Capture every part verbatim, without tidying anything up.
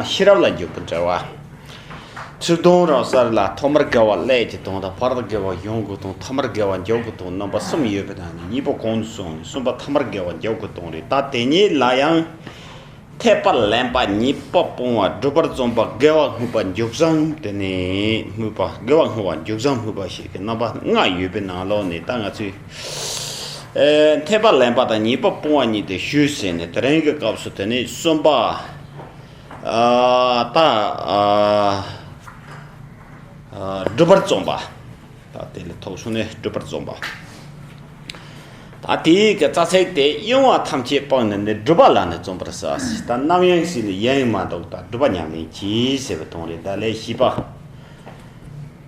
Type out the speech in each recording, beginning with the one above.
ཤེས་རབ་ལ་འཇུག་པའི་འགྲེལ་བ། ཚུར་ལྟུང་རང་སར་ལ་ཐོག་མར་དགེ་བ་སླད་ཀྱི་དོན་དང་། བར་དུ་དགེ་བ་གཞུང་གི་དོན། ཐ་མར་དགེ་བ་འཇུག་གི་དོན། རྣམ་པ་གསུམ་ཡོད་པའི་ནང་ནས་གཉིས་པོ་གོང་དུ་སོང་ནས་གསུམ་པ་ཐ་མར་དགེ་བ་འཇུག་གི་དོན་རེད། ད་དེ་ཉིད་ལ་ཡང་འཐད་པ་ལེན་པ། ཉེས་པ་སྤོང་བ། སྒྲིབ་པ་བརྩམ་པ། དགེ་བ་སྨོས་པ། འཇུག་བྱང་དེ་ནས་སྨོས་པ། དགེ་བ་སྨོས་པ། འཇུག་བྱང་སྨོས་པ་ཞེས་ཀྱི་རྣམ་པ་ལྔ་ཡོད་པའི་ནང་ལོགས་ནས། ད་ང་ཚོས་ཨེ་འཐད་པ་ལེན་པ་དང་ཉེས་པ་སྤོང་བ་གཉིས་དེ་ཞུས་ཟིན་ནས། དེ་རིང་གི་སྐབས་སུ་དེ་ནས་གསུམ་པ། ཨ་ད་ཨ་ཨ་སྒྲིབ་པར་བརྩམས་པ། ད་དེ་ལས་ཐོག་སོང་ནས་སྒྲིབ་པར་བརྩམས་པ། ད་དེའི་གི་རྩ་ཚིག་དེ། གཡེང་བ་ཐམས་ཅད་སྤངས་ནས་ནི། སྒྲིབ་པ་ལས་ནི་བརྩམ་པར་བྱ། ད་རྣམ་གཡེང་ཟེར་ནས་གཡེང་མ་གཏོགས། ད་སྒྲིབ་པ་ཉམས་ལེན་གྱིས་ཟེར་བའི་དོན་རེད། ད་ལས་བཞི་པ།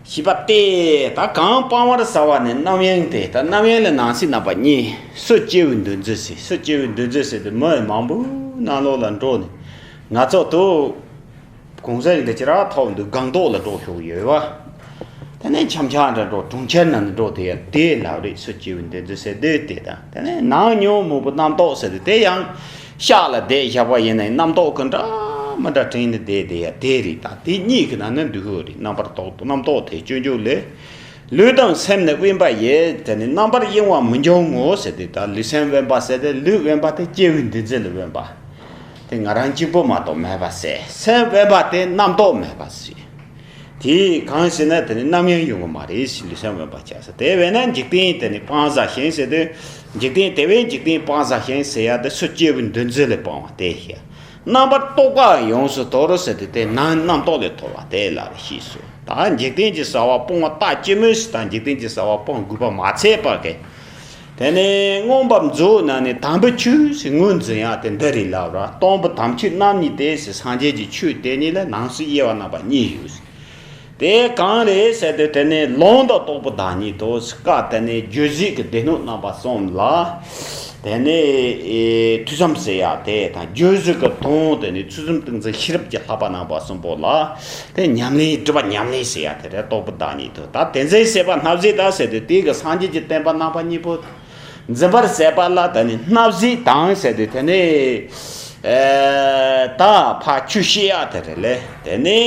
བཞི་པ་སྟེ། ད་གང་སྤང་བར་བྱ་བ་ནི་རྣམ་གཡེང་སྟེ། ད་རྣམ་གཡེང་ལ་ནང་གསེས་རྣམ་པ་གཉིས། སུ་སྐྱེ་བོའི་འདུ་འཛི་ཟེར། སུ་སྐྱེ་བོའི་འདུ་འཛི་ཟེར་དུས་མི་མང་པོའི་ནང་ལོགས་ལ་འགྲོ་ནས། ང་ཚོ་དུ་གོང་ས་ཡིན་དེ་ཅི་ར་ཐོག་འདུག་སྒང་ཏོག་ལ་འགྲོ་ཤོག་ཡོད་བ། དེ་ནས་འཆམ་འཆམ་འདྲ་འགྲོ། གྲོང་ཁྱེར་ནང་འགྲོ་དེ་ཡ་དེ་ལབ་རེད། སུ་སྐྱེ་བོའི་འདུ་འཛི་ཟེར་དུས་དེ་དང་། དེ་ནས་ནང་ཉོན་མོངས་པའི་རྣམ་རྟོག་ཟེར་དུས་དེ་ཡང་། ཤག་ལ་བསྡད་བཞག་པ་ཡིན་ན་རྣམ་རྟོག་གི་འདྲ་མི་འདྲ་དྲན་ནས་བསྡད་དེ་ཡ་དེ་རེད། ད་དེ་གཉིས་ཀྱི་ནང་ན་འདུ་ཤོག་རེད། རྣམ་པར་རྟོག་རྣམ་རྟོག་དེ་སྐྱོན་བརྗོད་ལས། ལུས་དང་སེམས་ནི་དབེན་པ་ཡིས། དེ་ནི་རྣམ་པར་གཡེང་བ་མི་འབྱུང་ངོ་ཟེར་དུས། ད་ལུས་སེམས་དབེན་པ་ཟེར་དུས། ལུས་དབེན་པ་དེ་སྐྱེ་བོའི་འདུ་འཛི་ལ་དབེན་པ། དེ་ང་རང་གཅིག་པོ་མ་གཏོགས་མེད་པ་ཟེར། སེམས་དབེན་པ་དེ་རྣམ་རྟོག་མེད་པ་ཟེར། དེ་གང་ཟེར་ན་དེ་ནི་རྣམ་གཡེང་ཡོང་གི་མ་རེད་ཟེར། ལུས་སེམས་དབེན་པ་བྱས་ཟེར། དེ་བས་ན་འཇིག་རྟེན་དེ་ནི་སྤང་བྱ་ཞིང་ཟེར་དུས། འཇིག་རྟེན་དེ་བས་འཇིག་རྟེན་སྤང་བྱ་ཞིང་ཟེར་ཡ་དེ། སུ་སྐྱེ་བོའི་འདུ་འཛི་ལས་སྤང་བ་དེ་ཞེས། རྣམ་པར་རྟོག་པ་ཡོངས་སུ་དོར་ཟེར་དུས་དེ་ནང་རྣམ་རྟོག་ལས་དོར་བ་དེ་ལ་ཞེས་སོ། ད་འཇིག་རྟེན་གྱི་བྱ་བ་སྤོང་བ་ལྟ་ཅི་སྨོས་ཟེར། ད་འཇིག་རྟེན་གྱི་བྱ་བ་སྤོང་དགོས་པ་མ་ཚད་པ་གི། དེ་ནས་མངོན་པར་རྫོགས་ན་ནི། དམ་པའི་ཆོས་ཟེར་ངོས་འཛིན་ཡ་དེ་འདི་རེད་ལབ་ར། སྟོང་པའི་དམ་ཆོས་རྣམ་གཉིས་ཏེ་ཟེར། སངས་རྒྱས་ཀྱི་ཆོས་དེ་གཉིས་ལ་ནང་གསེས་དབྱེ་བ་རྣམ་པ་གཉིས་ཡོད། དེ་གང་རེད་ཟེར་དུས། དེ་ནས་ལུང་དང་རྟོགས་པའི་བདག་ཉིད་དོ། ཀ་དེ་ནས་རྗོད་བྱེད་ཀྱི་སྡེ་སྣོད་རྣམ་པ་གསུམ་ལ། དེ་ནས་ཨེ་ཐོས་བསམ་ཟེར་ཡ་དེ་དང་། རྗོད་བྱེད་ཀྱི་དོན་དེ་ནས་ཚུལ་ཁྲིམས་ཏིང་འཛིན་ཤེས་རབ་ཀྱི་བསླབ་པ་རྣམ་པ་གསུམ་པོ་ལ། དེ་ཉམས་ལེན། སྒྲིབ་པ་ཉམས་ལེན་ཟེར་ཡ་དེ་རེད། རྟོགས་པའི་བདག་ཉིད་དོ། ད་དེ་འཛིན་བྱེད་པ་སྣ་བཞི་དང་ཟེར་དུས། དེ་གི་སངས་རྒྱས་ཀྱི་བསྟན་པ་རྣམ་པ་གཉིས་པོ། འཛིན་པར་བྱེད་པ་ལ་དེ་ནི་སྣ་བཞི་དང་ཟེར་དུས། དེ་ནི་ཨེ་ད་ཕར་ཆོས་བཤད་ཡ་དེ་རེད་ལེ། དེ་ནི་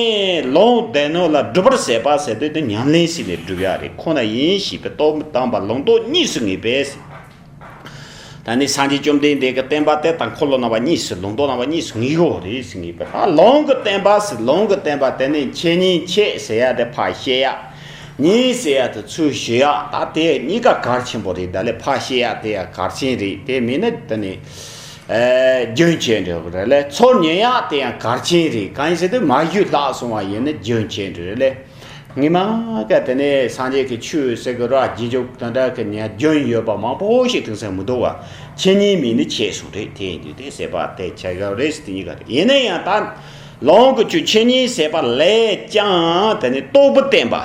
ལུང་སྡེ་སྣོད་ལ་སྒྲུབ་པར་བྱེད་པ་ཟེར་དུས། དེ་ཉམས་ལེན་བྱས་ནས་སྒྲུབ་ཡ་རེད། ཁོ་ན་ཡིན་ཞེས་པའི་རྟོགས་པ་དམ་པ་ལུང་རྟོགས་གཉིས་སུ་ངེས་པས། ད་ནི་སངས་རྒྱས་བཅོམ་ལྡན་འདས་ཀྱི་བསྟན་པ་དེ་དང་འཁོར་ལོ་རྣམ་པ་གཉིས་སུ། ལུང་རྟོགས་རྣམ་པ་གཉིས་སུ་ངེས་དགོས་རེད་ཟེར་ངེས་པས། ད་ལུང་གི་བསྟན་པ་ཟེར། ལུང་གི་བསྟན་པ་དེ་ནི་འཆད་ཉན་འཆད་ཟེར་ཡ་དེ་ཕར་བཤད་ཡ། ཉན་ཟེར་ཡ་དེ་ཚུར་ཞུ་ཡ། ད་དེ་གཉིས་ཀ་གལ་ཆེན་པོ་རེད། ད་ལས་ཕར་བཤད་ཡ་དེ་ཡང་གལ་ཆེན་རེད། དེ་མིན་ན་དེ་ནི་ཨེ་རྒྱུན་ཆད་འགྲོ་གི་རེད་ལེ། ཚུར་ཉན་ཡ་དེ་ཡང་གལ་ཆེན་རེད། གང་ཡིན་ཟེར་དུས་མ་ཞུས་ལྷག་སོང་བ་ཡིན་ན་རྒྱུན་ཆད་འགྲོ་རེད་ལེ། སྔོན་མ་ག་དེ་ནས་སངས་རྒྱས་ཀྱི་ཆོས་ཟེར་གི་ར། རྗེས་འཇུག་དེ་འདྲ་གི་ཉན་རྒྱུན་ཡོད་པ་མང་པོ་ཞིག་དེང་སང་མི་འདུག་བ། འཆད་ཉན་མིན་ནི་ཆད་སོང་རེད། དེ་ཡིན་དུས་དེ་ཟེར་བ་དེ་ཆད་ག་རེད་ཟེར། དེ་གཉིས་ཀ་རེད། ཡིན་ན་ཡང་ད་ལུང་གི་ཆོས་འཆད་ཉན་ཟེར་བ་ལས་ཀྱང་དེ་ནི་རྟོགས་པའི་བསྟན་པ།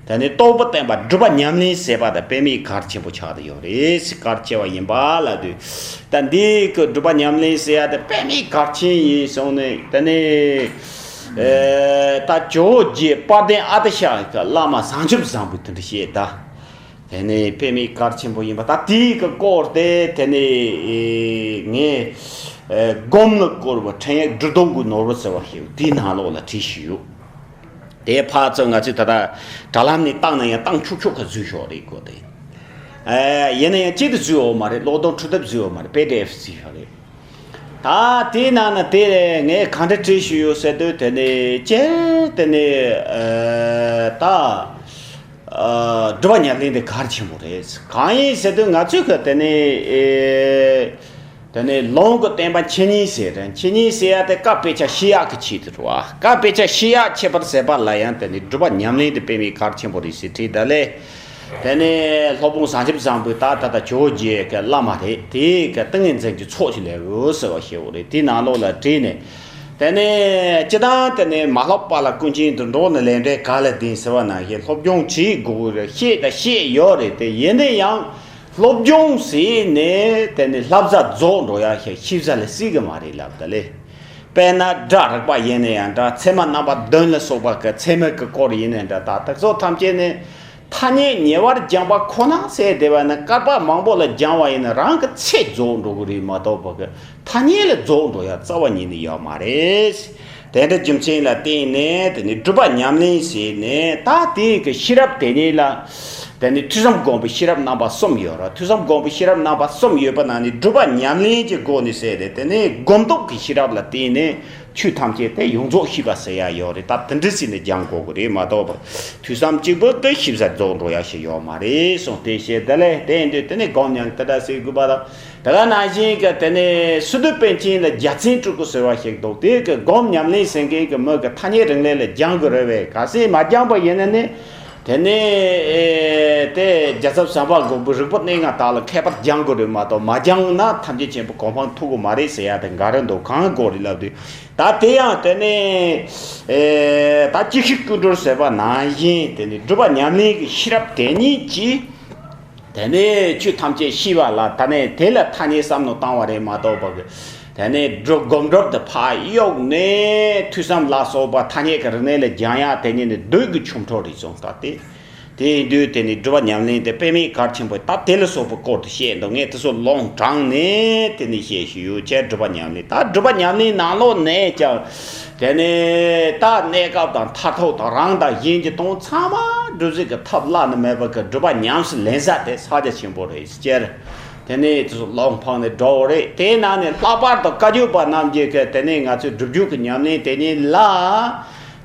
དེ་ནི་རྟོགས་པའི་བསྟན་པ་སྒྲུབ་པ་ཉམས་ལེན་ཟེར་བ་དང་དཔེ་མེད་གལ་ཆེན་པོ་ཆགས་བསྡད་ཡོད་རེད་ཟེར། གལ་ཆེ་བ་ཡིན་པ་ལབ་དུས། ད་འདི་གི་སྒྲུབ་པ་ཉམས་ལེན་ཟེར་ཡ་དེ་དཔེ་མེད་གལ་ཆེན་ཡིན་སོང་ནས། དེ་ནས་ཨེ་ད་ཇོ་བོ་རྗེ་དཔལ་ལྡན་ཨ་ཏི་ཤ་གི་བླ་མ་བྱང་ཆུབ་བཟང་པོས་དེ་འདྲ་བཤད་ད། དེ་ནས་དཔེ་མེད་གལ་ཆེན་པོ་ཡིན་པ། ད་དེའི་གི་སྐོར་དེ་དེ་ནས་ཨེ་ངས་ཨེ་སྒོམ་ལ་བསྐོར་བ་ཕྲེང་ཡིག་སྒྲུབ་སྡོམ་གྱི་ནོར་བུ་ཟེར་བ་ཞིག་དེའི་ནང་ལོགས་ལ་བྲིས་ཤིག་ཡོད། དེ་ཕར་ཚུར་ང་ཚོས་ད་ལྟ་དྲ་ལམ་ནས་བཏང་ན་ཡང་བཏང་ཆོག་ཆོག་ག་བཟོས་ཤོག་རེད་གོ། དེ་ཨེ་ཡིན་ན་ཡང་གཅིག་ཏུ་བཟོས་ཡོད་མ་རེད། ཀློག་རྡུང་འཕྲུལ་དེབ་བཟོས་ཡོད་མ་རེད། པི་ཌི་ཨེཕ་བཟོས་ཤོག་རེད། ད་དེའི་ནང་ན་དེ་ངས་ག་འདྲ་བྲིས་ཤིག་ཡོད་ཟེར་དུས། དེ་ནས་སྤྱིར་དེ་ནས་ཨེ་ད་ཨ་སྒྲུབ་པ་ཉམས་ལེན་དེ་གལ་ཆེན་པོ་རེད། གང་ཡིན་ཟེར་དུས་ང་ཚོས་ག་དེ་ནས་ཨེ། དེ་ནས་ལུང་གི་བསྟན་པ་འཆད་ཉན་ཟེར་རེད། འཆད་ཉན་ཟེར་ཡ་དེ་བཀའ་དཔེ་ཆ་ཤེས་ཡག་གི་ཆེད་དུ་རེད་བ། བཀའ་དཔེ་ཆ་ཤེས་ཡག་ཁྱད་པར་ཟེར་བ་ལ་ཡང་དེ་ནི་སྒྲུབ་པ་ཉམས་ལེན་དེ་དཔེ་མེད་གལ་ཆེན་པོ་རེད་ཟེར་བྲིས། ད་ལས་དེ་ནས་སློབ་དཔོན་བྱང་ཆུབ་བཟང་པོའི་ད་ད་ལྟ་ཇོ་བོ་རྗེ་གི་བླ་མ་རེད། དེ་གི་ཏིང་ངེ་འཛིན་གྱི་ཚོགས་ཀྱི་ལེའུ་ཟེར་བ་ཞེ་བོ་རེད། དེའི་ནང་ལོགས་ལ་བྲིས་ནས། དེ་ནས་སྤྱི་བཏང་དེ་ནས་མ་སློབ་པ་ལ་ཀུན་མཁྱེན་དུ་འགྲོགས་ནས་ལས་འབྲས་ག་ལ་ལྡན་ཟེར་བ་ནང་བཞིན་སློབ་སྦྱོང་བྱེད་དགོས་རེད། ཤེས་དང་ཤེས་ཡོད་རེད། དེ་ཡིན་ན་ཡང་། སློབ་སྦྱོང་བྱས་ནས་དེ་ནི་བསླབ་བྱ་རྫོགས་འགྲོ་ཡ་ཞིག་ཤེས་བྱ་ལ་སྲིད་གི་མ་རེད་ལབ་ད་ལེ། དཔེར་ན་སྒྲ་རིག་པ་ཡིན་ན་ཡང་འདྲ། ཚད་མ་རྣམ་པ་བདུན་ལ་སོགས་པ་གི་ཚད་མའི་གི་སྐོར་ཡིན་ན་འདྲ། ད་དེ་ཚོ་ཐམས་ཅད་ནི་ཐ་སྙད་ཉེ་བར་སྦྱངས་པ་ཁོ་ན་ཟེར་བསྡད་པ་ནི། བསྐལ་པ་མང་པོ་ལ་སྦྱངས་པ་ཡིན་ན་རང་གི་ཚེ་རྫོགས་འགྲོ་གི་རེད་མ་གཏོགས་པ་གི་ཐ་སྙད་ལ་རྫོགས་འགྲོ་ཡ་རྩ་བ་ཉིད་ནས་ཡོད་མ་རེད། དེ་འདྲ་རྒྱུ་མཚན་ལ་བརྟེན་ནས་དེ་ནི་སྒྲུབ་པ་ཉམས་ལེན་བྱས་ནས། ད་དེ་གི་ཤེས་རབ་དེ་ཉིད་ལ་དེ་ནི་ཐོས་བསམ་སྒོམ་པའི་ཤེས་རབ་རྣམ་པ་གསུམ་ཡོད་རེད། ཐོས་བསམ་སྒོམ་པའི་ཤེས་རབ་རྣམ་པ་གསུམ་ཡོད་པ་ན་ནི་སྒྲུབ་པ་ཉམས་ལེན་གྱི་སྒོ་ནས་བྱས་ཏེ། དེ་ནི་སྒོམ་སྟོབས་ཀྱི་ཤེས་རབ་ལ་བརྟེན་ནས་ཆོས་ཐམས་ཅད་དེ་ཡོངས་རྫོགས་ཤེས་པ་ཟེར་ཡ་ཡོད་རེད། ད་དེ་འདྲ་བྱས་ནས་སྦྱང་དགོས་ཀྱི་རེད་མ་གཏོགས་པ། ཐོས་བསམ་གཅིག་པུ་གིས་ཤེས་བྱ་རྫོགས་འགྲོ་ཡ་ཞིག་ཡོད་མ་རེད་གསུངས། དེ་བྱས་དེ་ལས་དེ་ཡིན་དུས་དེ་ནི་སྒོམ་ཉམས་དེ་འདྲ་ཟེར་དགོས་པ་དང་། དེ་ག་ནང་བཞིན་གྱི་དེ་ནས་སི་ཏུ་པཎ་ཆེན་ལ་རྒྱལ་མཚན་སྤྲུལ་སྐུ་ཟེར་བ་ཞིག་འདུག་དེ་གི་སྒོམ་ཉམས་ལེན་ཟེར་མཁན་གྱི་མི་གི་ཐ་སྙད་རིག་གནས་ལ་སྦྱང་དགོས་རེད་བས། གལ་སྲིད་མ་སྦྱངས་པ་ཡིན་ན་ནི། དེ་ནས་ཨེ་དེ་རྒྱལ་ཚབ་བྱམས་པ་མགོན་པོའི་རིག་པ་གནས་ལྔ་དག་ལ་མཁས་པར་སྦྱང་དགོས་རེད་མ་གཏོགས། མ་སྦྱངས་ན་ཐམས་ཅད་མཁྱེན་པའི་གོ་འཕང་ཐོབ་གི་མ་རེད་ཟེར་ཡ་དེ་འགའ་རེ་འདུག་གང་དགོས་རེད་ལབ་དུས། ད་དེ་ཡང་དེ་ནས་ཨེ་ད་ཅི་ཞིག་ཀུན་གྲོལ་ཟེར་བ་ནང་བཞིན་དེ་ནས་སྒྲུབ་པ་ཉམས་ལེན་གྱི་ཤེས་རབ་དེ་ཉིད་ཀྱིས། དེ་ནས་ཆོས་ཐམས་ཅད་ཤེས་པ་ལ། ད་ནས་དེ་ལ་ཐ་སྙད་བསམ་བློ་བཏང་བ་རེད་མ་གཏོགས་པ་གི། དེ་ནས་སྒྲུབ་སྒོམ་སྒྲུབ་དེ་ཕར་གཡུགས་ནས་ཐོས་བསམ་ལ་སོགས་པ་ཐ་སྙད་ཀྱི་རིག་གནས་ལ་སྦྱང་ཡ་དེ་ཉིད་ནི་བདུད་ཀྱི་ཆོ་འཕྲུལ་རེད་གསུངས། ད་དེ་དེ་ཡིན་དུས་དེ་ནི་སྒྲུབ་པ་ཉམས་ལེན་དེ་དཔེ་མེད་གལ་ཆེན་པོ། ད་དེ་ལ་སོགས་པའི་སྐོར་དུ་བཤད་འདུག་ངས་དེ་ཚོ་ལུང་དྲངས་ནས་དེ་ནི་བཤད་བཞིན་ཡོད། ཅེས་སྒྲུབ་པ་ཉམས་ལེན། ད་སྒྲུབ་པ་ཉམས་ལེན་ནང་ལོགས་ནས་ཀྱང་། དེ་ནས་ད་གནས་སྐབས་དང་མཐར་ཐུག་དང་རང་དང་གཞན་གྱི་དོན་ཚང་མ་སྒྲུབ་བྱེད་ཀྱི་ཐབས་བླ་ན་མེད་པ་གི་སྒྲུབ་པ་ཉམས་སུ་ལེན་ས་དེ་ཕྱག་རྒྱ་ཆེན་པོ་རེད་ཟེར། དེ་ནས་དེ་ཚོ་ལུང་འཕངས་ནས་འགྲོ་བ་རེད། དེའི་ནང་ནས་ལྷག་པར་དུ་བཀའ་བརྒྱུད་པ་རྣམས་ཀྱིས་གི་དེ་ནས་ང་ཚོའི་སྒྲུབ་བརྒྱུད་ཀྱི་ཉམས་ལེན་དེ་ཉིད་ལ།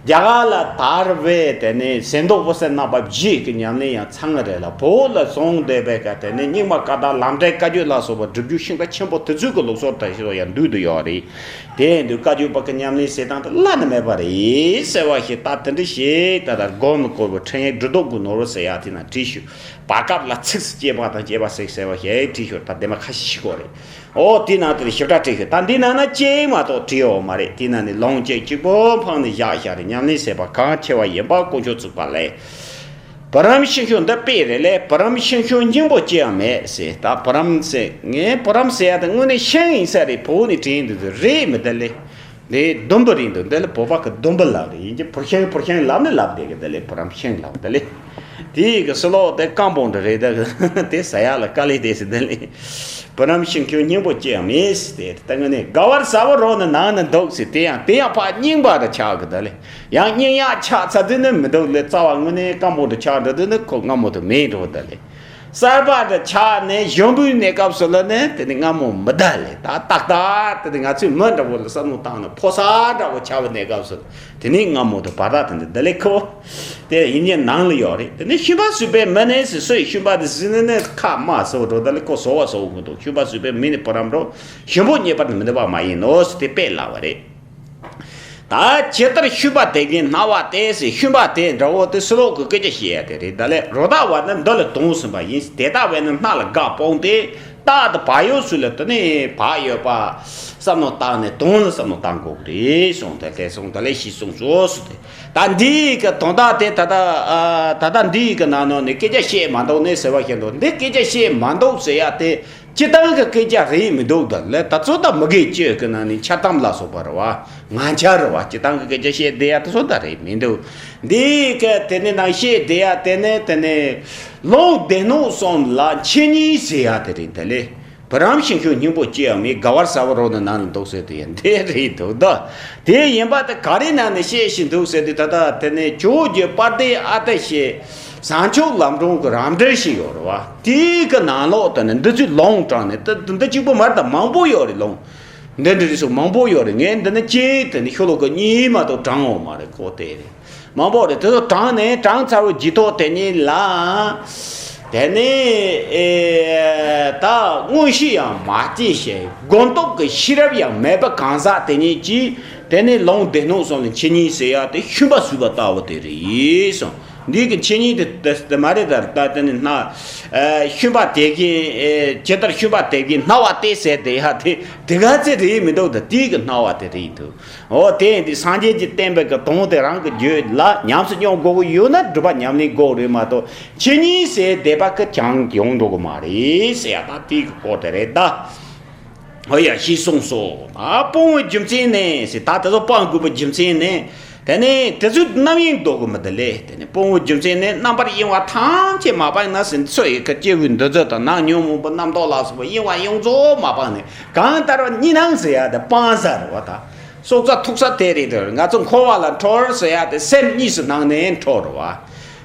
རྒྱ་གར་ལ་དར་བའི་དེ་ནས་ཟན་ཏོག་པོ་སེ་རྣམ་པ་བཞི་གི་ཉམས་ལེན་ཡང་ཚང་གི་རེད་ལ། བོད་ལ་བྱུང་བསྡད་པའི་ག་དེ་ནས་རྙིང་མ་བཀའ་ཐང་ལམ་འབྲས་བཀའ་བརྒྱུད་ལ་སོགས་པ་སྒྲུབ་བརྒྱུད་ཤིང་རྟ་ཆེན་པོ་དེ་ཚོའི་གི་ལུགས་སྲོལ་དེ་ཚོ་ཡང་འདུས་བསྡད་ཡོད་རེད། དེ་ཡིན་དུས་བཀའ་བརྒྱུད་པ་གི་ཉམས་ལེན་བྱེད་སྟངས་དེ་བླ་ན་མེད་པ་རེད་ཟེར་བ་ཞིག་ད་དེ་འདྲ་ཞིག་ད་ལྟ་སྒོམ་ནི་སྐོར་བུ་ཁྲིད་ཡིག་སྒྲུབ་རྟོག་གི་ནོར་བུ་ཟེར་ཡག་དེ་ན་བྲིས་ཞུ། བར་སྐབས་ལ་ཚིགས་སུ་བཅད་པ་དང་བཅད་པ་ཟེར་ཟེར་བ་ཞིག་བྲིས་ཞུ། ད་དེ་མ་ཁ་ཤས་ཤིག་གོ་རེད། ཨོ་དེ་ནང་དེ་ཞིབ་ཕྲ་བྲིས་ཞུ། ད་འདི་ནང་ན་གཅིག་མ་གཏོགས་བྲིས་ཡོད་མ་རེད། དེ་ནང་ནས་ལུང་གཅིག་གཅིག་པོ་འཕངས་ནས་བཞག་བཞག་རེད། ཉམས་ལེན་བྱེད་པ་གང་ཆེ་བ་ཡིན་པ་དཀོན་མཆོག་ཚུགས་པ་ལས། བུ་རམ་ཤིང་ཤུན་འདི་དཔེ་རེད་ལས། བུ་རམ་ཤིང་ཤུན་སྙིང་པོ་ཅི་ཡང་མེད་ཟེར། ད་བུ་རམ་ཟེར། ངས་བུ་རམ་ཟེར་ཡ་དེ་དངོས་གནས་ཤིང་ཡིན་ས་རེད། བོད་ནས་དྲན་འདུག་དུ་རེད་མི་འདི་ལས། འདི་ཟླུམ་པོ་རེད་འདུག་འདི་ལས་བོད་པ་གི་ཟླུམ་པོ་ལབ་རེད། ཡིན་གྱི་བུར་ཤིང་བུར་ཤིང་ལབ་ནི་ལབ་བསྡད་གི། འདི་ལས་བུ་རམ་ཤིང་ལབ་འདི་ལས། དེ་ཡི་གི་སུ་ལོག་དེ་རྐང་པོ་འདྲ་རེད། ད་དེ་ཟ་ཡག་ལ་དཀའ་ལས་དེ་ཟེར། འདི་ལས་བུ་རམ་ཤིང་ཤུན་སྙིང་པོ་ཅི་ཡང་མེད་ཟེར། དེ་ད་དངོས་གནས་དགའ་བར་བྱ་བ་རོ་ནི་ནང་ན་འདུག་ཟེར། དེ་ཡང་དེ་ཡང་ཕར་རྙིང་པ་རུ་ཆགས་གི། འདི་ལས་ཡང་རྙིང་ཡག་ཆགས་ཚར་དུས་ནི་མི་འདུག་ལས། རྩ་བ་དངོས་གནས་རྐང་པོ་འདྲ་ཆགས་འགྲོ་དུས་ནི་ཁོ་སྔ་མོ་དུ་མེད་འགྲོ། འདི་ལས། གསར་པ་འདྲ་ཆགས་ནས་གཞོན་པའི་གནས་སྐབས་སུ་ལ་ནི་དེ་ནི་སྔ་མོ་མི་གདའ་ལས། ད་ཏག་ཏག་དེ་ནི་ང་ཚོའི་མི་འདྲ་བོ་ལ་བསམ་བློ་བཏང་ན་ཕོ་གསར་འདྲ་བོ་ཆགས་པའི་གནས་སྐབས་སུ་དེ་ནི་སྔ་མོ་དུ་བར་ཐག་དེ་འདི་འདི་ལས་ཁོ། དེ་ཡིན་གྱི་ནང་ལ་ཡོད་རེད། དེ་ནི་ཤུན་པ་བཟོས་པའི་མི་ནི་ཟེར། སུ་ཡི་ཤུན་པ་དེ་ཟེར་ནི་ནི་ཁ་མ་བཟོ་འགྲོ། ད་ལས་ཁོ་བཟོ་བ་བཟོ་གི་འདུག་ཤུན་པ་བཟོས་པའི་མི་ནི་བུ་རམ་འགྲོ་ཞིམ་པོ་རྙེད་པར་མི་འདོད་པ་མ་ཡིན་ནོ་ཟེར་དེ་དཔེ་ལབ་པ་རེད། ད་ཇི་ལྟར་ཤུན་པ་དེ་བཞིན་སྣང་བ་དེ་ཟེར། ཤུན་པ་དེ་འདྲ་བོ་དེ་སུ་ལོག་གི་སྐད་ཆ་བཤད་ཡ་དེ་རེད། ད་ལས་རོ་བདག་བ་ནི་འདི་ལ་དོང་ཟིན་པ་ཡིན། དེ་ལྟ་བས་ན་སྣ་ལ་འགག་སྤོང་སྟེ། རྟག་ཏུ་བག་ཡོད་ཚུལ་ལ་དེ་ནས་བག་ཡོད་པ་བསམ་བློ་བཏང་ནས་དོང་ལ་བསམ་བློ་བཏང་དགོས་ཀྱི་རེད་གསུངས། དེ་ལྟར་གསུངས། ད་ལས་ཞེས་གསུངས་སོ་ཟེར་ཏེ། ད་འདི་གི་དོན་དག་དེ་ད་ལྟ་ཨ་ད་ལྟ་འདི་གི་ནང་ནང་ནས་སྐད་ཆ་བཤད་མ་འདུག་ནས་ཟེར་བ་བཤད་འདུག་འདི་སྐད་ཆ་བཤད་མ་འདུག་ཟེར་ཡ་དེ། སྤྱིར་བཏང་གི་སྐད་ཆ་རེད་མི་འདུག་ད་ལས་ད་ཚོད་ད་མི་དགེ་བཅུ་གི་ནང་ནས་འཆལ་གཏམ་ལ་སོགས་པ་རེད་བ། ངན་འཆལ་རེད་བ། སྤྱིར་བཏང་གི་སྐད་ཆ་བཤད་བསྡད་ཡ་ད་ཚོད་ད་རེད་མི་འདུག་འདི་གི་དེ་ནས་ནང་བཤད་བསྡད་ཡ་དེ་ནས་དེ་ནས་ལུང་སྡེ་སྣོད་གསུམ་ལ་འཆད་ཉན་ཟེར་ཡ་དེ་རེད། ད་ལས་བུ་རམ་ཤིང་ཤུན་སྙིང་པོ་ཅི་ཡང་མེད། དགའ་བར་བྱ་བ་རོ་ནི་ནང་ན་འདུག་ཟེར་དེ་ཡང་འདི་རེད་འདུག་ད་དེ་ཡིན་པ་དེ་ག་རེ་ནང་ནས་བཤད་བཞིན་འདུག་ཟེར་དུས། ད་ལྟ་དེ་ནས་ཇོ་བོ་རྗེ་དཔལ་ལྡན་ཨ་ཏི་ཤའི་བྱང་ཆུབ་ལམ་སྒྲོན་གྱི་རམ་འདེགས་ཤིག་ཡོད་རེད་བ། དེའི་གི་ནང་ལོགས་དེ་ནས་འདི་ཚོའི་ལུང་དྲངས་ནས། ད་འདི་གཅིག་པུ་མ་རེད། ད་མང་པོ་ཡོད་རེད། ལུང་འདི་འདྲ་རིགས་སུ་མང་པོ་ཡོད་རེད། ངས་འདི་ནི་གཅིག་དེ་ནི་ཤོ་ལོ་ཀ་གཉིས་མ་གཏོགས་དྲངས་ཡོད་མ་རེད། ཁོ་དེ་རེད། མང་པོ་རེད། དེ་ཚོ་དྲངས་ནས་དྲངས་ཚར་བའི་རྗེས་ཐོག་དེ་ཉིད་ལ། དེ་ནས་ཨེ་ད་མངོན་ཤེས་ཡང་མ་སྐྱེས་ཤིང་སྒོམ་སྟོབས་ཀྱི་ཤེས་རབ་ཡང་མེད་པ་གང་ཟག་དེ་ཉིད་ཀྱིས་དེ་ནས་ལུང་སྡེ་སྣོད་གསུམ་ལ་འཆད་ཉན་ཟེར་ཡ་དེ་ཤུན་པ་ཟོས་པ་ལྟ་བུ་དེ་རེད་གསུངས། འདི་གི་འཆད་ཉན་དེ་དེ་དེ་མ་རེད། ད་ད་དེ་ནི་སྣ་ཨེ་ཤུན་པ་དེ་བཞིན་ཨེ་ཇི་ལྟར་ཤུན་པ་དེ་བཞིན་སྣང་བ་སྟེ་ཟེར་དེ་ཡ་དེ་དེ་ག་ཚད་རེད་མི་འདུག་ད་དེ་གི་སྣང་བ་དེ་རེད་འདུག་འོ་དེ་ཡིན་དུས་སངས་རྒྱས་ཀྱི་བསྟན་པའི་གི་དོན་དེ་རང་གི་རྒྱུད་ལ་ཉམས་སུ་མྱོང་དགོས་ཀྱི་ཡོད་ན་སྒྲུབ་པ་ཉམས་ལེན་དགོས་རེད་མ་གཏོགས། འཆད་ཉན་ཟེར་བསྡད་པ་གི་ཅང་ཡོང་འགྲོ་གི་མ་རེད་ཟེར་ཡ་ད་དེ་གི་སྐོར་དེ་རེད་ད། ཨོ་ཡ་ཞེས་གསུངས་སོ། ད་སྤོང་བའི་རྒྱུ་མཚན་ནི་ཟེར། ད་དེ་ཚོ་སྤང་དགོས་པའི་རྒྱུ་མཚན་ནི། དེ་ནས་དེ་ཚོའི་རྣམ་གཡེང་ལྡོག་གི་མི་འདུག་ལས། དེ་ནས་སྤོང་བའི་རྒྱུ་མཚན་ནི་རྣམ་པར་གཡེང་བ་ཐམས་ཅད་མ་སྤངས་ན་ཟེར། ཚོད་ཡི་གི་སྐྱེ་བོའི་འདུ་འཛི་དང་ནམ་ཉོན་མོངས་པའི་རྣམ་རྟོག་ལ་སོགས་པ་གཡེང་བ་ཡོངས་རྫོགས་མ་སྤངས་ནས། གང་ལྟར་བ་གཉིས་སྣང་ཟེར་ཡ་དེ་སྤངས་ས་རེད་བ། ད་ སྲོག་རྩ་ཐུག་ས་དེ་རེད་དོ། ང་ཚོ་འཁོར་བ་ལ་འཁྲུལ་ཟེར་ཡ་དེ་སེམས་གཉིས་སུ་སྣང་ནས་འཁྲུལ་རེད་བ།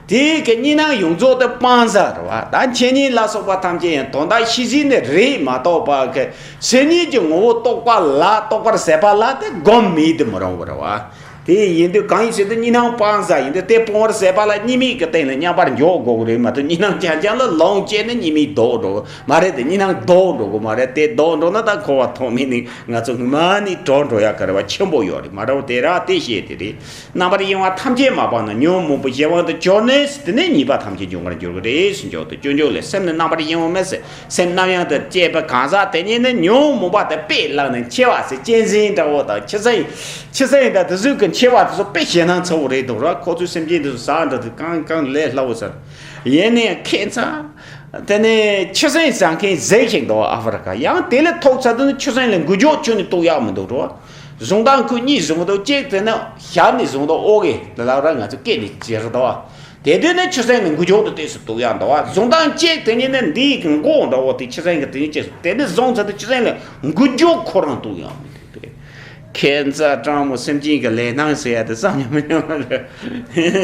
དེ་གི་གཉིས་སྣང་ཡོངས་རྫོགས་དེ་སྤང་བྱ་རེད་བ། ད་འཆི་ཉེན་ལ་སོགས་པ་ཐམས་ཅད་ཡང་དོན་དག་ཤེས་བཞིན་ནི་རེད་མ་གཏོགས་པ་གི་སེམས་ཉིད་ཀྱི་ངོ་བོ་རྟོགས་པ་ལ་རྟོགས་པར་ཟད་པ་ལ་དེ་སྒོམ་མེད་དུ་མི་རུང་བ་རེད་བ། དེ་ཡིན་དུས་གང་ཡིན་ཟེར་དུས་གཉིས་སྣང་སྤང་བྱ་ཡིན་དུས་དེ་སྤོང་བར་ཟད་པ་ལ་གཉིས་མེད་ཀྱི་སྟེང་ལ་མཉམ་པར་འཇོག་དགོས་ཀྱི་རེད་མ་གཏོགས་གཉིས་སྣང་རྐྱང་རྐྱང་ལ་ལོངས་སྤྱད་ནས་གཉིས་མེད་ལྡོག་འགྲོ་མ་རེད། དེ་གཉིས་སྣང་ལྡོག་འགྲོ་དགོས་མ་རེད། དེ་ལྡོག་འགྲོ་ན་ད་འཁོར་བ་ཐོག་མེད་ནས་ང་ཚོ་སྔོན་མ་ནས་གྲོལ་འགྲོ་ཡ་ག་རེ་བ་ཆེན་པོ་ཡོད་རེད། མ་རེད་དེ་ར་དེ་བཤད་དེ་རེད། རྣམ་པར་གཡེང་བ་ཐམས་ཅད་མ་སྤངས་ན་ཉོན་མོངས་པ་གཞན་དབང་དུ་གྱུར་ནས་དེ་ནས་ཉེས་པ་ཐམས་ཅད་འབྱུང་བར་འགྱུར་གྱི་རེད་ཟེར། འཇོག་ཏུ་སྤྱོད་འཇུག་ལས། སེམས་ནི་རྣམ་པར་གཡེང་བ་མེད་ཟེར། སེམས་རྣམ་གཡེང་དུ་སྐྱེས་པའི་གང་ཟག་དེ་ཉིད་ནི་ཉོན་མོངས་པ་དེ་དཔེ་བླངས་ནས་འཆི་བ་ཟེར་གཅན་གཟན་འདྲ་བོ་དང་ཁྱི་སེང་། ཁྱི་སེང་དང་དེ་ཚོའི་གི་འཆི་བ་དེ་ཚོ་དཔེ་ཞེད་སྣང་ཚ་བོ་རེད་འདུག་ར། ཁོ་ཚོའི་སེམས་ཅན་དེ་ཚོ་ཟ་འདྲ་དེ་གང་གང་ལས་སླ་བོ་ཟེར། ཡིན་ནའི་ཁྱད་མཚར། དེ་ནས་ཁྱི་སེང་ཟ་མཁན་ཟིག་ཞིག་འདུག་ཨ་ཧྥེ་རི་ཁ། ཡང་དེ་ལས་ཐོག་ཚ་དུས་ནི་ཁྱི་སེང་ལ་འགུལ་སྐྱོད་ཁྱོན་ནས་གཏོང་ཡག་མི་འདུག་ར། བཟུང་སྟངས་ཁོས་གཉིས་བཟུང་འདུག་གཅིག་དེ་ནི་ཞབས་ནས་བཟུང་འདུག་ཨོ་གེ་ལ་ལབ་ར། ང་ཚོ་སྐད་ནས་བྱེད་རོགས་དང་། དེ་དུས་ནི་ཁྱི་སེང་ནི་འགུལ་སྐྱོད་དུ་ཏོག་ཙམ་གཏོང་ཡག་འདུག་བ། བཟུང་སྟངས་གཅིག་དེ་ཉིད་ནི་འདིའི་གི་མགོ་འདྲ་བོ་དེ་ཁྱི་སེང་གི་དེ་ཉིད་བཅད་སོང་། དེ་ནི་བཟུང་ཚར་དུས་ཁྱི་སེང་ལ་འགུལ་སྐྱོད་ཁོ་རང་གཏོང་ཡག་མི་འདུག་སྟེ། ཁྱད་མཚར་སྤྲང་མོ་སེམས་ཅན་གྱི་ལས་སྣང་ཟེར་ཡ་དེ་བསམ་ཡང་མི་མྱོང་བ་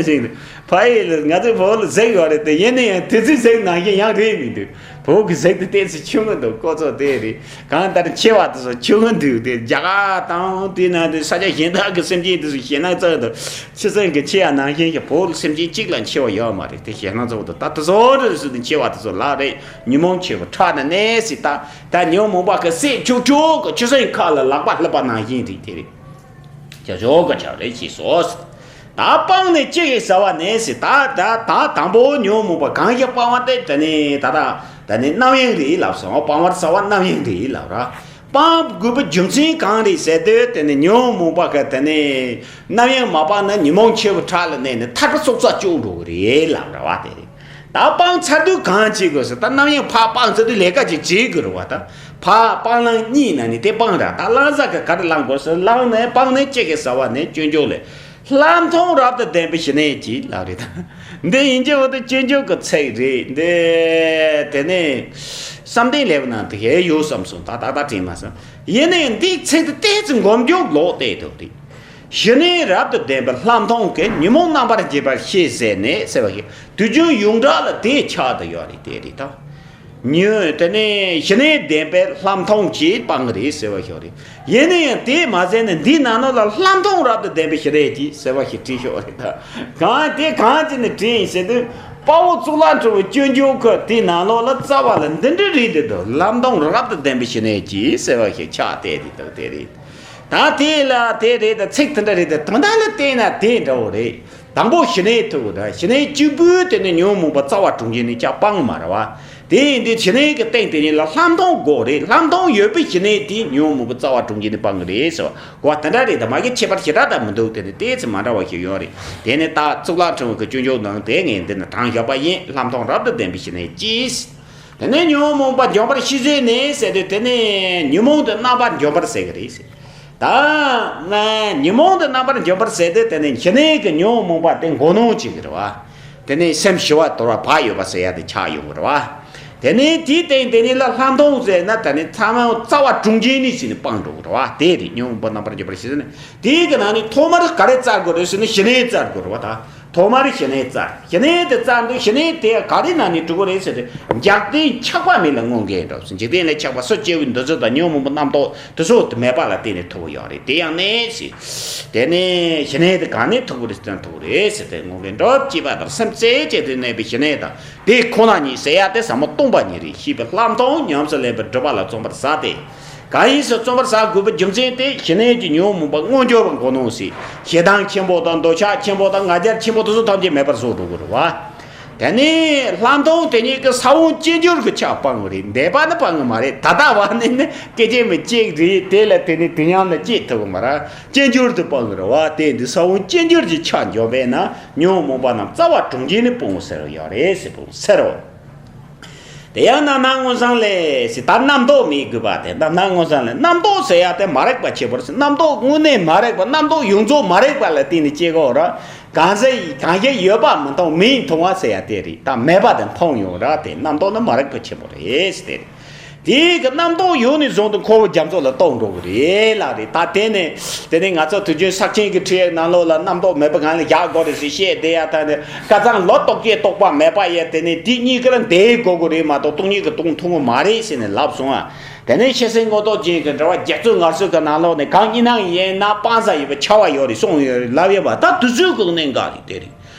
རེད། ཕ་ཡུལ་ལ་ང་ཚོའི་བོད་ལ་ཟིག་ཡོད་རེད་དེ། ཡིན་ན་ཡང་དེ་ཚོའི་ཟིག་ནང་བཞིན་ཡང་རེད་མི་འདུག་བོད་ཀྱི་ཟིག་དེ་ཏོག་ཙམ་ཆུང་ངུ་འདུག་ཁོ་ཚོ་དེ་རེད། གང་ལྟར་འཆི་བ་དེ་ཚོ་ཆུང་ངུ་འདུག་དེ་རྒྱ་གར་དང་དེ་ན་དེ་ས་ཆ་གཞན་དག་གི་སེམས་ཅན་དེ་ཚོ་ཞེད་སྣང་ཚ་འདུག་ཁྱི་སེང་གི་འཆི་ཡ་ནང་བཞིན་གྱི་བོད་ལ་སེམས་ཅན་གཅིག་ལ་འཆི་བ་ཡོད་མ་རེད། དེ་ཞེད་སྣང་ཚ་བོ་འདུག་ད་དེ་ཚོ་རེ་རེ་ཟེར་ནས་འཆི་བ་དེ་ཚོ་ལག་རེད། ཉོན་མོངས་ཆེན་པོ་ཕྲག་ནས་གནས་སྲིད་ད། ད་ཉོན་མོངས་པ་གི་སྲེག་ཆོག་ཆོག་གི་ཁྱི་སེང་ཁ་ལ་ལག་པ་སླེབས་པ་ནང་བཞིན་རེད། དེ་རེད། ཅག་ཅོག་གི་ཆགས་རེད་ཅེས་སོ། ད་སྤངས་ནས་ཅི་ཡིས་ཟ་བ་ནས་ཟེར། ད་ད་ད་དང་པོ་ཉོན་མོངས་པ་གང་ཞིག་སྤང་བ་དེ་དེ་ནི་ད་ད་དེ་ནི་རྣམ་གཡེང་རེད་ལབ་སོང་། སྤང་བར་བྱ་བ་རྣམ་གཡེང་རེད་ལབ་ར། སྤང་དགོས་པའི་རྒྱུ་མཚན་གང་རེད་ཟེར་དུས་དེ་ནི་ཉོན་མོངས་པ་གི་དེ་ནི་རྣམ་གཡེང་མ་སྤངས་ན་ཉོན་མོངས་ཆེན་པོ་ཕྲག་ལ་གནས་ནས་ཐར་པ་སྲོག་རྩ་གཅོད་འགྲོ་གི་རེད་ལབ་ར་བ་དེ་རེད། ད་སྤང་ཚར་དུས་གང་བྱེད་དགོས་ཟེར། ད་རྣམ་གཡེང་ཕར་སྤངས་ཚར་དུས་ལས་ཀ་ཅིག་བྱེད་དགོས་རེད་བ། ད་ཕར་སྤང་བླང་གཉིས་ནང་ནས་དེ་སྤང་ར། ད་བླང་བྱ་གི་ག་རེ་བླང་དགོས་ཟེར། བླངས་ནས་སྤངས་ནས་ཅི་ཡིས་ཟ་བ་ནས། སྤྱོད་འཇུག་ལས། ལྷག་མཐོང་རབ་ཏུ་ལྡན་པའི་ཞི་གནས་ཀྱིས་ལབ་རེད། ད་འདི་ཡིན་གྱི་འོ་དེ་སྤྱོད་འཇུག་གི་ཚིག་རེད་འདི། དེ་ནས་བསམ་གཏན་ལེའུ་ནང་དེ་གས་ཡོད་བསམ་སོང་། ད་ད་ད་དྲན་མ་སོང་། ཡིན་ནའི་འདིའི་ཚིག་དེ་ཏོག་ཙམ་མགོ་མཇུག་ལོག་བལྟས་འདུག་སྟེ། ཞི་གནས་རབ་ཏུ་ལྡན་པའི་ལྷག་མཐོང་གིས་ཉོན་མོངས་རྣམ་པར་འབྱེད་པར་བྱེད་ཟེར་ནས་ཟེར་བ་ཞིག་དུས་རྒྱུན་ཡོངས་གྲགས་ལ་དེ་ཆགས་བསྡད་ཡོད་རེད། དེ་རེད་ད། ཉོན། དེ་ནས་ཞི་གནས་ལྡན་པའི་ལྷག་མཐོང་གིས་སྤང་གི་རེད་ཟེར་བ་ཞིག་རེད། ཡིན་ན་ཡང་དེས་མ་ཟད་ནས་འདིའི་ནང་ལོགས་ལ་ལྷག་མཐོང་རབ་ཏུ་ལྡན་པའི་ཞི་གནས་ཀྱིས་ཟེར་བ་ཞིག་བྲིས་ཞོག་རེད་ད། གང་དེ་གང་བྱས་ནས་བྲིས་ཡིན་ཟེར་དུས། དཔའ་བོ་གཙུག་ལག་ཕྲེང་བའི་སྤྱོད་འཇུག་གི་དེའི་ནང་ལོགས་ལ་རྩ་བ་ལ་འདི་འདྲ་རེད་དེ་འདུག་ལྷག་མཐོང་རབ་ཏུ་ལྡན་པའི་ཞི་གནས་ཀྱིས་ཟེར་བ་ཞིག་ཆགས་བསྡད་དེ་འདུག་དེ་རེད། ད་དེ་ལ་དེ་རེད་ད། ཚིག་དེ་འདྲ་རེད་ད། དོན་དག་ལ་བལྟས་ན་དེ་འདྲ་བོ་རེད། དང་པོ་ཞི་གནས་ཐུབ་དགོས་ད། ཞི་གནས་གཅིག་པུས་དེ་ནི་ཉོན་མོངས་པ་རྩ་བ་དྲུངས་ཀྱིས་ནི་ཅག་སྤང་མ་རེད་བ། དེ་ཡིན་དུས་ཞི་གནས་ཀྱི་སྟེང་དེ་ཉིད་ལ་ལྷག་མཐོང་དགོས་རེད། ལྷག་མཐོང་ཡོད་པའི་ཞི་གནས་དེས་ཉོན་མོངས་པ་རྩ་བ་དྲུངས་ཀྱིས་ནི་སྤང་གི་རེད་ཟེར་བ་གོ་བ་དེ་འདྲ་རེད་ད། མ་གི་ཁྱད་པར་ཞེ་དྲག་ད་མི་འདུག་དེ་ནི་ཏོག་ཙམ་མ་འདྲ་བ་ཞིག་ཡོད་རེད། དེ་ནི་ད་གཙུག་ལག་ཕྲེང་བ་གི་སྤྱོད་འཇུག་ནང་དེ་ངས་འདི་ནི་དྲངས་བཞག་པ་ཡིན། ལྷག་མཐོང་རབ་ཏུ་ལྡན་པའི་ཞི་གནས་ཀྱིས། དེ་ནས་ཉོན་མོངས་པ་འཇོམས་པར་བྱེད་ཟེར་ནས་ཟེར་དུས་དེ་ནས་ཉོན་མོངས་དེ་རྣམ་པར་འཇོམས་པར་ཟེར་གི་རེད་ཟེར། ད་ཉོན་མོངས་དེ་རྣམ་པར་འཇོམས་པར་ཟེར་དུས་དེ་ནས་ཞི་གནས་ཀྱི་ཉོན་མོངས་པ་དེ་མགོ་གནོན་བྱེད་གི་རེད་བ། དེ་ནས་སེམས་ཞི་བ་དོར་བ་བག་ཡོད་པ་ཟེར་ཡ་དེ་ཆགས་ཡོང་གི་རེད་བ། དེ་ནས་དེའི་སྟེང་དེ་ནས་ལ་ལྷག་མཐོང་ཟེར་ན་དེ་ནས་ཚང་མ་རྩ་བ་དྲུངས་ཀྱིས་ནི་ཟེར་ནས་སྤང་འགྲོ་གི་རེད་བ། དེ་རེད། ཉོན་མོངས་པ་རྣམ་པར་འཇོམས་པར་བྱེད་ཟེར་ནས་དེའི་གི་ནང་ནས་ཐོག་མར་ག་རེ་བཙལ་དགོས་རེད་ཟེར་ན་ཞི་གནས་བཙལ་དགོས་རེད་བ། ད། ཐོག་མར་ཞི་གནས་བཙལ། ཞི་གནས་དེ་བཙལ་འདུག་ཞི་གནས་དེ་ག་རེ་ནང་ནས་གྲུབ་ཀྱི་རེད་ཟེར་ཏེ། འཇིག་རྟེན་ཆགས་པ་མེད་ལ་དངོས་འགལ་འགྲོ། འཇིག་རྟེན་ལས་ཆགས་པ་སོ་སྐྱེ་བོའི་འདུ་འཛི་དང་ཉོན་མོངས་པའི་རྣམ་རྟོག་དེ་ཚོ་དེ་མེད་པ་ལ་བརྟེན་ནས་ཐུབ་ཀྱི་ཡོད་རེད། དེ་ཡང་གནས་ཟེར། དེ་ནས་ཞི་གནས་དེ་གང་ནས་ཐུབ་ཀྱི་རེད་ཟེར་ན་ཐུབ་ཀྱི་རེད་ཟེར་ཏེ། དངོས་འགལ་འགྲོ་བྱེད་པ་དང་སེམས་རྩེ་གཅིག་ཏུ་གནས་པའི་ཞི་གནས་དང་དེ་ཁོ་ན་ཉིད་ཟེར་ཡ་དེ་ཟབ་མོ་སྟོང་པ་ཉིད་རེད་ཤེས་པའི་ལྷག་མཐོང་ཉམས་སུ་ལེན་པའི་སྒྲིབ་པ་ལ་བརྩོན་པར་བྱ་སྟེ། གང་ཡིན་ཟེར་བརྩོན་པར་བྱ་དགོས་པའི་རྒྱུ་མཚན་དེ་ཞི་གནས་ཀྱི་ཉོན་མོངས་པ་མངོན་གྱུར་པ་མགོ་གནོན་བྱས། ཞེ་སྡང་ཆེན་པོ་དང་འདོད་ཆགས་ཆེན་པོ་དང་ང་རྒྱལ་ཆེན་པོ་དེ་ཚོ་ཐམས་ཅད་མེད་པར་བཟོ་འགྲོ་དགོས་རེད་བ། དེ་ནས་ལྷག་མཐོང་དེ་ཉིད་ཀྱི་ས་བོན་གཅིག་གྱུར་གྱི་ཆ་སྤང་བ་རེད། འདས་པ་ནི་སྤང་གི་མ་རེད། ད་ལྟ་བ་ནི་ནི་སྐད་ཅིག་མི་གཅིག་རེད། དེ་ལ་དེ་ནི་དུས་མཉམ་ལ་སྐྱེ་ཐུབ་ཀྱི་མ་རེད། གཅིག་གྱུར་དུ་སྤང་གི་རེད་བ། དེ་འདི་ས་བོན་གཅིག་གྱུར་གྱི་ཆ་འཇོམས་པས་ན་ཉོན་མོངས་པ་རྣམས་རྩ་བ་དྲུངས་ཀྱིས་ནི་སྤོང་ཟེར་བ་ཡོད་རེད་ཟེར་སྤོང་ཟེར་རོ། དེ་ཡང་རྣམ་སྣང་མངོན་བྱང་ལས་ཟེར། ད་རྣམ་རྟོག་མེད་དགོས་པ་དེ་རྣམ་སྣང་མངོན་བྱང་ལས། རྣམ་རྟོག་ཟེར་ཡ་དེ་མ་རིག་པ་ཆེ་བོར་ཟེར། རྣམ་རྟོག་དངོས་གནས་མ་རིག་པ། རྣམ་རྟོག་ཡོངས་རྫོགས་མ་རིག་པ་ལ་བརྟེན་ནས་སྐྱེ་གོ་ར། གང་ཟག་གང་ཞིག་ཡོད་པ་མི་མཐོང་མིག་མཐོང་བ་ཟེར་ཡ་དེ་རེད། ད་མེད་པ་དེ་མཐོང་ཡོང་ར། དེ་རྣམ་རྟོག་ནི་མ་རིག་པ་ཆེན་པོ་རེད་ཟེར་དེ་རེད། དེའི་གི་རྣམ་རྟོག་ཡོད་ནས་བཟུང་སྟེ་འཁོར་བ་རྒྱ་མཚོ་ལ་རྟོགས་འགྲོ་གི་རེད་ལབ་རེད། ད་དེ་ནས་དེ་ནས་ང་ཚོ་དུས་རྒྱུན་ས་ཆེན་གྱི་ཁྲིད་ཡིག་ནང་ལོགས་ལ་རྣམ་རྟོག་མེད་པའི་ངང་ལ་བཞག་དགོས་རེད་ཟེར་བཤད་བསྡད་ཡ། ད་ནི་ཀ་ཙང་ལོ་རྟོག་གེ་རྟོག་པ་མེད་པ་ཡས་དེ་ནས་དེ་གཉིས་ཀ་ལ་འདས་དགོས་གི་རེད་མ་གཏོགས་སྟོང་ཉིད་ཀྱི་སྟོང་ཐུབ་ཀྱི་མ་རེད་ཟེར་ནས་ལབ་སོང་ཨ། དེ་ནས་ཤེས་བྱའི་མངོན་རྟོགས་ཅན་གྱི་འགྲེལ་པ་རྒྱ་མཚོའི་ངར་སོ་གི་ནང་ལོགས་ནས་གང་ཉིད་སྣང་ཡིན་ན་སྤང་བྱ་ཡིན་པས་ཁྱབ་པ་ཡོད་རེད་གསུངས་ཡོད་རེད་ལབ་ཡོད་པ། ད་དུས་ཚོད་ཀྱི་གནད་འགག་རེད། དེ་རེད།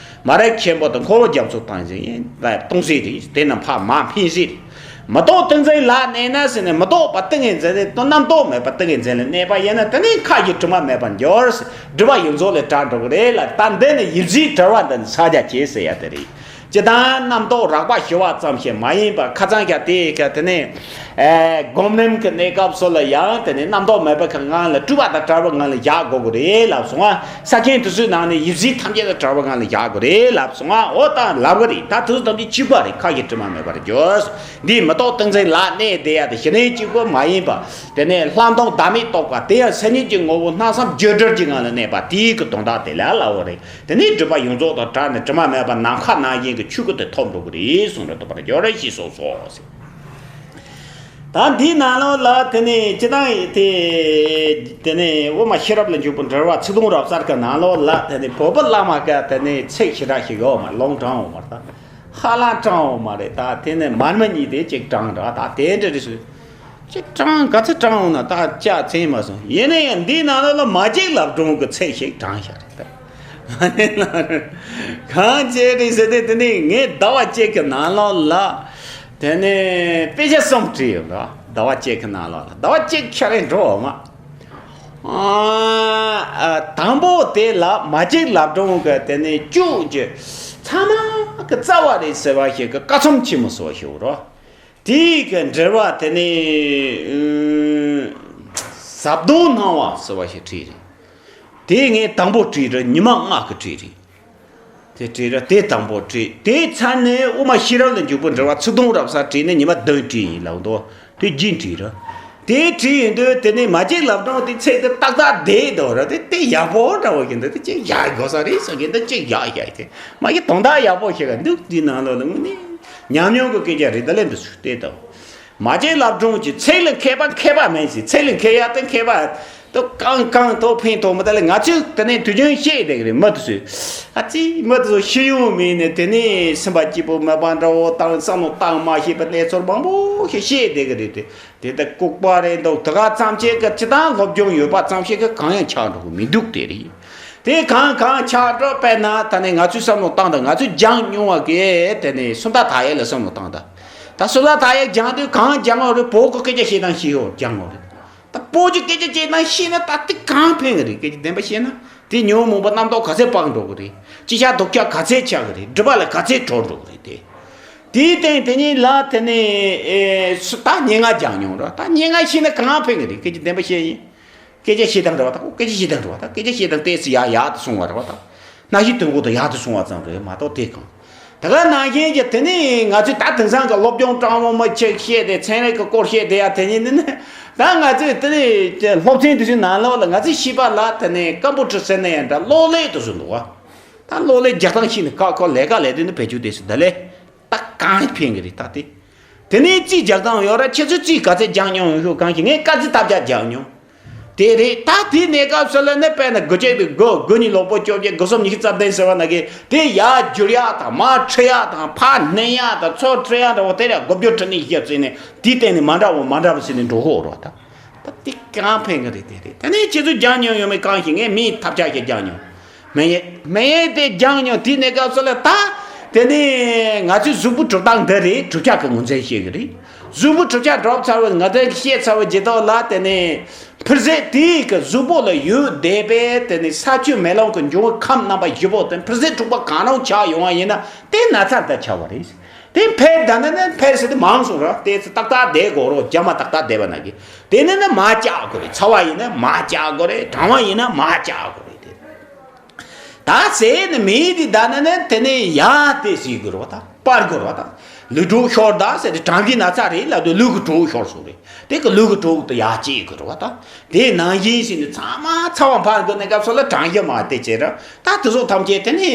མ་རིག་ཆེན་པོ་དང་འཁོར་བ་རྒྱ་མཚོ་སྟོང་ཟད་ཡིན་ལ་སྟོང་ཟད་རེད། དེ་རྣམས་ཕར་མར་འཕེན་ཟད་རེད། མི་རྟོག་ཏིང་འཛིན་ལ་གནས་ན་ཟེར་ནས་མི་རྟོག་པ་ཏིང་ངེ་འཛིན་ལས་རྣམ་རྟོག་མེད་པ་ཏིང་ངེ་འཛིན་ལ་གནས་པ་ཡིན་ན་དེ་ནི་མཁའ་ཀྱི་གྲིབ་མ་མེད་པར་འགྱུར། སྒྲིབ་པ་ཡོངས་རྫོགས་ལས་བྲལ་འགྲོ་གི་རེད་ལ། ད་འདི་ནི་ཡིད་བྱེད་བྲལ་བ་འདི་ནི་ཕྱག་རྒྱ་བྱེད་ཟེར་ཡ་དེ་རེད། ཇི་ལྟར་རྣམ་རྟོག་རགས་པ་ཞི་བ་ཙམ་ཞིག་མ་ཡིན་པར་ཁ་ཚང་རྒྱ་དེ་ག་དེ་ནས། ཨེ། སྒོམ་རིམ་གྱི་གནས་སྐབས་སུ་ལ་ཡང་དེ་ནས་རྣམ་རྟོག་མེད་པའི་གི་ངང་ལ་སྤྲོས་པ་དང་བྲལ་བའི་ངང་ལ་བཞག་དགོས་ཀྱི་རེད་ལབ་སོང་ཨ། ས་ཆེན་དེ་ཚོའི་ནང་ནས་ཡིད་བྱེད་ཐམས་ཅད་དང་བྲལ་བའི་ངང་ལ་བཞག་དགོས་རེད་ལབ་སོང་ཨ། འོ་ད་ལབ་གི་རེད། ད་དེ་ཚོ་ཐམས་ཅད་གཅིག་པ་རེད། མཁའ་ཀྱི་དྲི་མ་མེད་པར་འགྱུར། འདིས་མི་རྟོག་ཏིང་འཛིན་ལ་གནས་དེ་ཡང་དེ་གཞི་གནས་གཅིག་པུ་མ་ཡིན་པ། དེ་ནས་ལྷག་མཐོང་བདག་མེད་རྟོགས་པ་དེ་ཡང་སེམས་ཉིད་ཀྱི་ངོ་བོ་སྣང་བསམ་བརྗོད་བྲལ་གྱི་ངང་ལ་གནས་པ་དེའི་གི་དོན་དག་དེ་ལ་ལབ་པ་རེད། དེ་ནས་སྒྲིབ་པ་ཡོངས་རྫོགས་དང་བྲལ་ནས་དྲི་མ་མེད་པ་ནམ་མཁའ་ནང་བཞིན་གྱི་ཆོས་སྐུ་དེ་ཐོབ་འགྲོ་གི་རེད་གསུངས་རེད། དོགས་པར་འགྱུར་རེ་ཞེས་སོགས་སོ། ད་འདིའི་ནང་ལོགས་ལ་དེ་ནས་སྤྱི་བཏང་དེ་དེ་ནས་དབུ་མ་ཤེས་རབ་ལ་འཇུག་པའི་འགྲེལ་པ་ཚིག་དོན་རབ་གསལ་གྱི་ནང་ལོགས་ལ་དེ་ནས་བོད་པ་བླ་མ་ག་དེ་ནས་ཚིག་ཞེ་དྲག་ཞིག་ཡོད་མ་རེད། ལུང་དྲངས་ཡོད་མ་རེད། ད་ཧ་ལམ་དྲངས་ཡོད་མ་རེད། ད་དེ་ནས་མར་མེ་གཉིས་དེ་གཅིག་དྲངས་འདྲ། ད་དེ་འདྲ་རེད་ཟེར། ཅིག་དྲངས་ག་ཚོད་དྲངས་འོང་ན་ད་ལྕག་ཚན་མ་སོང་། ཡིན་ན་ཡང་འདིའི་ནང་ལོགས་ལ་མ་གཅིག་ལབ་སྒྲོན་གྱི་ཚིག་ཞིག་དྲངས་བཞག་རེད་ད། གང་བྱས་རེད་ཟེར་ཏེ་དེ་ནས་ངས་ཟླ་བ་གཅིག་གི་ནང་ལོགས་ལ་དེ་ནས་དཔེ་ཆ་གསུམ་བྲིས་ཡོད་ར། ཟླ་བ་གཅིག་གི་ནང་ལོགས་ལ་ཟླ་བ་གཅིག་ཁྱེད་རང་འགྲོ་འོང་མ། ཨ། དང་པོ་དེ་ལ་མ་གཅིག་ལབ་སྒྲོན་གྱི་དེ་ནས་བཅུ་གཅིག་ཚང་མ་གི་རྩ་བ་རེད་ཟེར་བ་ཞིག་གི་བཀའ་ཚོམས་ཆེན་མོ་ཟེར་བ་ཞིག་ཡོད་ར། དེའི་གི་འགྲེལ་པ་དེ་ནི་ཨུམ། ཟབ་དོན་སྣང་བ་ཟེར་བ་ཞིག་བྲིས་རེད། དེ་ངས་དང་པོ་བྲིས་རེད། ཉི་མ་ལྔ་གི་བྲིས་རེད། དེ་བྲིས་རེད། དེ་དང་པོ་བྲིས། དེའི་མཚན་ནས་དབུ་མ་ཤེས་རབ་ལ་འཇུག་པའི་འགྲེལ་པ་ཚིག་དོན་རབ་གསལ་བྲིས་ནས་ཉི་མ་བདུན་བྲིས་ཡིན་ལབ་འདུག་དེ་རྒྱུན་བྲིས་རེད། དེ་བྲིས་ཡིན་དུས་དེ་ནས་མ་གཅིག་ལབ་སྒྲོན་དེ་ཚིག་དེ་ཏག་ཏག་བསྡད་འདུག་ར། དེ་དེ་ཡག་པོ་འདྲ་བོ་ཞིག་འདུག་དེ་གཅིག་བཞག་དགོས་ས་རེད་ཟེར་གྱི་འདུག་གཅིག་བཞག་བཞག་དེ་མ་གི་དོན་དག་ཡག་པོ་ཞིག་འདུག་དེའི་ནང་ལོགས་ལ་དངོས་གནས་ཉམས་མྱོང་གི་སྐད་ཆ་རེད། ད་ལན་དུ་སུ་བལྟས་དང་། མ་གཅིག་ལབ་སྒྲོན་གྱི་ཚིག་ལ་མཁས་པ་མཁས་པ་མིན་ཞིང་། ཚིག་ལ་མཁས་ཡ་དེ་མཁས་པ་དུ་གང་གང་དུ་ཕན་ཐོགས་མི་ད་ལ་ང་ཚོས་དེ་ནས་དུས་རྒྱུན་བཤད་བསྡད་ཀྱི་རེད། མི་དེ་ཚོས་ཨ་ཙི་མི་དེ་ཚོ་ཤེས་ཡོན་མེད་ནས་དེ་ནས་སེམས་པ་སྐྱིད་པོ་མེད་པ་འདྲ་བོ་དང་བསམ་བློ་བཏང་མ་ཤེས་པའི་གནས་ཚུལ་མང་པོ་ཞིག་བཤད་བསྡད་ཀྱི་རེད་དེ། དེ་ལྟར་ལྐུགས་པ་རེད་འདུག་དེ་ག་ཙམ་ཅིག་གི་སྤྱི་བཏང་སློབ་སྦྱོང་ཡོད་པ་ཙམ་ཞིག་གི་གང་ཡང་ཆགས་འགྲོ་གི་མི་འདུག་དེ་རེད། དེ་གང་གང་ཆགས་འགྲོ་དཔེར་ན་ད་ནི་ང་ཚོས་བསམ་བློ་བཏང་དང་། ང་ཚོས་སྦྱང་མྱོང་བ་གི་དེ་ནི་སུམ་རྟགས་དག་ཡིག་ལ་བསམ་བློ་བཏང་དང་། ད་སུམ་རྟགས་དག་ཡིག་སྦྱང་དུས་གང་སྦྱང་བ་རེད། བོད་ཀྱི་སྐད་ཆ་བཤད་སྟངས་ཤེས་ཡོད་སྦྱང་བ་རེད། ད་བོད་ཀྱི་སྐད་ཆ་བཤད་སྟངས་ཤེས་ན་ད་དེ་གང་ཕན་གི་རེད། སྐད་ཆ་བདེན་པ་བཤད་ན་དེ་ཉོན་མོངས་པ་རྣམ་རྟོག་ག་ཚད་སྤངས་འགྲོ་གི་རེད། ཅི་བྱ་ལྡོག་ཁྱབ་ག་ཚད་ཆགས་གི་རེད། སྒྲིབ་པ་ལས་ག་ཚད་གྲོལ་འགྲོ་གི་རེད་དེ། དེའི་སྟེང་དེ་ཉིད་ལ་དེ་ནས་ཨེ་སུ་ད་སྙན་ངག་སྦྱང་མྱོང་ར། ད་སྙན་ངག་ཤེས་ན་གང་ཕན་གི་རེད། སྐད་ཆ་བདེན་པ་བཤད་ཡིན། སྐད་ཆ་བཤད་སྟངས་འདྲ་བ་དང་། སྐད་ཆ་བཤད་སྟངས་འདྲ་བ་དང་། སྐད་ཆ་བཤད་སྟངས་ཏོག་ཙམ་ཡག་ཡག་ཏུ་སོང་བ་འདྲ་བ་དང་། སྣང་ཤས་དོན་གོ་དང་ཡག་ཏུ་སོང་བ་ཙམ་རེད་མ་གཏོགས་དེ་གང་། ད་ག་ནང་བཞིན་གྱི་དེ་ནས་ང་ཚོས་ད་དེང་སང་གི་སློབ་སྦྱོང་སྤྲང་བོ་མི་ཆེ་བཤད་དེ། ཚན་རིག་གི་སྐོར་བཤད་དེ་ཡ་དེ་ཉིད་ནི་ནི། ད་ང་ཚོས་དེ་ནས་སློབ་ཚན་དེ་ཚོའི་ནང་ལོགས་ལ་ང་ཚོས་ཤེས་པ་ལ་དེ་ནས་ཀམ་པུ་ཊར་ཟེར་ན་ཡང་འདྲ། གློག་ཀླད་དུ་བཟོ་འདུག་བ། ད་གློག་ཀླད་རྒྱག་སྟངས་ཤེས་ནས་ཁ་ཁོ་ལས་ཀ་ལས་དུས་ནི་བེད་སྤྱོད་དེ་སུ་ད་ལས། ད་གང་ཕན་གི་རེད་ད་དེ། དེ་ནས་རྩིས་རྒྱག་སྟངས་ཡོད་ར། ཁྱེད་ཚོས་རྩིས་ག་ཚད་སྦྱང་མྱོང་ཡོད་ཤོག་གང་ཞིག་ངས་སྐར་རྩིས་ལྟ་བྱ་སྦྱང་མྱོང་། དེ་རེད། ད་དེའི་གནས་སྐབས་སུ་ལ་ནི་དཔེར་ན་དགུ་བཅུ་པའི་དགུ། དགུ་གཉིས་ལོག་པོ་བཅོ་བརྒྱད། དགུ་གསུམ་ཉི་ཤུ་རྩ་བདུན་ཟེར་བ་ན་གི་དེ་ཡར་བསྒྱུར་ཡག་དང་མར་ཁྲིད་ཡག་དང་ཕར་འཐེན་ཡག་དང་ཚུར་ཁྲིད་ཡག་འདྲ་བོ་དེ་རེད། དགུ་བཅུ་ཁྲི་གཉིས་བཤད་ཚེ་ནས་དེའི་སྟེང་ནས་མ་འདྲ་བོ་མ་འདྲ་བོ་ཟེར་ནས་འགྲོ་གི་ཡོད་རེད་ད། ད་དེ་གང་ཕན་གི་རེད། དེ་རེད། དེ་ནས་ཁྱེད་ཚོས་སྦྱང་མྱོང་ཡོད་མེད་གང་ཞིག་ངས་མིའི་ཐབས་ཆག་ཞིག་སྦྱང་མྱོང་། སྨན་ཡས། སྨན་ཡས་དེ་སྦྱང་མྱོང་། དེའི་གནས་སྐབས་སུ་ལ་ད་དེ་ནས་ང་ཚོའི་གཟུགས་པོ་གྲུབ་སྟངས་འདི་རེད། གྲུབ་ཆ་གི་ངོས་འཛིན་བྱེད་གི་རེད། གཟུགས་པོ་གྲུབ་ཆ་གྲུབ་ཚར་བ་ང་ཚོས་བཤད་ཚར་བ་བརྗེད་ཐོག་ལ་དེ་ནས་འཕུར་རྫས་དེའི་གི་གཟུགས་པོ་ལ་ཡོད་བསྡད་པའི་དེ་ནས་ས་ཆུ་མེ་རླུང་གི་འབྱུང་བའི་ཁམས་རྣམ་པ་བཞི་པོ་དེ་འཕུར་རྫས་འཁྲུག་པ་གང་རུང་ཆགས་ཡོང་བ་ཡིན་ན་དེ་ན་ཚ་འདི་ཆགས་པ་རེད། དེ་འཕེལ་ད་ནི་ནི་འཕེལ་ཟེར་དུས་མང་སོང་ར། དེ་ཚོ་ཏག་ཏག་བསྡད་དགོས་རོགས། རྒྱ་མ་ཏག་ཏག་བསྡད་པ་ན་གི་དེ་ནི་ནི་མར་བཅག་དགོས་རེད། ཚ་བ་ཡིན་ན་མར་བཅག་དགོས་རེད། གྲང་བ་ཡིན་ན་མར་བཅག་དགོས་རེད། དེ་ད་ཟས་ནི་མེད་དེ་ད་ནི་ནི་དེ་ནས་ཡར་དེ་ཟེར་དགོས་རོགས་ད། སྤར་དགོས་རོགས་ད། ལུས་གྲོད་ཤོར་ད་ཟེར་ཏེ་གྲང་གཞི་ན་ཚ་རེད་ལབ་དུས་ལུས་ཀྱི་གྲོད་ཤོར་སོང་རེད། དེ་གི་ལུས་ཀྱི་གྲོད་དུ་ཡར་སྐྱེ་གི་རེད་བ་ད། དེ་ནང་བཞིན་ཞིག་ནི་ཚང་མ་ཚ་བ་འཕར་གི་གནས་སྐབས་སུ་ལ་གྲང་གཞི་མ་དེ་བྱས་ར། ད་དེ་ཚོ་ཐམས་ཅད་དེ་ནི་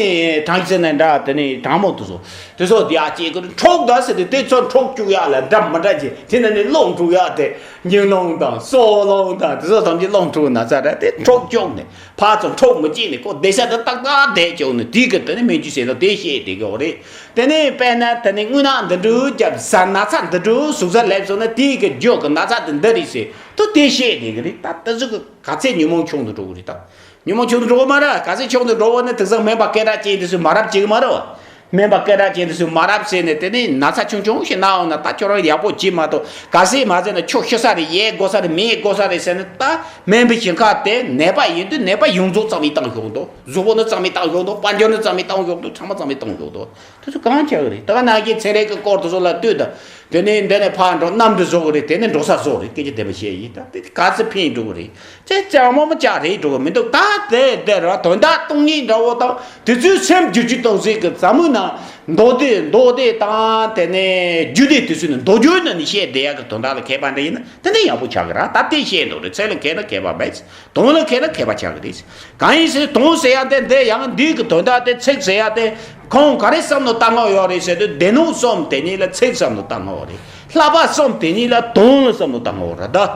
གྲང་གཞི་ནས་འདྲ་དེ་ནི་གྲང་མོ་དེ་ཚོ། དེ་ཚོ་དེ་ཡར་སྐྱེ་གི་འཁྲུག་ད་ཟེར་ཏེ་དེ་ཚོ་འཁྲུག་བཅུག་ཡག་ལ་འདྲ་མི་འདྲ་བྱས་དེ་ནི་ནི་རླུང་འཁྲུག་ཡག་དེ། སྙིང་རླུང་དང་སྲོག་རླུང་དང་དེ་ཚོ་ཐམས་ཅད་རླུང་འཁྲུག་ན་ཚ་ར་དེ་འཁྲུག་བཅུག་ནས་ཕར་ཚུར་འཁྲུག་མི་བྱེད་ནས་ཁོ་བདེ་ཤ་དེ་ཏག་ཏག་བསྡད་བཅུག་ནས་དེ་གི་དེ་ནི་སྨན་བཅོས་བྱས་ན་དེ་བཤད་བསྡད་གི་འོ་རེད། དེ་ནས་དཔེར་ན་དེ་ནི་རྔུལ་ནག་འདི་འདྲ་རྒྱབ་ཟ་ན་ཚ་འདི་འདྲ་ཟུག་གཟེར་སླེབས་སོང་ན་དེའི་གི་རྒྱུ་གི་ན་ཚ་དེ་འདི་རེད་ཟེར་དུ་དེ་བཤད་བསྡད་གི་རེད། ད་ལྟ་ཟུག་གི་ག་ཚད་ཉོན་མོངས་ཆུང་དུ་འགྲོ་གི་རེད་ད། ཉོན་མོངས་ཆུང་དུ་འགྲོ་གི་མ་རེད། ག་ཚད་ཆུང་དུ་འགྲོ་བ་ནི་དེང་སང་སྨན་པ་སྐད་གྲགས་ཅན་དེ་ཚོས་མ་རབས་བྱེད་གི་མ་རེད་བ། སྨན་པ་སྐད་གྲགས་ཅན་དེ་ཚོས་མ་རབས་ཟེར་ནས་དེ་ནི་ན་ཚ་ཆུང་ཆུང་ཞིག་ན་འོང་ན་ད་ཁྱོད་རང་ཡག་པོ་བྱེད་མ་གཏོགས་ག་ཚད་མ་ཟེར་ན་ཁྱོད་ཤི་ས་རེད། ཡས་དགོས་ས་རེད། མེད་དགོས་ས་རེད་ཟེར་ནས་ད་སྨན་པའི་ཞིང་ཁ་དེ་ནད་པ་ཡིན་དུས་ནད་པ་ཡོངས་རྫོགས་གཙང་མའི་བཏང་ཞོག་འདུག་གཟུགས་པོ་ནི་གཙང་མའི་བཏང་ཞོག་འདུག་དཔལ་འབྱོར་ནི་གཙང་མའི་བཏང་ཞོག་འདུག་ཚང་མ་གཙང་མའི་བཏང་ཞོག་འདུག་དེ་ཚོ་གང་བྱ་གི་རེད། ད་ག་ནང་བཞིན་ཚན་རིག་གི་སྐོར་དེ་ཚོ་ལ་ལྟོས་དང་། དེ་ནས་འདི་ནས་ཕར་འགྲོ་གནམ་དུ་བཟོ་གི་རེད། དེ་ནས་འགྲོ་ས་བཟོ་གི་རེད། སྐད་ཆ་བདེན་པ་བཤད་ཡིན། ད་དེ་ག་ཚོད་ཕན་འགྲོ་གི་རེད། ཅེས་ཅང་མོ་མོ་ཅག་རེད་འགྲོ་གི་མི་འདུག་ད་དེ་དེ་ར་དོན་དག་སྟོང་ཉིད་འདྲ་བོ་དང་དེ་ཚོའི་སེམས་བསྒྱུར་བཅོས་གཏོང་སའི་གི་ཟབ་མོའི་ནང་མདོ་སྡེ་མདོ་སྡེ་དང་དེ་ནས་རྒྱུད་སྡེ་དེ་ཚོའི་ནང་མདོ་རྒྱུད་ནང་ནས་བཤད་བསྡད་ཡག་གི་དོན་དག་ལ་མཁས་པ་འདྲ་ཡིན་ན་དེ་ནས་ཡག་པོ་ཆགས་གི་ར། ད་དེ་བཤད་འདུག་རེད། ཚད་ལ་མཁས་ན་མཁས་པ་མེད། དོན་ལ་མཁས་ན་མཁས་པ་ཆགས་ཀྱི་རེད། གང་ཡིན་ཟེར་དོན་ཟེར་ཡ་དེ་འདི་ཡང་འདི་གི་དོན་དག་དེ་ཚིག་ཟེར་ཡ་དེ་ཁོང་ག་རེ་བསམ་བློ་བཏང་གི་ཡོད་རེད་ཟེར་དུས་སྡེ་སྣོད་གསུམ་དེ་གཉིས་ལ་ཚིག་བསམ་བློ་བཏང་གི་ཡོད་རེད། བསླབ་པ་གསུམ་དེ་གཉིས་ལ་དོན་ལ་བསམ་བློ་བཏང་གི་ཡོད་རེད་ད།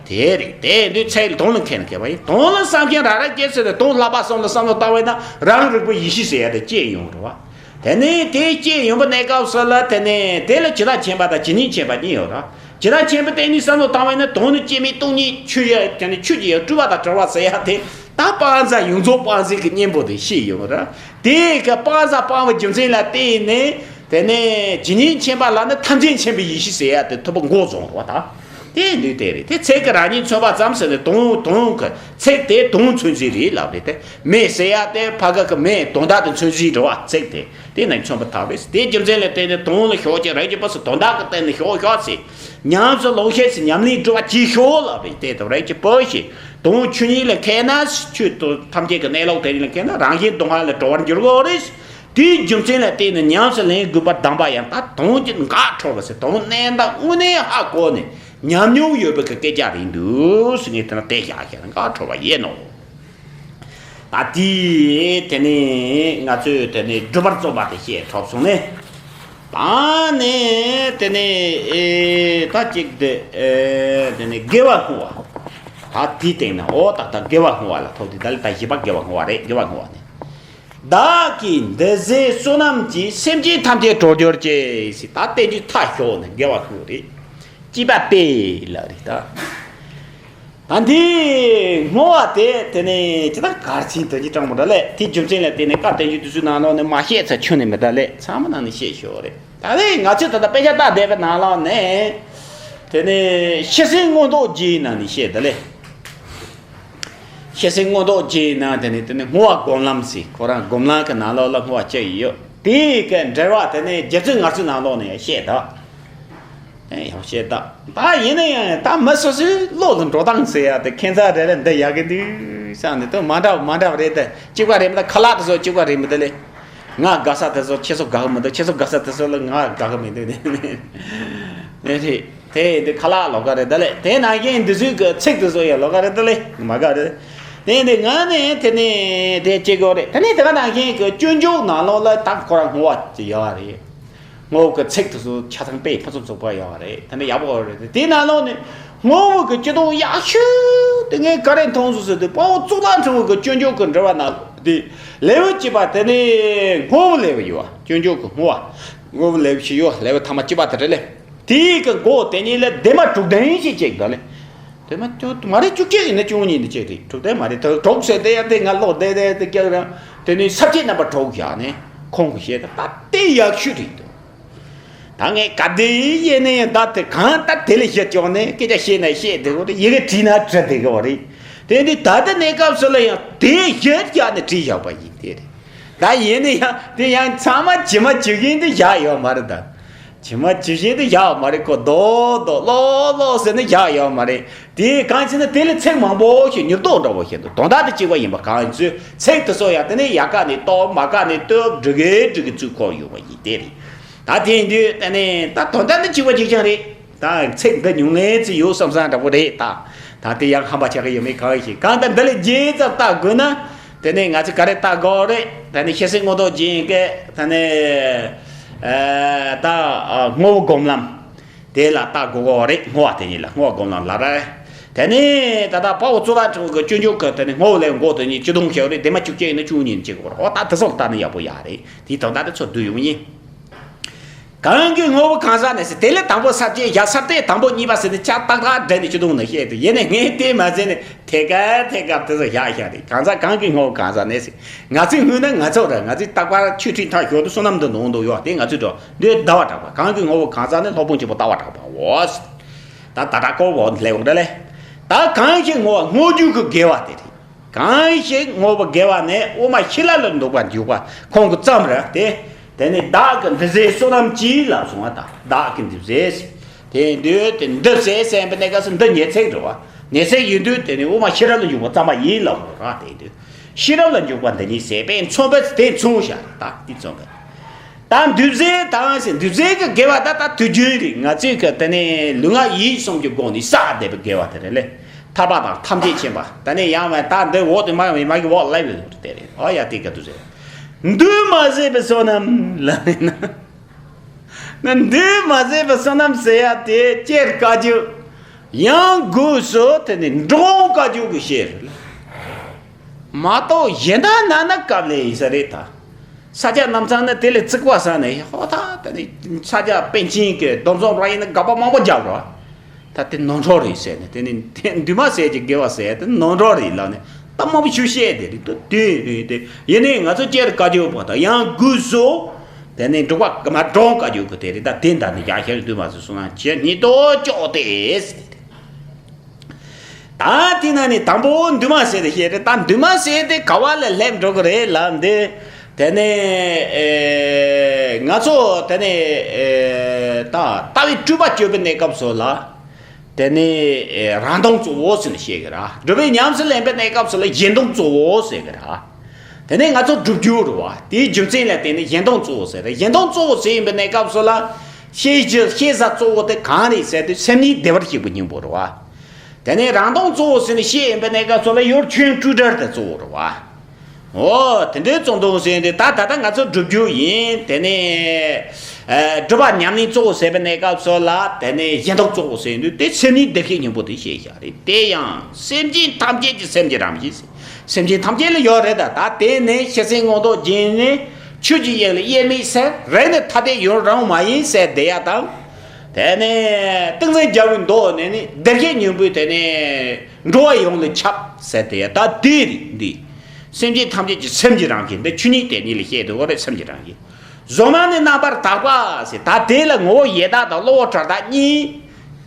དེ་རེད། དེ་འདི་ཚིག་དོན་ལ་མཁས་ན་མཁས་པ་ཡིན། དོན་ལ་བསམ་མཁན་ར་ར་སྐྱེས་ཟེར་ནས་དོན་བསླབ་པ་གསུམ་ལ་བསམ་བློ་བཏང་བས་ན་རང་རིག་པ་ཡེ་ཤེས་ཟེར་ཡ་དེ་སྐྱེས་ཡོང་རེད་བ། དེ་ནས་དེ་སྐྱེས་ཡོང་པ་གནས་སྐབས་སུ་ལ་དེ་ནས་དེ་ལ་ཇི་ལྟར་མཁྱེན་པ་དང་ཇི་སྙེད་མཁྱེན་པ་གཉིས་ཡོད་ར། ཇི་ལྟར་མཁྱེན་པ་དེ་ནི་བསམ་བློ་བཏང་བས་ན་དོན་ནི་སྐྱེ་མེད་སྟོང་ཉིད་ཆོས་ཡ་དེ་ནི་ཆོས་ཀྱི་ཡང་སྤྲུལ་པ་དང་བྲལ་བ་ཟེར་ཡ་དེ་ད་སྤང་བྱ་ཡོངས་རྫོགས་སྤངས་ཟིན་གྱི་གཉེན་པོ་དེ་ཤེས་ཡོང་ར། དེ་ག་སྤང་བྱ་སྤངས་པའི་རྒྱུ་མཚན་ལ་བརྟེན་ནས་དེ་ནས་ཇི་སྙེད་མཁྱེན་པ་ལ་ནི་ཐམས་ཅད་མཁྱེན་པའི་ཡེ་ཤེས་ཟེར་ཡ་དེ་ཐུབ་པ་མགོ་རྫོགས་ར་བ་ད། དེ་ནུས་དེ་རེད། དེ་ཚིག་གི་རང་ཉིད་མཚོན་པ་ཙམ་ཟེར་ནས་དོན་དོན་གི་ཚིག་དེ་དོན་མཚོན་ཚུལ་རེད་ལབ་རེད་དེ། མེད་ཟེར་ཡ་དེ་ཕ་གི་གི་མེད་དོན་དག་དེ་མཚོན་ཚུལ་རེད་བ། ཚིག་དེ་དེ་ནས་མཚོན་པ་ཐལ་བས། དེ་རྒྱུ་མཚན་ལས་བརྟེན་ནས་དོན་ལ་ཞོག་ཅིག་རེག་ཅིག་པ་སུ་དོན་དག་གི་སྟེང་ནས་ཞོག་ཞོག་ཟེར། ཉམས་སུ་ལོངས་ཤེས་སུ་ཉམས་ལེན་སྒྲུབ་པ་ཅིག་ཞོག་ལབ་རེད་དེ། དེ་རེག་ཅིག་པོ་ཞིག་དོན་ཆོས་ཉིད་ལ་མཁས་ན་ཆོས་དོན་ཐམས་ཅད་ཀྱི་གནས་ལུགས་དེ་ཉིད་ལ་མཁས་ན་རང་བཞིན་སྟོང་པ་ལ་གྲོལ་བར་འགྱུར་གོ་རེད། དེའི་རྒྱུ་མཚན་ལ་བརྟེན་ནས་ཉམས་སུ་ལེན་དགོས་པར་གདམས་པ་ཡང་ད་དོན་གྱི་འགག་འཕྲོ་བ་ཟེར་དོན་གནས་སྟངས་དངོས་གནས་ཧ་གོ་ནས་ཉམས་མྱོང་ཡོད་པའི་གི་སྐད་ཆ་རེད་འདུག་ཟེར་ངས་དེ་ན་བལྟས་བཞག་བཞག་ན་འགག་འཕྲོ་བ་ཡིན་ནོ། ད་དེ་དེ་ནས་ང་ཚོས་དེ་ནས་སྒྲུབ་པར་རྩོམ་པ་དེ་བཤད་གྲོགས་སོང་ནས། ད་ནས་དེ་ནས་ཨེ་ད་ཅིག་དེ་ཨེ་དེ་ནས་དགེ་བ་བསྔོ་བ། ད་དེའི་སྟེང་ན་འོ་ད་ད་དགེ་བ་བསྔོ་བ་ལ་ཐུག་དེ་ད་ལས་ད་བཞི་པ་དགེ་བ་བསྔོ་བ་རེད། དགེ་བ་བསྔོ་བ་ནི། བདག་གིས་འདི་བཟོད་བསོད་ནམས་ཀྱིས། སེམས་ཅན་ཐམས་ཅད་གྲོལ་གྱུར་ཅིག་ཟེར་ད་བསྟན་བཅོས་མཐའ་ཞོག་ནས་དགེ་བ་བསྔོ་རེད། ཅེས་པ་སྟེ་ལ་རེད་ད། ད་འདི་བསྔོ་བ་དེ་དེ་ནས་ཇི་ལྟར་གར་ཕྱིན་དོན་གྱི་དྲང་པོ་འདྲ་ལས་དེའི་རྒྱུ་མཚན་ལ་བརྟེན་ནས་བཀའ་བསྟན་བཅོས་དུས་ཚོད་ནང་ལོགས་ནས་མ་བཤད་ཚར་ཁྱོན་ནས་མི་འདྲ་ལས་ཚང་མ་ནང་ནས་བཤད་ཞོར་རེད། ད་ལས་ང་ཚོས་ད་ལྟ་དཔེ་ཆ་ལྟ་བསྡད་པའི་ནང་ལོགས་ནས་དེ་ནས་ཤེས་སེམས་མངོན་རྟོགས་རྒྱན་ནང་ནས་བཤད་ད་ལས། ཤེས་སེམས་མངོན་རྟོགས་རྒྱན་ནང་དེ་ནས་དེ་ནས་བསྔོ་བ་སྒོམ་ལམ་ཟེར་ཁོ་རང་སྒོམ་ལམ་གྱི་ནང་ལོགས་ལ་བསྔོ་བ་བཅུ་ཡོད། དེའི་གི་འགྲེལ་བ་དེ་ནས་རྗེ་བཙུན་མངའ་གསོལ་ནང་ལོགས་ནས་ཡང་བཤད་ད། ཡང་བཤད་ད། ད་ཡིན་ན་ཡང་ད་མི་སོ་སོའི་བློ་ལ་འགྲོ་སྟངས་ཟེར་ཡ་དེ་ཁྱད་མཚར་རེ་རེ་འདི་ཡག་གི་འདུག་བསམ་ནས་དོན་མ་འདྲ་བ་མ་འདྲ་བ་རེད་དེ། གཅིག་པ་རེད་མི་ད་ཁ་ལག་དེ་ཚོ་གཅིག་པ་རེད་མི་ད་ལས། ང་དགའ་ས་དེ་ཚོ་ཁྱེད་ཚོ་དགའ་གི་མི་འདུག་ཁྱེད་ཚོ་དགའ་ས་དེ་ཚོ་ལ་ང་དགའ་གི་མི་འདུག་ནས་ནས་རེད། དེ་འདི་ཁ་ལག་ལོགས་ཀ་རེད་ད་ལས། དེ་ནང་བཞིན་འདི་ཚོའི་གི་ཚིག་དེ་ཚོ་ཡང་ལོགས་ཀ་རེད་ད་ལས་མ་དགའ་རེད། དེ་འདི་ང་ནས་དེ་ནས་དེ་བྱེད་དགོས་རེད། དེ་ནས་དེ་ག་ནང་བཞིན་གི་སྤྱོད་འཇུག་ནང་ལོགས་ལ་ད་ཁོ་རང་བསྔོ་བ་ཅིག་ཡོད་རེད། བསྔོ་བ་གི་ཚིག་དེ་ཚོ་ཆ་ཚང་དཔེ་ཕུན་སུམ་ཚོགས་པ་ཡོད་རེད། དེ་འདྲ་ཡག་པོ་རེད། དེ་ནང་ལོགས་ནས་བསྔོ་བ་གི་སྤྱི་དོན་ཡག་ཤོས་དེ་ངས་ག་རེ་མཐོང་སོང་ཟེར་དུས་དཔའ་བོ་གཙུག་ལག་ཕྲེང་བ་གི་སྤྱོད་འཇུག་གི་འགྲེལ་བ་ནང་དེ་ལེའུ་གཅིག་པ་དེ་ནས་བསྔོ་བ་ལེའུ་ཡོད། སྤྱོད་འཇུག་གི་བསྔོ་བ། བསྔོ་བ་ལེའུ་ཞིག་ཡོད། ལེའུ་ཐ་མ་གཅིག་པ་དེ་རེད་ལེ། དེའི་གི་མགོ་དེ་ཉིད་ལ་བདེན་པ་དྲུག་ལྡན་ཞེས་བྱེད་དགོས་ལེ། དེ་མ་ཅུང་མ་རེད། བཅུ་གཅིག་ཡིན་ན་བཅུ་གཉིས་ནི་བྱེད་རེད། དྲུག་ལྡན་མ་རེད། དྲུག་ཟེར་དེ་ཡང་དེ་ང་ལོག་བསྡད་བསྡད་དེ་སྐྱག་རང་དེ་ནི་ས་བཅད་རྣམ་པ་དྲུག་བཞག་ནས་ཁོང་གི་བཤད་ད་ད་དེ་ཡག་ཤོས་རེད་འདུག་ད་ངས་ག་དེ་ཡིན་ནའི་ད་དེ་གང་ལྟར་དེ་ལས་བཤད་ཀྱང་ནས་སྐད་ཆ་བཤད་ན་བཤད་དེ་གོ་དེ་ཡི་གེ་བྲིས་ན་བྲི་དེ་གོ་རེད། དེ་འདི་ད་ལྟ་གནས་སྐབས་སུ་ལ་ཡང་དེ་གཞིར་བཞག་ནས་བྲིས་བཞག་པ་ཡིན་དེ་རེད། ད་ཡིན་ན་ཡང་དེ་ཡང་ཚང་མ་ཇི་མ་ཇི་བཞིན་དུ་བཞག་ཡོད་མ་རེད་ད། ཇི་མ་ཇི་བཞིན་དུ་བཞག་ཡོད་མ་རེད། ཁོ་རྡོག་རྡོག་ལོག་ལོག་ཟེར་ནས་བཞག་ཡོད་མ་རེད། དེ་གང་ཞེ་ན་དེ་ལ་ཚིག་མང་པོ་ཞིག་མྱུར་རྡོག་འདྲ་བོ་ཞིག་འདུག་དོན་དག་དེ་གཅིག་པ་ཡིན་པ་གང་ཡིན་ཚུལ་ཚིག་དེ་ཚོ་ཡང་དེ་ནས་ཡག་ག་ནས་གཏོར་མ་ག་ནས་གཏོར་འབྲི་གེ་འབྲི་གེ་ཚུལ་འཁོར་ཡོད་པ་ཡིན་དེ་རེད། ད་དེ་ཡིན་དུས་ད་ནི་ད་དོན་དག་འདི་གཅིག་པ་གཅིག་རྐྱང་རེད། ད་ཚིག་འདི་ཉུང་ངེ་ཙི་ཡོད་བསམ་བསམ་འདྲ་པོ་རེད་ད། ད་དེ་ཡང་ཧམ་པ་ཆགས་ཀྱི་ཡོད་མེད་གང་ཤེས། གང་ལྟར་འདི་ལས་རྒྱས་ཙམ་བལྟ་དགོས་ན། དེ་ནས་ང་ཚོས་ག་རེ་བལྟ་དགོས་རེད། ད་ནི་ཤེར་སེང་སྔོན་བཟློག་རྒྱན་གྱི་ད་ནི་ཨ་ད་ཨ་བསྔོ་བའི་སྒོམ་ལམ་དེ་ལ་བལྟ་དགོས་གོ་རེད། བསྔོ་བ་དེ་ཉིད་ལ་བསྔོ་བའི་སྒོམ་ལམ་ལབ་རེད། དེ་ནས་ད་ལྟ་དཔའ་བོ་རྩོད་པ་གྲོགས་ཀྱི་སྤྱོད་འཇུག་གི་དེ་ནི་བསྔོ་བ་ལས་འགོ་དེ་ཉིད་སྤྱི་སྡོམ་བྱས་རེད། དེ་མ་བཅུ་གཅིག་ཡིན་ན་བཅུ་གཉིས་ཡིན་བྱེད་དགོས་རེད། འོ་ད་དེ་སོགས་ལྟ་ནི་ཡག་པོ་ཡག་རེད། དེའི་དོན་དག་དེ་ཚོ་བསྡུས་ཡོང་ཡིན། གང་གི་བསྔོ་བ་གང་ཟག་ནས་ཟེར། དེ་ལས་དང་པོ་ས་བཅད་བཞག་ས་བཅད་དང་པོ་གཉིས་པ་ཟེར་ནས་ཆ་ཏག་ཏག་འདྲ་ནས་སྤྱི་སྡོམ་ནས་བཤད་དུ་ཡིན་ནས་ངས་དེ་མ་ཟེར་ནས་ཐད་ཀར་ཐད་ཀར་དེ་ཚོ་བཞག་བཞག་རེད། གང་ཟག་གང་གི་བསྔོ་བ་གང་ཟག་ནས་ཟེར། ང་ཚོས་བསྔོས་ན་ང་ཚོ་ར་ང་ཚོས་རྟག་པར་ཆོས་ཁྲིད་མཐའ་ཞོར་དུ་བསོད་ནམས་འདི་ནོར་འདུག་ཡོད་དེ་ང་ཚོས་འགྲོ་འདོད་ཟླ་བ་གྲགས་པ་གང་གི་བསྔོ་བ་གང་ཟག་ནས་སློབ་དཔོན་ཆེན་པོ་ལྟ་བ་གྲགས་པའོ། ད་ད་ད་ཀོ་བོ་ལེགས་འདྲ་ལེ། ད་གང་ཞིག་བསྔོ་བ་བསྔོ་རྒྱུ་གི་དགེ་བ་དེ་རེད། གང་ཞིག་བསྔོ་བ་དགེ་བ་ནི་དབུ་མ་ཤེས་རབ་ལ་འདུག་པ་འཇུག་པ་ཁོང་གི་ཙམ་རེད་དེ། དེ་ནི་བདག་གི་འདི་ཟེར་བསོད་ནམས་ཀྱིས་ལ་སོང་བ་དང་བདག་གི་འདི་ཟེར། དེ་འདུས་དེ་འདི་ཟེར་བསམ་པའི་གནས་སྐབས་སུ་འདི་ཉེ་ཚིག་འགྲོ་བ་ཉེ་ཚིག་ཡིན་དུས་དེ་ནི་དབུ་མ་ཤེས་རབ་ལ་འཇུག་པ་ཙམ་པ་ཡིན་ལ་འོ་ར། དེ་འདུས་ཤེས་རབ་ལ་འཇུག་པ་འདི་ཉིད་ཟེར་པས་མཚོན་པ་དེ་མཚུངས་བཞག་ད་དེ་མཚོན་པ། ད་འདུས་བྱས་དང་ཞེས་འདུས་བྱས་ཀྱི་དགེ་བ་ད་ལྟ་དུས་རྒྱུན་རེད། ང་ཚོས་ཀྱི་དེ་ནས་ལུས་ངག་ཡིད་གསུམ་གྱི་སྒོ་ནས་བསགས་བསྡད་པའི་དགེ་བ་དེ་རེད་ལེ། ཐར་པ་དང་ཐམས་ཅད་མཁྱེན་པ་དེ་ནས་ཡང་བས་ད་འདི་འོག་ཏུ་མ་ཡོང་བའི་མ་གི་འོག་ལབ་ཡོད་དེ་རེད། ཨ་ཡ་དེ་ག་དུས་རེད། འདུས་མ་བྱས་པའི་བསོད་ནམས་ལ་མིན་ན། འདུས་མ་བྱས་པའི་བསོད་ནམས་ཟེར་ཡ་དེ་སྤྱིར་བཀའ་བརྒྱུད་ཡང་སྒོས་སུ་དེ་ནས་འགྲོ་འོང་བཀའ་བརྒྱུད་ཀྱི་ཤེས་རེད་ལེ། མ་གཏོགས་གཞན་དག་ན་ན་སྐབས་ལས་ཡིན་ས་རེད་ད། ས་སྐྱ་རྣམ་ཚང་ནི་དེ་ལས་བརྩིགས་པ་ས་ནས་ཧོ་ཐ་ད་ནི་ས་སྐྱ་པཎ་ཆེན་གྱི་སྡོམ་བཟང་ར་ཡིན་ན་དགག་པ་མང་པོ་རྒྱབ་རོགས། ད་དེ་ནོར་འཁྲུལ་རེད་ཟེར་ནས་དེ་ནི་དེ་འདུས་མ་བྱས་ཀྱི་དགེ་བ་ཟེར་དེ་ནོར་འཁྲུལ་རེད་ལབ་ནས་ད་མང་པོ་ཞུ་བཤད་དེ་རེད་དོ། དེ་རེད་དེ་ཡིན་ནའི་ང་ཚོ་སྤྱིར་བཀའ་བརྒྱུད་པ་དང་ཡང་སྒོས་སུ་དེ་ནི་འགྲོ་བ་མ་འགྲོ་བཀའ་བརྒྱུད་ཀྱི་དེ་རེད། ད་དེ་འདྲ་ནི་ཡ་ཤར་འདུས་མ་བྱས་སོང་ན་ཇི་སྙེད་དུ་ལྕོགས་ཏེ། ད་དེ་ན་ནི་དང་པོ་འདུས་མ་བྱས་དེ་བཤད་རེད། ད་འདུས་མ་བྱས་དེ་ག་བ་ལ་སླེབས་འགྲོ་གི་རེད་ལབ་འདི། དེ་ནས་ཨེ་ང་ཚོ་དེ་ནས་ཨེ་ད་ལྟ་བའི་སྤྲུལ་པ་སྤྱོད་པའི་གནས་སྐབས་སུ་ལ། དེ་ནས་ཨེ་རང་སྟོང་གཙོ་བོ་ཟེར་ནས་བཤད་གི་ར། སྒྲུབ་པའི་ཉམས་སུ་ལེན་པའི་གནས་སྐབས་སུ་ལ་གཞན་སྟོང་གཙོ་བོ་ཟེར་གི་ར། དེ་ནས་ང་ཚོ་སྒྲུབ་རྒྱུ་རེད་བ། དེའི་རྒྱུ་མཚན་ལ་བརྟེན་ནས་གཞན་སྟོང་གཙོ་བོ་ཟེར་རེད། གཞན་སྟོང་གཙོ་བོ་ཟེར་ཡིན་པའི་གནས་སྐབས་སུ་ལ། ཤེས་བྱ་ཤེས་བྱ་གཙོ་བོ་དེ་གང་རེད་ཟེར་དུས་སེམས་ཉིད་བདེ་བར་གཤེགས་པའི་སྙིང་པོ་རེད་བ། དེ་ནས་རང་སྟོང་གཙོ་བོ་ཟེར་ནས་བཤད་ཡིན་པའི་གནས་སྐབས་སུ་ལ་ཡུལ་ཆོས་དངོས་སྤྲོས་བྲལ་དེ་གཙོ་བོ་རེད་བ། འོ་དེ་འདྲའི་གཙོ་འདོན་ཟེར་དུས་ད་ད་ལྟ་ང་ཚོ་སྒྲུབ་རྒྱུ་ཡིན། དེ་ནས་ཨ་སྒྲུབ་པ་ཉམས་ལེན་གཙོ་བོ་ཟེར་བའི་གནས་སྐབས་སུ་ལ་དེ་ནས་གཞན་སྟོང་གཙོ་བོ་ཟེར་དུས་དེ་སེམས་ཉིད་བདེ་བར་གཤེགས་སྙིང་པོ་དེ་བཤད་བཞག་རེད། དེ་ཡང་སེམས་ཅན་ཐམས་ཅད་ཀྱི་སེམས་ཀྱི་རང་བཞིན་ཟེར། སེམས་ཅན་ཐམས་ཅད་ལ་ཡོད་རེད་ད། ད་དེ་ནས་ཤེར་སེང་སྔོན་བཟློག་རྒྱན་ནི་ཆོས་ཀྱི་དབྱིངས་ལ་དབྱེར་མེད་ཟེར། རིགས་ནི་ཐ་དད་ཡུལ་རང་མ་ཡིན་ཟེར་དེ་ཡ་དང་། དེ་ནས་ཏིང་འཛིན་རྒྱལ་པོའི་མདོ་ནས་ནི་བདེ་བར་གཤེགས་སྙིང་པོའི་དེ་ནས་འགྲོ་བ་ཡོངས་ལ་ཁྱབ་ཟེར་དེ་ཡ་ད་དེ་རེད་འདི། སེམས་ཅན་ཐམས་ཅད་ཀྱི་སེམས་ཀྱི་རང་བཞིན་འདི་ཆོས་ཉིད་དེ་ཉིད་ལ་བཤད་དུ་འོ་རེད། སེམས་ཀྱི་རང་བཞིན། གཞུང་མ་ནི་རྣམ་པར་དག་པ་ཟེར། ད་དེ་ལ་ངོ་བོ་ཡེ་དག་དང་གློ་བུར་བྲལ་དག་གཉིས།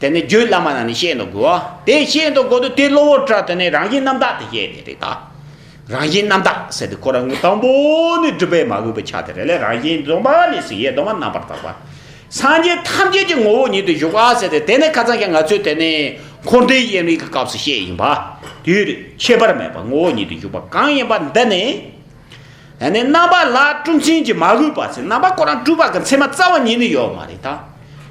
དེ་ནི་རྒྱུད་བླ་མ་ནང་ནས་བཤད་འདུག་གོ། དེ་བཤད་འདུག་གོ་དུས་དེ་གློ་བུར་བྲལ་དེ་ནི་རང་བཞིན་རྣམ་དག་དེ་བཤད་དེ་རེད་ད། རང་བཞིན་རྣམ་དག་ཟེར་དུས་ཁོ་རང་དང་པོ་ནི་སྒྲུབ་པས་མ་གོས་པའི་ཆ་དེ་རེད་ལས། རང་བཞིན་གཞུང་མ་ནས་ཟེར་ཡེ་གདོད་མ་རྣམ་པར་དག་པ། སངས་རྒྱས་ཐམས་ཅད་ཀྱི་ངོ་བོ་ཉིད་དུ་བཞུགས་པ་ཟེར་ཏེ་དེ་ནི་ཁ་སང་ཀྱང་ང་ཚོས་དེ་ནི་འཁོར་འདས་དབྱེར་མེད་ཀྱི་སྐབས་སུ་བཤད་ཡིན་པ། དུས་ཁྱད་པར་མེད་པ་ངོ་བོ་ཉིད་དུ་བཞུགས་པ་གང་ཡིན་པ་འདི་ནི། ཡང་ན་རྣམ་པ་ལ་སྤྲུལ་མཚན་གྱིས་མ་གོས་པ་ཟེར། རྣམ་པ་ཁོ་རང་སྤྲུལ་པ་གི་མཚན་མ་རྩ་བ་ཉིད་ནས་ཡོད་མ་རེད་ད།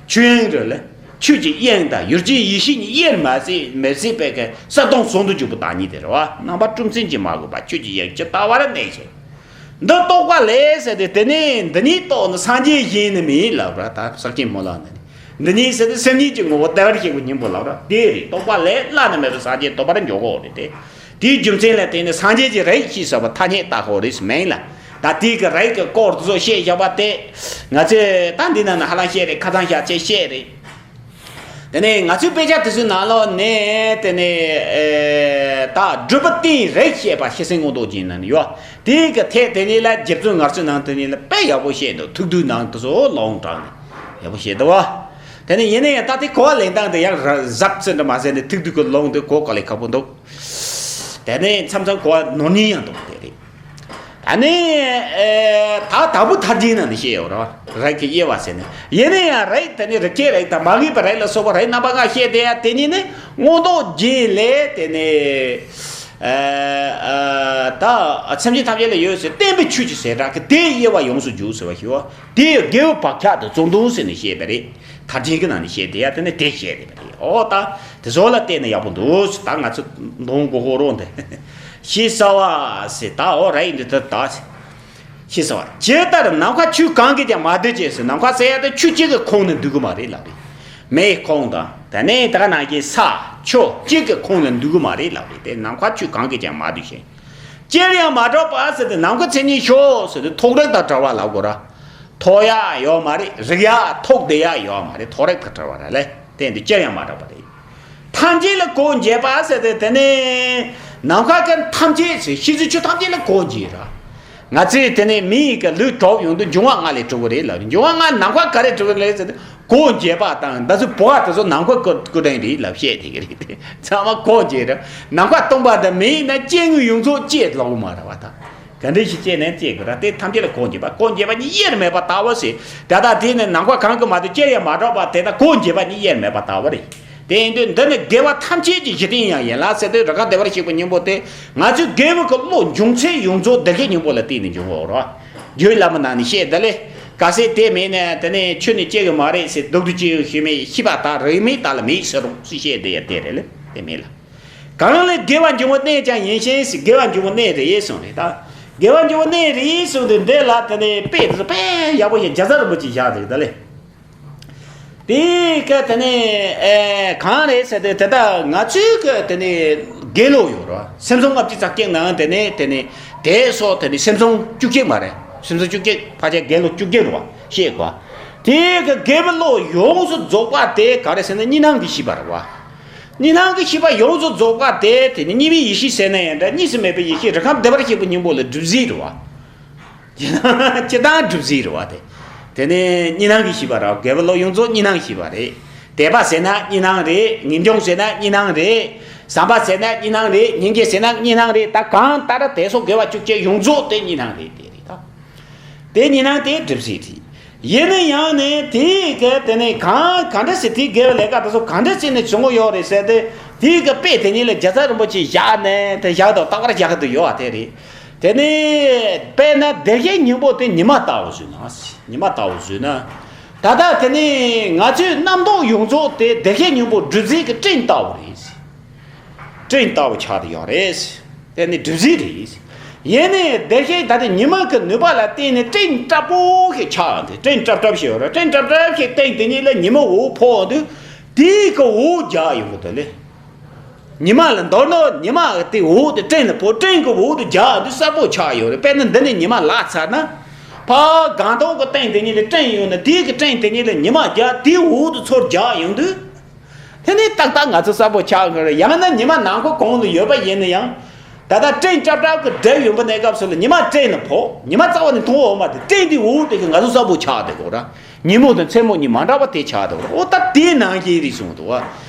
ཆོས་དབྱིངས་རེད་ལ། ཆོས་ཀྱི་དབྱིངས་དང་ཡུལ་ཅན་ཡེ་ཤེས་གཉིས་དབྱེར་མ་ཟད་མི་ཟད་པའི་གི་གསལ་སྟོང་ཟུང་དུ་འཇུག་པའི་བདག་ཉིད་དེ་རེད་བ། རྣམ་པ་སྤྲུལ་མཚན་གྱིས་མ་གོས་པ་ཆོས་ཀྱི་དབྱིངས་ཇི་ལྟ་བར་གནས་ཤིང་། འདི་རྟོགས་པ་ལས་ཟེར་ཏེ་དེ་ནས་འདི་ཉིད་རྟོགས་ནས་སངས་རྒྱས་གཞན་ནི་མིན་ལབ་ར། ད་ཟག་བཅས་སྨོན་ལམ་ནི། འདི་ཉིད་ཟེར་ཏེ་སེམས་ཉིད་ཀྱི་ངོ་བོ་བདེ་བར་གཤེགས་པའི་སྙིང་པོ་ལབ་ར། དེ་རེད། རྟོགས་པ་ལས་བླ་ན་མེད་པའི་སངས་རྒྱས་ཐོབ་པར་འགྱུར་གོ་རེད་དེ། དེའི་རྒྱུ་མཚན་ལ་བརྟེན་ནས་སངས་རྒྱས་ཀྱི་རིགས་ཞེས་བྱ་བ་ཐ་སྙད་བཏགས་ཡོད་རེད་མིན་ལ། ད་དེའི་གི་རིགས་ཀྱི་སྐོར་དེ་ཚོ་བཤད་བཞག་པ་དེ། ང་ཚོས་ད་འདི་ནང་ན་ཧ་ལམ་བཤད་རེད། ཁ་ཚང་བཞག་ཅེས་བཤད་རེད། དེ་ནས་ང་ཚོའི་དཔེ་ཆ་དེ་ཚོའི་ནང་ལོགས་ནས་དེ་ནས་ཨེ་ད་སྒྲུབ་པའི་རྟེན་རིགས་བཤད་པ་ཤེར་སེང་སྔོན་བཟློག་རྒྱན་ནང་ནས་ཡོད། དེའི་གི་ཐད་དེ་ཉིད་ལ་རྗེ་བཙུན་ངར་ཆོས་ནང་དེ་ཉིད་ལ་དཔེ་ཡག་པོ་བཤད་འདུག་ཐུགས་སྡུད་ནང་དེ་ཚོ་ལོང་དྲངས་ནས་ཡག་པོ་བཤད་འདུག་བ། དེ་ནས་ཡིན་ན་ཡང་ད་དེ་གོ་བ་ལེན་སྟངས་དེ་ཡང་ར་གཟབ་ཙམ་འདྲ་མ་ཟད་ནས་ཐུགས་སྡུད་ཀྱི་ལོང་དེ་གོ་དཀའ་ལས་ཁག་པོ་འདུག་དེ་ནས་མཚམས་མཚམས་གོ་བ་ནོར་ཉེན་ཡང་འདུག་དེ་རེད། ད་ནི་ཨེ་ད་དྭགས་པོ་ཐར་རྒྱན་ནང་ནས་བཤད་ཡོད་རེད་བ། རིགས་ཀྱི་དབྱེ་བ་ཟེར་ནས། ཡིན་ན་ཡང་རིགས་དེ་ནི་རིགས་ཁྱད་རིགས་དང་མ་ངེས་པའི་རིགས་ལ་སོགས་པ་རིགས་རྣམ་པ་ལྔ་བཤད་དེ་ཡང་དེ་ཉིད་ནི་སྔོན་བཟློག་རྒྱན་ལས་དེ་ནི་ ཨ་ཨ་ད་སེམས་ཅན་ཐམས་ཅད་ལ་ཡོད་ཟེར་བརྟན་པའི་ཆོས་ཀྱི་ཟེར་གྲངས་ཀྱི་དེའི་དབྱེ་བ་ཡོངས་སུ་འཇུག་ཟེར་བ་ཞིག་ཡོད། དེ་ཡི་དགེ་བའི་བག་ཆགས་དང་བརྩོན་དུང་ཟེར་ནས་བཤད་པ་རེད། མཐར་ཕྱིན་གྱི་ནང་ནས་བཤད་དེ་ཡ་དེ་ནས་དེ་བཤད་དེ་པ་རེད། ཨོ་ད་དེ་ཚོ་ལ་བལྟས་ན་ཡག་པོ་འདུག་ད་ང་ཚོ་མདོང་མགོ་ཧོ་རོ་འདི་ཤེས་ས་བ་ཟེར་ད་ཨོ་ར་ཡིན་འདི་ད་ད་ཤེས་ས་བ་ཇི་ལྟར་ནམ་མཁའ་ཆོས་གང་གིས་ཀྱང་མ་བསྡུས་ཅེས་ཟེར། ནམ་མཁའ་ཟེར་ཡ་དེ་ཆོས་གཅིག་གི་ཁོངས་ནས་འདུ་གི་མ་རེད་ལབ་རེད། མེའི་ཁོངས་དང་དེ་ནས་ད་ག་ནང་བཞིན་ས་ཆུ་གཅིག་གི་ཁོངས་ལ་འདུ་གི་མ་རེད་ལབ་རེད། དེ་ནམ་མཁའ་ཆོས་གང་གིས་ཀྱང་མ་བསྡུས་ཤིང་། ཅིར་ཡང་མ་གྲགས་པ་ཟེར་ཏེ་ནམ་མཁའ་མཚན་ཉིད་ཤོག་ཟེར་ཏེ་ཐོགས་རེག་དང་བྲལ་བ་ལབ་དགོས་ར། ཐོགས་ཡ་ཡོད་མ་རེད། རེག་ཡ་ཐོགས་བསྡད་ཡ་ཡོད་མ་རེད། ཐོགས་རེག་དང་བྲལ་བ་ར་ལས་དེ་འདི་ཅིར་ཡང་མ་གྲགས་པ་རེད། ཐམས་ཅད་ལ་གོ་འབྱེད་པ་ཟེར་ཏེ་དེ་ནས་ནམ་མཁའ་ཀུན་ཐམས་ཅད་ཟེར་ཤེས་བྱའི་ཆོས་ཐམས་ཅད་ལ་གོ་འབྱེད་ར། ང་ཚོས་དེ་ནས་མི་ཡི་གི་ལུས་གྲུབ་ཡོང་དུས་འབྱུང་བ་ལྔ་ལས་གྲུབ་པ་རེད་ལབ་རེད། འབྱུང་བ་ལྔ་ནམ་མཁའ་ག་རེ་གྲུབ་པ་རེད་ཟེར་ཏེ་གོ་འབྱེད་པ་དང་ད་ཚོ་བོ་བ་དེ་ཚོ་ནམ་མཁའ་སྐུ་སྐུ་དྲན་རེད་ལབ་བཤད་དེ་གི་རེད། དེ་ཚང་མ་གོ་འབྱེད་ར། ནམ་མཁའ་སྟོང་པ་དང་མི་ཡིན་ན་སྐྱེ་དངོས་ཡོངས་རྫོགས་སྐྱེ་ལོག་མ་ར་བ་དང་། ག་འདྲ་ཞིག་སྐྱེས་ནས་སྐྱེ་དགོས་ར། དེ་ཐམས་ཅད་ལ་གོ་འབྱེད་པ། གོ་འབྱེད་པ་ཉིད་དབྱེར་མེད་པར་ལྟ་བ་ཟེར། དེ་ལྟར་དེ་ནི་ནམ་མཁའ་གང་གིས་མ་བསྡུས་ཅིར་ཡང་མ་གྲགས་པ་དེ་ལྟར་གོ་འབྱེད་པ་ཉིད་དབྱེར་མེད་པར་ལྟ་བ་རེད། དེ་ཡིན་དུས་འདི་ནི་དགེ་བ་ཐམས་ཅད་ཀྱི་གཞི་རྟེན་ཡང་ཡིན་ལ་ཟེར་དུས་རེ་ཁ་བདེ་བར་གཤེགས་པའི་སྙིང་པོ་དེ་ང་ཚོའི་དགེ་བའི་གི་བློ་འབྱུང་ཚད་ཡོངས་རྫོགས་བདེ་གཤེགས་སྙིང་པོ་ལ་བརྟེན་ནས་འབྱུང་བ་རེད། རྒྱུད་བླ་མའི་ནང་ནས་བཤད་འདི་ལས། གལ་སྲིད་དེ་མེད་ན་དེ་ནས་ཆོས་ནི་སྐྱེ་གི་མ་རེད་ཟེར་སྡུག་ཏུ་སྐྱེ་ཡོང་ཤེས་མེད་ཤེས་པ་དག་རིགས་མེད་དག་ལ་མེད་ཟེར་རོ་ཟེར་བཤད་དེ་ཡ་དེ་རེད་ལེ། དེ་མེད་ལ། གང་ལས་དགེ་བ་འབྱུང་བའི་གནས་ཀྱང་ཡིན་ཞིང་ཟེར། དགེ་བ་འབྱུང་བའི་གནས་རེད་གསུངས་རེད་ད། དགེ་བ་འབྱུང་བའི་གནས་རེད་གསུངས་དུས་འདི་ལ་དེ་ནས་དཔེ་དེ་ཚོ་དཔེ་ཡག་པོ་ཞིག་རྒྱ་ཚ་རིན་པོ་ཆེས་བཞག་འདུག་ད་ལེ། དེའི་སྐབས་དེ་ནས་ཨེ་གང་རེད་ཟེར་ཏེ་དེ་ལྟར་ང་ཚོའི་གི་དེ་ནས་དགེ་སློང་ཡོད་རེད་བ། སེམས་བཟང་ལྔ་བཅུ་རྩ་གཅིག་ནང་དེ་ནས་དེ་ནས་དེ་སོགས་དེ་ནས་སེམས་བཟང་བཅུ་གཅིག་མ་རེད། སེམས་བཟང་བཅུ་གཅིག་ཕལ་ཆེར་དགེ་སློང་བཅུ་གཅིག་རེད་བ། ཤེས་དགོས། དེའི་གི་དགེ་བའི་བློ་ཡོངས་སུ་རྫོགས་པ་དེ་ག་རེ་ཟེར་ན་གཉིས་སྣང་གི་ཤེས་པ་རེད་བ། གཉིས་སྣང་གི་ཤེས་པ་ཡོངས་སུ་རྫོགས་པ་དེ་དེ་ནི་གཉིས་མེད་ཡེ་ཤེས་ཟེར་ན་ཡང་འདྲ། གཉིས་སུ་མེད་པའི་ཡེ་ཤེས་རང་ཁམས་བདེ་བར་གཤེགས་པའི་སྙིང་པོ་ལ་སྒྲུབ་བྱེད་རེད་བ། སྤྱིར་བཏང་སྒྲུབ་བྱེད་རེད་བ་དེ། དེ་ནི་གཉིས་སྣང་གི་ཤེས་པ་རེད། དགེ་བའི་བློ་ཡོངས་རྫོགས་གཉིས་སྣང་ཤེས་པ་རེད། དད་པ་ཟེར་ན་གཉིས་སྣང་རེད། ངེས་འབྱུང་ཟེར་ན་གཉིས་སྣང་རེད། བསམ་པ་ཟེར་ན་གཉིས་སྣང་རེད། སྙིང་རྗེ་ཟེར་ན་གཉིས་སྣང་རེད། ད་གང་ལྟར་དེ་སོགས་དགེ་བ་བཅུ་གཅིག་ཡོངས་རྫོགས་དེ་གཉིས་སྣང་རེད། དེ་རེད་ད། དེ་གཉིས་སྣང་དེ་སྒྲུབ་བྱེད་རེད། ཡིན་ན་ཡང་ནི་དེའི་གི་དེ་ནི་གང་ག་འདྲ་ཟེར་དེའི་དགེ་བའི་ལས་ཀ་དེ་ཚོ་ག་འདྲ་བྱས་ནས་བྱུང་གི་ཡོད་རེད་ཟེར་ཏེ། དེའི་གི་དཔེ་དེ་ཉིད་ལ་རྒྱ་ཚ་རིན་པོ་ཆེས་བཞག་ནས་དེ་བཞག་དང་རྟག་པར་བཞག་གི་འདུག་ཡོད་པ་དེ་རེད། དེ་ནི་དཔེར་ན་བདེ་གཤེགས་སྙིང་པོ་དེ་ཉི་མ་ལྟ་བུ་བཟོས་ན། ཉི་མ་ལྟ་བུ་བཟོས་ན། ད་ལྟ་དེ་ནི་ང་ཚོའི་རྣམ་རྟོག་ཡོངས་རྫོགས་དེ་བདེ་གཤེགས་སྙིང་པོ་སྒྲུབ་བྱེད་ཀྱི་སྤྲིན་ལྟ་བུ་རེད། སྤྲིན་ལྟ་བུ་ཆགས་བསྡད་ཡོད་རེད། དེ་ནི་སྒྲུབ་བྱེད་རེད། ཡིན་ནའི་བདེ་གཤེགས་ད་ལྟ་ཉི་མ་གི་ནུས་པ་ལ་བརྟེན་ནས་སྤྲིན་སྲབ་པོ་ཞིག་ཆགས་འདུག་སྤྲིན་སྲབ་སྲབ་ཞིག་ཡོད་རེད། སྤྲིན་སྲབ་སྲབ་ཞིག་སྟེང་དེ་ཉིད་ལ་ཉི་མ་འོད་ཕོག་འདུག་དེའི་གི་འོད་རྒྱག་ཡོང་གི་འདུག་ལེ། ཉི་མ་ལ་མདོར་ན་ཉི་མ་དེ་འོད་དེ་སྤྲིན་ལ་ཕོག་སྤྲིན་གྱི་འོད་དེ་རྒྱག་དུས་སྲབ་པོ་ཆགས་ཡོད་རེད། དཔེར་ན་འདི་ནས་ཉི་མ་ལ་ཚར་ན། ཕར་སྒང་ཏོག་གི་སྟེང་དེ་ཉིད་ལ་སྤྲིན་ཡོད་ན་དེའི་གི་སྤྲིན་དེ་ཉིད་ལ་ཉི་མ་རྒྱག་དེའི་འོད་དེ་ཚུར་རྒྱག་ཡོང་དུས། དེ་ནས་ཏག་ཏག་ང་ཚོ་སྲབ་པོ་ཆགས་ཡོང་གི་རེད། ཡང་ན་ཉི་མ་ནང་ཁོག་གང་དུ་ཡོད་པ་ཡིན་ན་ཡང་། ད་ལྟ་སྤྲིན་སྲབ་སྲབ་གི་སྒྲིབ་ཡོང་པ་གནས་སྐབས་སུ་ལ་ཉི་མ་སྤྲིན་ལ་ཕོག་ཉི་མ་རྩ་བ་ནས་མཐོང་བ་མ་དེ་སྤྲིན་དེའི་འོད་དེ་གི་ང་ཚོ་སྲབ་པོ་ཆགས་དེ་གོ་ར། ཉིན་མོ་དང་མཚན་མོ་གཉིས་མ་འདྲ་བ་དེ་ཆགས་འདུག་འོ་ད་དེའི་ནང་བཞིན་རེད་གསུངས་འདུག་བ།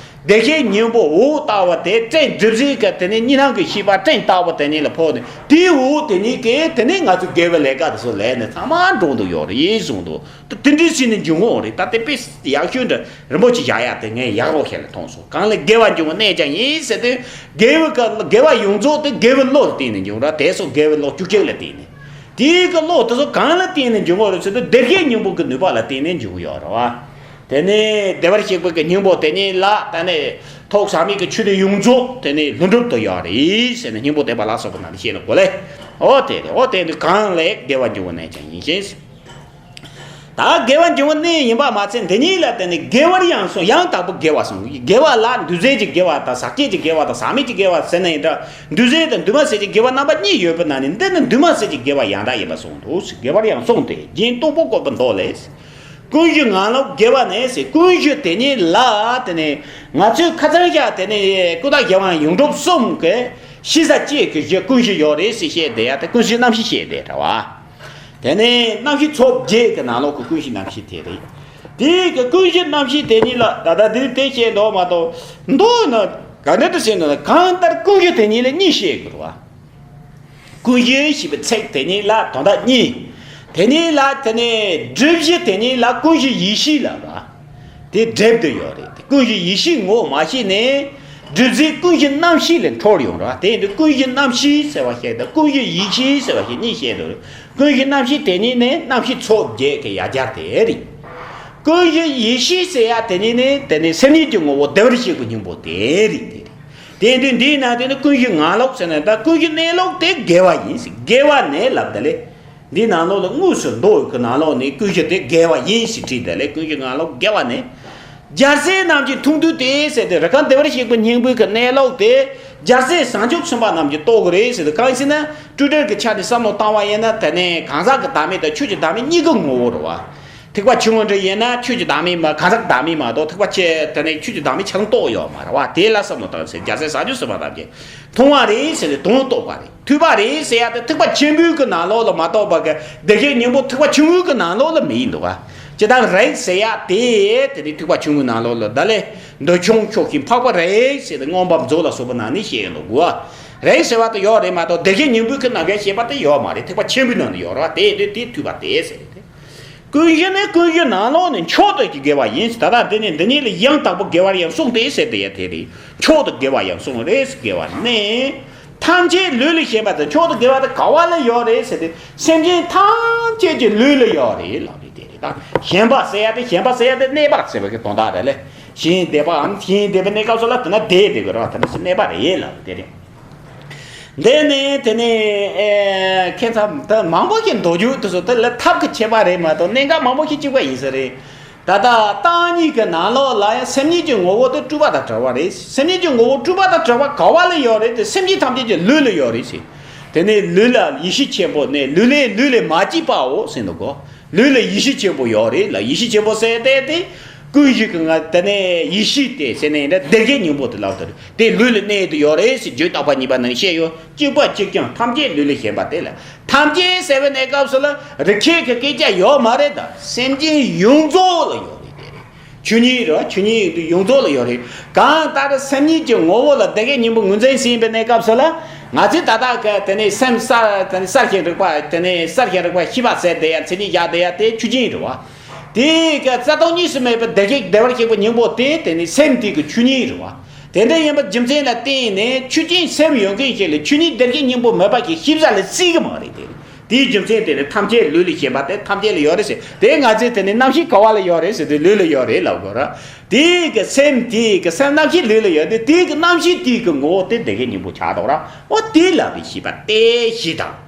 བདེ་གཤེགས་སྙིང་པོ་འོད་ལྟ་བུ་དེ་སྤྲིན་སྒྲིབ་བྱེད་ཀྱི་དེ་ནས་གཉིས་སྣང་གི་ཤེས་པ་སྤྲིན་ལྟ་བུ་དེ་ཉིད་ལ་ཕོག་ནས་དེའི་འོད་དེ་ཉིད་ཀྱིས་དེ་ནས་ང་ཚོའི་དགེ་བའི་ལས་ཀ་དེ་ཚོ་ལས་ནས་ཚང་མ་འགྲོ་འདུག་ཡོད་རེད་གསུངས་འདུག་ད་དེ་འདྲའི་ཕྱིར་ནས་འབྱུང་ངོ་རེད། ད་དེ་དཔེ་ཡག་ཤོས་འདྲ་རིན་པོ་ཆེ་བཞག་ཡག་དེ་ངས་ཡག་རོགས་ཞེ་ལ་མཐོང་སོང་། གང་ལས་དགེ་བ་འབྱུང་བའི་གནས་ཀྱང་ཡིན་ཟེར་དུས་དགེ་བའི་ཀ་དགེ་བ་ཡོངས་རྫོགས་དེ་དགེ་བའི་བློ་ལ་བརྟེན་ནས་འབྱུང་ར། དེ་སོགས་དགེ་བའི་བློ་བཅུ་གཅིག་ལ་བརྟེན་ནས། དེའི་གི་བློ་དེ་ཚོ་གང་ལ་བརྟེན་ནས་འབྱུང་གི་ཡོད་རེད་ཟེར་དུས་བདེ་གཤེགས་སྙིང་པོ་གི་ནུས་པ་ལ་བརྟེན་ནས་འབྱུང་གི་ཡོད་རེད་བ། དེ་ནས་བདེ་བར་གཤེགས་པའི་གི་སྙིང་པོ་དེ་ཉིད་ལ་ད་ནི་ཐོག་ཟག་མེད་ཀྱི་ཆོས་དེ་ཡོངས་རྫོགས་དེ་ནི་ལྷུན་གྲུབ་ཏུ་ཡོད་རེད་ཟེར་ནས་སྙིང་པོ་བསྟན་པ་ལ་སོགས་པ་རྣམས་ལ་བཤད་ན་གོ་ལེ། འོ་དེ་རེད། འོ་དེ་ནི་གང་ལས་དགེ་བ་འབྱུང་བའི་གནས་ཀྱང་ཡིན་ཞིང་། ད་དགེ་བ་འབྱུང་བའི་གནས་ཡིན་པ་མ་ཚད་འདི་ཉིད་ལ་བརྟེན་ནས་དགེ་བར་ཡང་གསུངས། ཡང་དག་པར་དགེ་བ་གསུངས། དགེ་བ་ལ་འདུས་བྱས་ཀྱི་དགེ་བ་དང་ཟག་བཅས་ཀྱི་དགེ་བ་དང་ཟག་མེད་ཀྱི་དགེ་བ་ཟེར་ན་ཡིན་འདྲ། འདུས་བྱས་དང་འདུས་མ་བྱས་ཀྱི་དགེ་བ་རྣམ་པ་གཉིས་ཡོད་པའི་ནང་ནས་འདི་ནི་འདུས་མ་བྱས་ཀྱི་དགེ་བ་ཡང་དག་ཡིན་པར་གསུངས་འདུག་དགེ་བར་ཡང་གསུངས་ཏེ་རྒྱན་སྟུག་པོ་བཀོད་པའི་མདོ་ལས། ཀུན་གཞི་ངང་ལུགས་དགེ་བ་ནི་ཟེར། ཀུན་གཞི་དེ་ཉིད་ལ་དེ་ནི་ང་ཚོས་ཁ་སང་བཞག་དེ་ནི་ཀུན་བརྟགས་གཞན་དབང་ཡོངས་གྲུབ་གསུམ་གྱི་ཤེས་བྱ་བཅས་ཀྱི་གཞི་ཀུན་གཞི་ཡོད་རེད་ཟེར་བཤད་བསྡད་ཡ་དེ་ཀུན་གཞི་རྣམ་བཤད་བཤད་བསྡད་འདྲ་བ། དེ་ནས་རྣམ་བཤད་ཚོགས་བརྒྱད་ཀྱི་ནང་ལོགས་ཀྱི་ཀུན་གཞི་རྣམ་བཤད་དེ་རེད། དེའི་གི་ཀུན་གཞི་རྣམ་བཤད་དེ་ཉིད་ལ་ད་ལྟ་འདིར་དེ་བཤད་འདུག་མ་གཏོགས་མདོ་ནི་ག་འདྲ་དུ་བཤད་འདུག་ན། གང་ལྟར་ཀུན་གཞི་དེ་ཉིད་ལ་གཉིས་བཤད་དགོས་རེད་བ། ཀུན་གཞི་ཞེས་པའི་ཚིག་དེ་ཉིད་ལ་དོན་དག་གཉིས། དེ་ཉིད་ལ་དེ་ནས་སྒྲིབ་གཞི་དེ་ཉིད་ལ་ཀུན་གཞི་ཡེ་ཤེས་ལབ་ར། དེ་སྒྲིབ་ཏུ་ཡོད་རེད། ཀུན་གཞི་ཡེ་ཤེས་ངོ་མ་ཤེས་ནས་ སྒྲུབ་རྫས་ཀུན་གཞི་རྣམ་ཤེས་ལས་འཕྲོ་བར་ཡོང་ར། དེ་ཡིན་དུས་ཀུན་གཞི་རྣམ་ཤེས་ཟེར་བ་ཞིག་དང་ཀུན་གཞི་ཡེ་ཤེས་ཟེར་བ་ཞིག་གཉིས་བཤད་འདུག་ཀུན་གཞི་རྣམ་ཤེས་དེ་གཉིས་ནི་རྣམ་ཤེས་ཚོགས་བརྒྱད་ཀྱི་ཡ་གྱལ་དེ་རེད། ཀུན་གཞི་ཡེ་ཤེས་ཟེར་ཡ་དེ་གཉིས་ནི་དེ་ནི་སེམས་ཉིད་ཀྱི་ངོ་བོ་བདེ་བར་གཤེགས་པའི་སྙིང་པོ་དེ་རེད། དེ་རེད། དེ་ཡིན་དུས་འདིའི་ནང་དེ་ནི་ཀུན་གཞི་ངང་ལོག་ཟེར་ནས་ད་ཀུན་གཞི་གནས་ལོག་དེ་དགེ་བ་ཡིན། དགེ་བ་ནི་ལབ་ད་ལེ། འདི་ནང་ལོགས་ལ་དངོས་སུ་མདོ་ཡི་གི་ནང་ལོགས་ནས་ཀུན་གཞི་དེ་དགེ་བ་ཡིན་ཞེས་བྲིས་ཏེ་ལས་ཀུན་གཞི་ངང་ལོགས་དགེ་བ་ནི། རྒྱལ་སྲས་རྣམས་ཀྱིས་མཐོང་དུས་ཏེ་ཟེར་ཏེ་རི་ཁམས་བདེ་བར་གཤེགས་པའི་སྙིང་པོའི་གི་གནས་ལོགས་དེ་རྒྱལ་སྲས་བྱང་ཆུབ་སེམས་དཔའ་རྣམས་ཀྱིས་རྟོགས་ཀྱི་རེད་ཟེར་ཏེ་གང་ཡིན་ཟེར་ན་སྤྲོས་བྲལ་གྱི་ཆ་ནས་བསམ་བློ་བཏང་བ་ཡིན་ན་དེ་ནས་གང་ཟག་གི་བདག་མེད་དང་ཆོས་ཀྱི་བདག་མེད་གཉིས་ཀའི་ངོ་བོ་རེད་བ། ཐེག་པ་ཆུང་ངུ་འདྲ་ཡིན་ན་ཆོས་ཀྱི་བདག་མེད་མ་གང་ཟག་གི་བདག་མེད་མ་གཏོགས་ཐེག་པ་ཆེ་དེ་ནས་ཆོས་ཀྱི་བདག་མེད་ཆ་ཚང་རྟོགས་ཡོད་མ་རེད་བ། དེ་ལ་བསམ་བློ་བཏང་ཟེར་རྒྱལ་སྲས་བྱང་ཆུབ་སེམས་དཔའ་རྣམས་ཀྱིས། མཐོང་བ་རེད་ཟེར་ཏེ་དོན་རྟོགས་པ་རེད། ཐོས་པ་རེད་ཟེར་ཡ་དེ་ཐེག་པ་ཆེན་པོའི་གི་ནང་ལོགས་ལ་མ་གཏོགས་པ་གི་བདེ་གཤེགས་སྙིང་པོ་ཐེག་པ་ཆུང་ངུའི་གི་ནང་ལོགས་ལ་མི་ཡིན་འདུག་ག་ཇི་ལྟར་རེད་ཟེར་ཡ་དེ་དེ་ནི་ཐེག་པ་ཆུང་ངུའི་ནང་ལོགས་ལ་ད་ལས་འདོད་ཆུང་ཆོག་ཤིང་འཕགས་པ་རེད་ཟེར་ཏེ་མངོན་པ་མཛོད་ལ་སོགས་པ་ནང་ནས་བཤད་ཡོད་འདུག་ག་རེད་ཟེར་བ་དེ་ཡོད་རེད་མ་གཏོགས་བདེ་གཤེགས་སྙིང་པོའི་གི་ནང་གི་བཤད་པ་དེ་ཡོད་མ་རེད། ཐེག་པ་ཆེན་པོའི་ནང་ནས་ཡོད་རེད་བ། དེ་ཡིན་དུས་དེ་ཐོས་པ་དེ་ཟེར་རེད་དེ། ཀུན་གཞི་ནི་ཀུན་གཞི་ནང་ལོགས་ནས་མཆོག་ཏུ་དགེ་བ་ཡིན། ད་ལྟ་འདི་ནི་འདི་ཉིད་ལ་ཡང་དག་པར་དགེ་བར་ཡང་གསུངས་ཏེ་ཟེར་དེ་ཡ་དེ་རེད། མཆོག་ཏུ་དགེ་བ་ཡང་གསུངས་རེད། དགེ་བ་ནི། ཐམས་ཅད་ལུས་ལས་བཞེངས་པ་དང་མཆོག་ཏུ་དགེ་བ་དེ་ག་བ་ལ་ཡོད་རེད་ཟེར་ཏེ་སེམས་ཅན་ཐམས་ཅད་ཀྱི་ལུས་ལ་ཡོད་རེད་ལབ་རེད་དེ་རེད་ད། བཞེངས་པ་ཟེར་ཡ་དེ་བཞེངས་པ་ཟེར་ཡ་དེ་གནས་པ་ཟེར་བ་གི་དོན་དག་རེད་ལེ། གཞན་འདས་པའམ་གཞན་འདས་པའི་གནས་སྐབས་སུ་ལ་དེ་ན་དེ་དེ་གི་རེད་བ། དེ་ན་སེམས་གནས་པ་རེད་ལབ་རེད་དེ་རེད། འདི་ནི་དེ་ནི་ཨེ་ཁྱད་མཚར་ད་མང་པོ་ཞིག་མདོ་རྒྱུད་དུ་སོ་དེ་ལ་ཐབས་ཀྱི་ཁྱད་པར་རེད་མ་གཏོགས་གནད་འགག་མང་པོ་ཞིག་གཅིག་པ་ཡིན་ས་རེད། ད་ལྟ་བརྟག་གཉིས་ཀྱི་ནང་ལོགས་ལ་ཡང་སེམས་ཉིད་ཀྱི་ངོ་བོ་དེ་སྤྲོས་པ་དང་བྲལ་བ་རེད། སེམས་ཉིད་ཀྱི་ངོ་བོ་སྤྲོས་པ་དང་བྲལ་བ་ག་བ་ལ་ཡོད་རེད་དེ་སེམས་ཅན་ཐམས་ཅད་ཀྱི་ལུས་ལ་ཡོད་རེད་ཟེར། དེ་ནི་ལུས་ལ་ཡེ་ཤེས་ཆེན་པོ་ནི་ལུས་ལས་ལུས་ལས་མ་སྐྱེས་པའོ་ཟེར་འདུག་གོ། ལུས་ལ་ཡེ་ཤེས་ཆེན་པོ་ཡོད་རེད་ལ། ཡེ་ཤེས་ཆེན་པོ་ཟེར་ཏེ་དེ་ཀུན་གཞི་གི་ང་དེ་ནས་ཡེ་ཤེས་དེ་ཟེར་ནས་འདྲ་བདེ་གཤེགས་སྙིང་པོ་དེ་ལབ་དེ་རེད། དེ་ལུས་ལ་གནས་དུ་ཡོད་རེད་ཟེར་རྒྱུད་བརྟག་པ་གཉིས་པ་ནང་བཤད་ཡོད། གཅིག་པ་གཅིག་ཀྱང་ཐམས་ཅད་ལུས་ལས་བཞེངས་པ་དེ་ལ། ཐམས་ཅད་ཟེར་བའི་གནས་སྐབས་སུ་ལ་རིགས་ཁྱད་ཀྱི་སྐད་ཆ་ཡོད་མ་རེད་ད། སེམས་ཅན་ཡོངས་རྫོགས་ལ་ཡོད་རེད་དེ་རེད། ཆོས་ཉིད་རེད་བ། ཆོས་ཉིད་ཡིན་དུས་ཡོངས་རྫོགས་ལ་ཡོད་རེད། གང་ལྟར་སེམས་ཉིད་ཀྱི་ངོ་བོ་ལ་བདེ་གཤེགས་སྙིང་པོ་ངོས་འཛིན་ཟིན་པའི་གནས་སྐབས་སུ་ལ་ང་ཚོས་ད་ལྟ་གི་དེ་ནས་སེམས་གསལ་དེ་ནས་གསལ་ཞིང་རིག་པ་དེ་ནས་གསལ་ཞིང་རིག་པ་ཤེས་པ་ཟེར་དེ་ཡང་མཚན་ཉིད་བཞག་དེ་ཡང་དེ་ཆོས་ཅན་རེད་བ། དེ་གི་རྩ་ལྟུང་གཉིས་སུ་མེད་པའི་བདེ་གཤེགས་བདེ་བར་གཤེགས་པའི་སྙིང་པོ་དེ་དེ་ནི་སེམས་དེ་གི་ཆོས་ཉིད་རེད་བ། དེ་འདྲ་ཡིན་པ་རྒྱུ་མཚན་ལ་བརྟེན་ནས་ཆོས་ཅན་སེམས་ཡོད་མཁན་ཞིག་ལ་ཆོས་ཉིད་བདེ་གཤེགས་སྙིང་པོ་མེད་པ་ཞིག་ཤེས་བྱ་ལ་སྲིད་གི་མ་རེད་དེ། དེའི་རྒྱུ་མཚན་དེ་ནི་ཐམས་ཅད་ལུས་ལས་བཞེངས་པ་དེ་ཐམས་ཅད་ལ་ཡོད་རེད་ཟེར་དེ་ང་ཚོས་དེ་ནི་རྣམ་ཤེས་ག་བ་ལ་ཡོད་རེད་ཟེར་དུས་ལུས་ལ་ཡོད་རེད་ལབ་དགོས་ར། དེའི་གི་སེམས་དེའི་གི་སེམས་རྣམ་ཤེས་ལུས་ལ་ཡོད་དེ་དེའི་གི་རྣམ་ཤེས་དེའི་གི་ངོ་བོ་དེ་བདེ་གཤེགས་སྙིང་པོ་ཆགས་འདུག་ར། འོ་དེ་ལ་བའི་ཤེས་པ་དེ་ཞེས་དང་།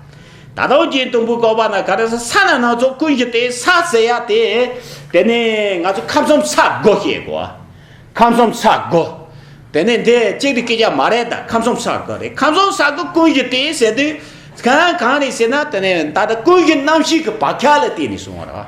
ད་ལྟ་བ་ཅན་དུམ་བུའི་བཀོད་པ་ན་ག་རེ་ས་ས་ན་སྣ་ཚོགས་ཀུན་གཞི་སྟེ་ས་ཟེར་ཡ་དེ། དེ་ནས་ང་ཚོ་ཁམས་གསུམ་ས་དགུ་ཞེས་གོ། ཁམས་གསུམ་ས་དགུ། དེ་ནས་འདི་གཅིག་དེ་སྐད་ཆ་མ་རེད་ད། ཁམས་གསུམ་ས་དགུ་རེད། ཁམས་གསུམ་ས་དགུ་ཀུན་གཞི་སྟེ་ཟེར་དུས། གང་གང་རེད་ཟེར་ན་དེ་ནས་ད་ལྟ་ཀུན་གཞི་རྣམ་ཤེས་ཀྱི་བག་ཆགས་ལ་བརྟེན་ནས་བྱུང་བ་རེད།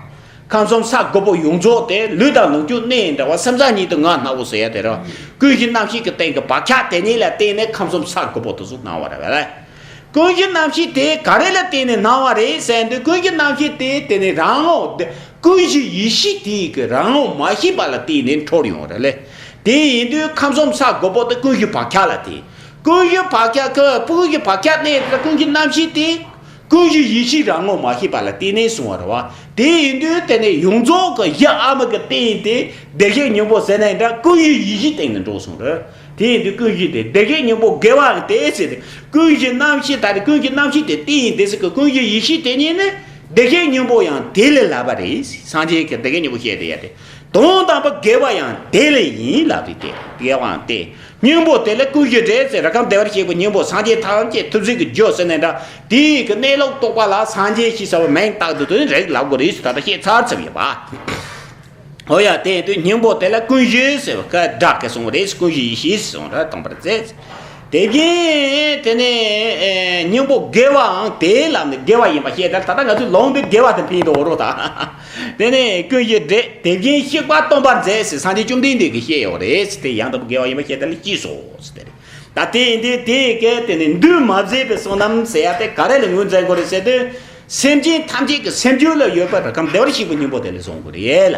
ཁམས་གསུམ་ས་དགུ་པོ་ཡོངས་རྫོགས་དེ་ལུས་དང་ལོངས་སྤྱོད་གནས་འདྲ་བ་སེམས་ཅན་ཉིད་དུ་ང་སྣང་བ་ཟེར་ཡ་དེ་རེད། ཀུན་གཞི་རྣམ་ཤེས་ཀྱི་སྟེང་གི་བག་ཆགས་དེ་ཉིད་ལ་བརྟེན་ནས་ཁམས་གསུམ་ས་དགུ་པོ་དེ་ཚོ་སྣང་བ་རེད་བས། ཀུན་གཞི་རྣམ་ཤེས་དེ་ག་རེ་ལ་བརྟེན་ནས་སྣང་བ་རེད་ཟེར་དུས་ཀུན་གཞི་རྣམ་ཤེས་དེ་དེ་ནི་རང་ངོ་། ཀུན་གཞི་ཡེ་ཤེས་དེའི་གི་རང་ངོ་མ་ཤེས་པ་ལ་བརྟེན་ནས་འཕྲོར་ཡོང་བ་རེད་ལེ། དེ་ཡིན་དུས་ཁམས་གསུམ་ས་དགུ་པོ་དེ་ཀུན་གཞི་བག་ཆགས་ལ་བརྟེན། ཀུན་གཞི་བག་ཆགས་ཀྱི་ཀུན་གཞི་བག་ཆགས་གནས་དེ་ཀུན་གཞི་རྣམ་ཤེས་དེ། ཀུན་གཞི་ཡེ་ཤེས་རང་ངོ་མ་ཤེས་པ་ལ་བརྟེན་ནས་བྱུང་བ་རེད་བ། དེ་ཡིན་དུས་དེ་ནི་ཡོངས་རྫོགས་ཀྱི་གཞི་ཨ་མ་གི་སྟེང་དེ་བདེ་གཤེགས་སྙིང་པོ་ཟེར་ནའི་འདྲ་ཀུན་གཞི་ཡེ་ཤེས་སྟེང་ནས་འགྲོ་སོང་རེད། དེ་ཡིན་དུས་ཀུན་གཞི་དེ་བདེ་གཤེགས་སྙིང་པོ་དགེ་བའང་དེ་ཟེར་ཏེ་ཀུན་གཞི་རྣམ་ཤེས་ད་རེས་ཀུན་གཞི་རྣམ་ཤེས་དེ་དེ་ཡིན་དེ་ཟེར་གི་ཀུན་གཞི་ཡེ་ཤེས་དེ་ཉིད་ནི་བདེ་གཤེགས་སྙིང་པོ་ཡང་དེ་ལས་ལབ་པ་རེད། སངས་རྒྱས་ཀྱི་བདེ་གཤེགས་སྙིང་པོ་བཤད་དེ་ཡ་དེ་དོན་དམ་པ་དགེ་བ་ཡང་དེ་ལས་ཡིན་ལབ་རེད་དེ་དགེ་བའང་དེ། སྙིང་པོ་དེ་ལ་ཀུན་གཞི་འདྲེས་ཟེར་ར་ཁམས་བདེ་བར་གཤེགས་པའི་སྙིང་པོ་སངས་རྒྱས་ཐམས་ཅད་ཐུགས་རྗེ་གི་རྒྱུ་ཟེར་ནས་འདྲ། དེའི་གི་གནས་ལུགས་རྟོགས་པ་ལ་སངས་རྒྱས་ཞེས་བྱ་བའི་མིང་བཏགས་འདུག་དོན་རེད་ལབ་དགོས་རེད་ཟེར་ད་ལྟ་བཤད་ཚར་ཚར་ཡོད་པ། ཨོ་ཡ་དེ་ཡིན་དུས་སྙིང་པོ་དེ་ལ་ཀུན་གཞི་ཟེར་བ་ཀ་སྒྲ་གི་གསུང་རེད། ཀུན་གཞི་ཡེ་ཤེས་གསུང་ར་གཏོང་པར་མཛད། དེ་བཞིན་དེ་ནས་སྙིང་པོ་དགེ་བའང་དེའི་ལམ་ནས་དགེ་བ་ཡིན་པ་བཤད་ད་ད་ལྟ་ང་ཚོའི་ལུང་དེ་དགེ་བ་དེ་ཕན་དུ་འོ་རོགས་ད། དེ་ནས་ཀུན་གཞི་འདྲེས་དེ་བཞིན་གཤེགས་པ་སྟོན་པར་མཛད་ཟེར་སངས་རྒྱས་བཅོམ་ལྡན་འདས་ཀྱིས་བཤད་ཡོད་རེད་ཟེར་ཏེ་ཡང་དག་པའི་དགེ་བ་ཡིན་པ་བཤད་ད་ལ་ཤེས་སོ་ཟེར་ཏེ་རེད། ད་དེ་ཡིན་དུས་དེའི་སྐད་དེ་ནི་འདུས་མ་བྱས་པའི་བསོད་ནམས་ཟེར་ཡ་དེ་ག་རེ་ལ་ངོས་འཛིན་དགོས་རེད་ཟེར་དུས། སེམས་ཅན་ཐམས་ཅད་ཀྱི་སེམས་རྒྱུད་ལ་ཡོད་པའི་རིགས་ཁམས་བདེ་བར་གཤེགས་པའི་སྙིང་པོ་དེ་ལ་བཟུང་དགོས་རེད་ལ།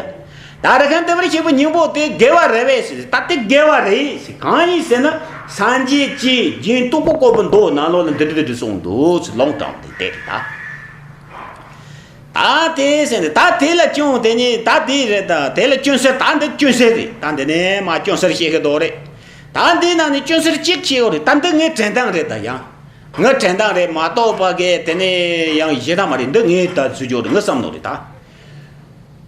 ད་རིགས་ཁམས་བདེ་བར་གཤེགས་པའི་སྙིང་པོ་དེ་དགེ་བ་རེད་པས་ཟེར་ད་དེ་དགེ་བ་རེད་ཟེར་གང་ཡིན་ཟེར་ན་སངས་རྒྱས་ཀྱིས་རྒྱན་སྟུག་པོ་བཀོད་པའི་མདོ་ནང་ལོགས་ལ་འདི་འདྲ་འདི་འདྲ་གསུངས་འདུག་ཟེར་ལུང་དྲངས་ཏེ་བསྡད་རེད་ད། ད་དེ་ཟེར་ནས་ད་དེ་ལ་སྐྱོན་དེ་ཉིད་ད་དེ་རེད་ད་དེ་ལ་སྐྱོན་ཟེར་ད་འདི་སྐྱོན་ཟེར་རེད་ད་འདི་ནས་མ་སྐྱོན་ཟེར་བཤད་ཀྱི་འདུག་རེད། ད་འདི་ནང་ནས་སྐྱོན་ཟེར་གཅིག་བྱས་ཡོད་རེད། ད་འདི་ངའི་དྲན་སྟངས་རེད། ད་ཡང་ངའི་དྲན་སྟངས་རེད་མ་གཏོགས་པ་གི་དེ་ནས་ཡང་གཞན་དག་མ་རེད། འདི་ངའི་ད་ཚུལ་འཇོག་རེད། ངའི་བསམ་བློ་རེད་ད།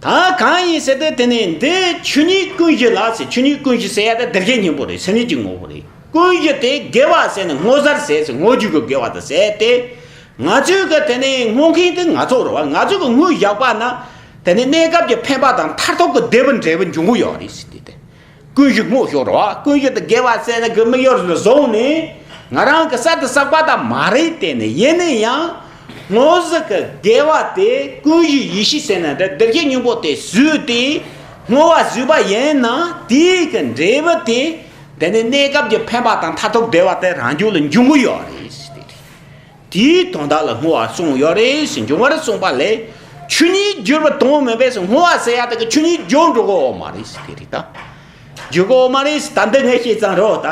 ད་གང་ཡིན་ཟེར་ཏེ་དེ་ནས་འདི་ཆོས་ཉིད་ཀུན་གཞི་ལ་ཟེར། ཆོས་ཉིད་ཀུན་གཞི་ཟེར་ཡ་དེ་བདེ་གཤེགས་སྙིང་པོ་རེད། སེམས་ཉིད་ཀྱི་ངོ་བོ་རེད། ཀུན་གཞི་དེ་དགེ་བ་ཟེར་ནས་སྔོ་ཟེར་ཟེར་ཟེར། སྔོ་འགྱུར་གྱི་དགེ་བ་དེ་ཟེར་ཏེ། ང་ཚོའི་གི་དེ་ནས་སྔོ་མཁན་དེ་ང་ཚོ་རེད་བ། ང་ཚོ་གི་དངོས་བཞག་པ་ན་དེ་ནས་གནས་སྐབས་ཀྱི་ཕན་པ་དང་མཐར་ཐུག་གི་བདེ་བ་འབྲས་བུ་འབྱུང་གི་ཡོད་རེད་ཟེར་ཏེ། དེ་ཀུན་གཞི་སྔོ་ཞོག་རེད་བ། ཀུན་གཞི་དེ་དགེ་བ་ཟེར་ནས་གི་དམིགས་ཡུལ་ལ་བཟུང་ནས་ང་རང་གི་གསར་དུ་བསགས་པ་དང་མ་རེད། དེ་ནས་ཡིན་ན་ཡང་སྔོ་ཟེར་གི་དགེ་བ་དེ་ཀུན་གཞི་ཡེ་ཤེས་ཟེར་ན་འདྲ། བདེ་གཤེགས་སྙིང་པོ་དེ་བཟོས་ཏེ་སྔོ་བ་བཟོས་པ་ཡིན་ན་དེའི་གི་འབྲས་བུ་དེ་དེ་ནས་གནས་སྐབས་ཀྱི་ཕན་པ་དང་མཐར་ཐུག་བདེ་བ་དེ་རང་རྒྱུད་ལ་འབྱུང་གི་ཡོད་རེད་ཟེར་ཏེ། དེའི་དོན་དག་ལ་སྔོ་བ་གསུངས་ཡོད་རེད་ཟེར། འབྱུང་བར་གསུངས་པ་ལས་ཆོས་ཉིད་གྱུར་པ་དོན་མིན་པས་ཟེར། སྔོ་བ་ཟེར་ཡ་དེ་གི་ཆོས་ཉིད་འགྱུར་འགྲོ་གི་ཡོད་མ་རེད་ཟེར། དེ་རེད་ད། འགྱུར་གི་ཡོད་མ་རེད་ཟེར། ད་འདི་ངས་བཤད་ཙང་རོ་ད།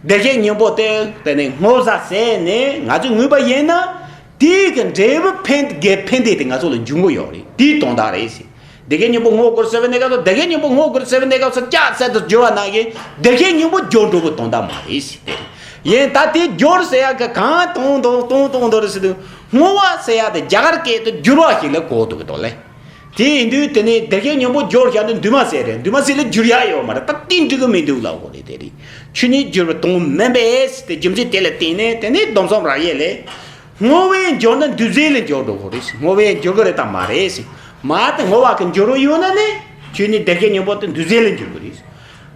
བདེ་གཤེགས་སྙིང་པོ་དེ་དེ་ནས་སྔོ་ཟེར་ཟེར་ནས་ང་ཚོས་ངུས་པ་ཡིན་ན་དེའི་གི་འབྲས་བུ་ཕན་དགེ་ཕན་བདེ་དེ་ང་ཚོ་ལ་འབྱུང་གི་ཡོད་རེད། དེའི་དོན་དག་རེད་ཟེར། བདེ་གཤེགས་སྙིང་པོ་སྔོ་དགོས་ཟེར་བའི་གནས་སྐབས་སུ། བདེ་གཤེགས་སྙིང་པོ་སྔོ་དགོས་ཟེར་བའི་གནས་སྐབས་སུ་སྐྱ་སེར་དུ་བསྒྱུར་བ་ནང་བཞིན་བདེ་གཤེགས་སྙིང་པོ་སྦྱོར་འགྲོ་བའི་དོན་དག་མ་རེད་ཟེར་ཏེ། ཡིན་ད་དེ་སྦྱོར་ཟེར་ཡག་གི་གང་གཏོང་གཏོང་གཏོང་གཏོང་རེད་ཟེར་དུས། སྔོ་བ་ཟེར་ཡག་དེ་རྒྱ་གར་སྐད་དུ་བསྒྱུར་བ་ཞིག་ལ་གོ་འདུག་གི་དོ་ལེ། དེ་ཡིན་དུས་དེ་ནས་བདེ་གཤེགས་སྙིང་པོ་སྦྱོར་བཞག་ན་འདུས་མ་ཟེར་རེད། འདུས་མ་ཟེར་ལ་བསྒྱུར་ཡག་ཡོད་མ་རེད། ད་དེ་འགྲིག་གི་མི་འདུག་ལབ་དགོས་རེད། དེ་རེད། ཆོས་ཉིད་གྱུར་པ་དོན་མིན་པས་ཟེར་ཏེ་རྒྱུ་མཚན་དེ་ལ་བརྟེན་ནས་དེ་ནས་སྡོམ་གསུམ་རབ་དབྱེ་ལས། སྔོ་བས་འགྱུར་ན་འདུས་ཟེར་ལ་འགྱུར་འགྲོ་གི་རེད། སྔོ་བས་འགྱུར་གི་རེད་དམ་མ་རེད་ཟེར། མ་དེ་སྔོ་བ་གི་འགྱུར་བ་ཡོད་ན་ནི་ཆོས་ཉིད་བདེ་གཤེགས་སྙིང་པོ་དེ་འདུས་ཟེར་ལ་འགྱུར་གི་རེད།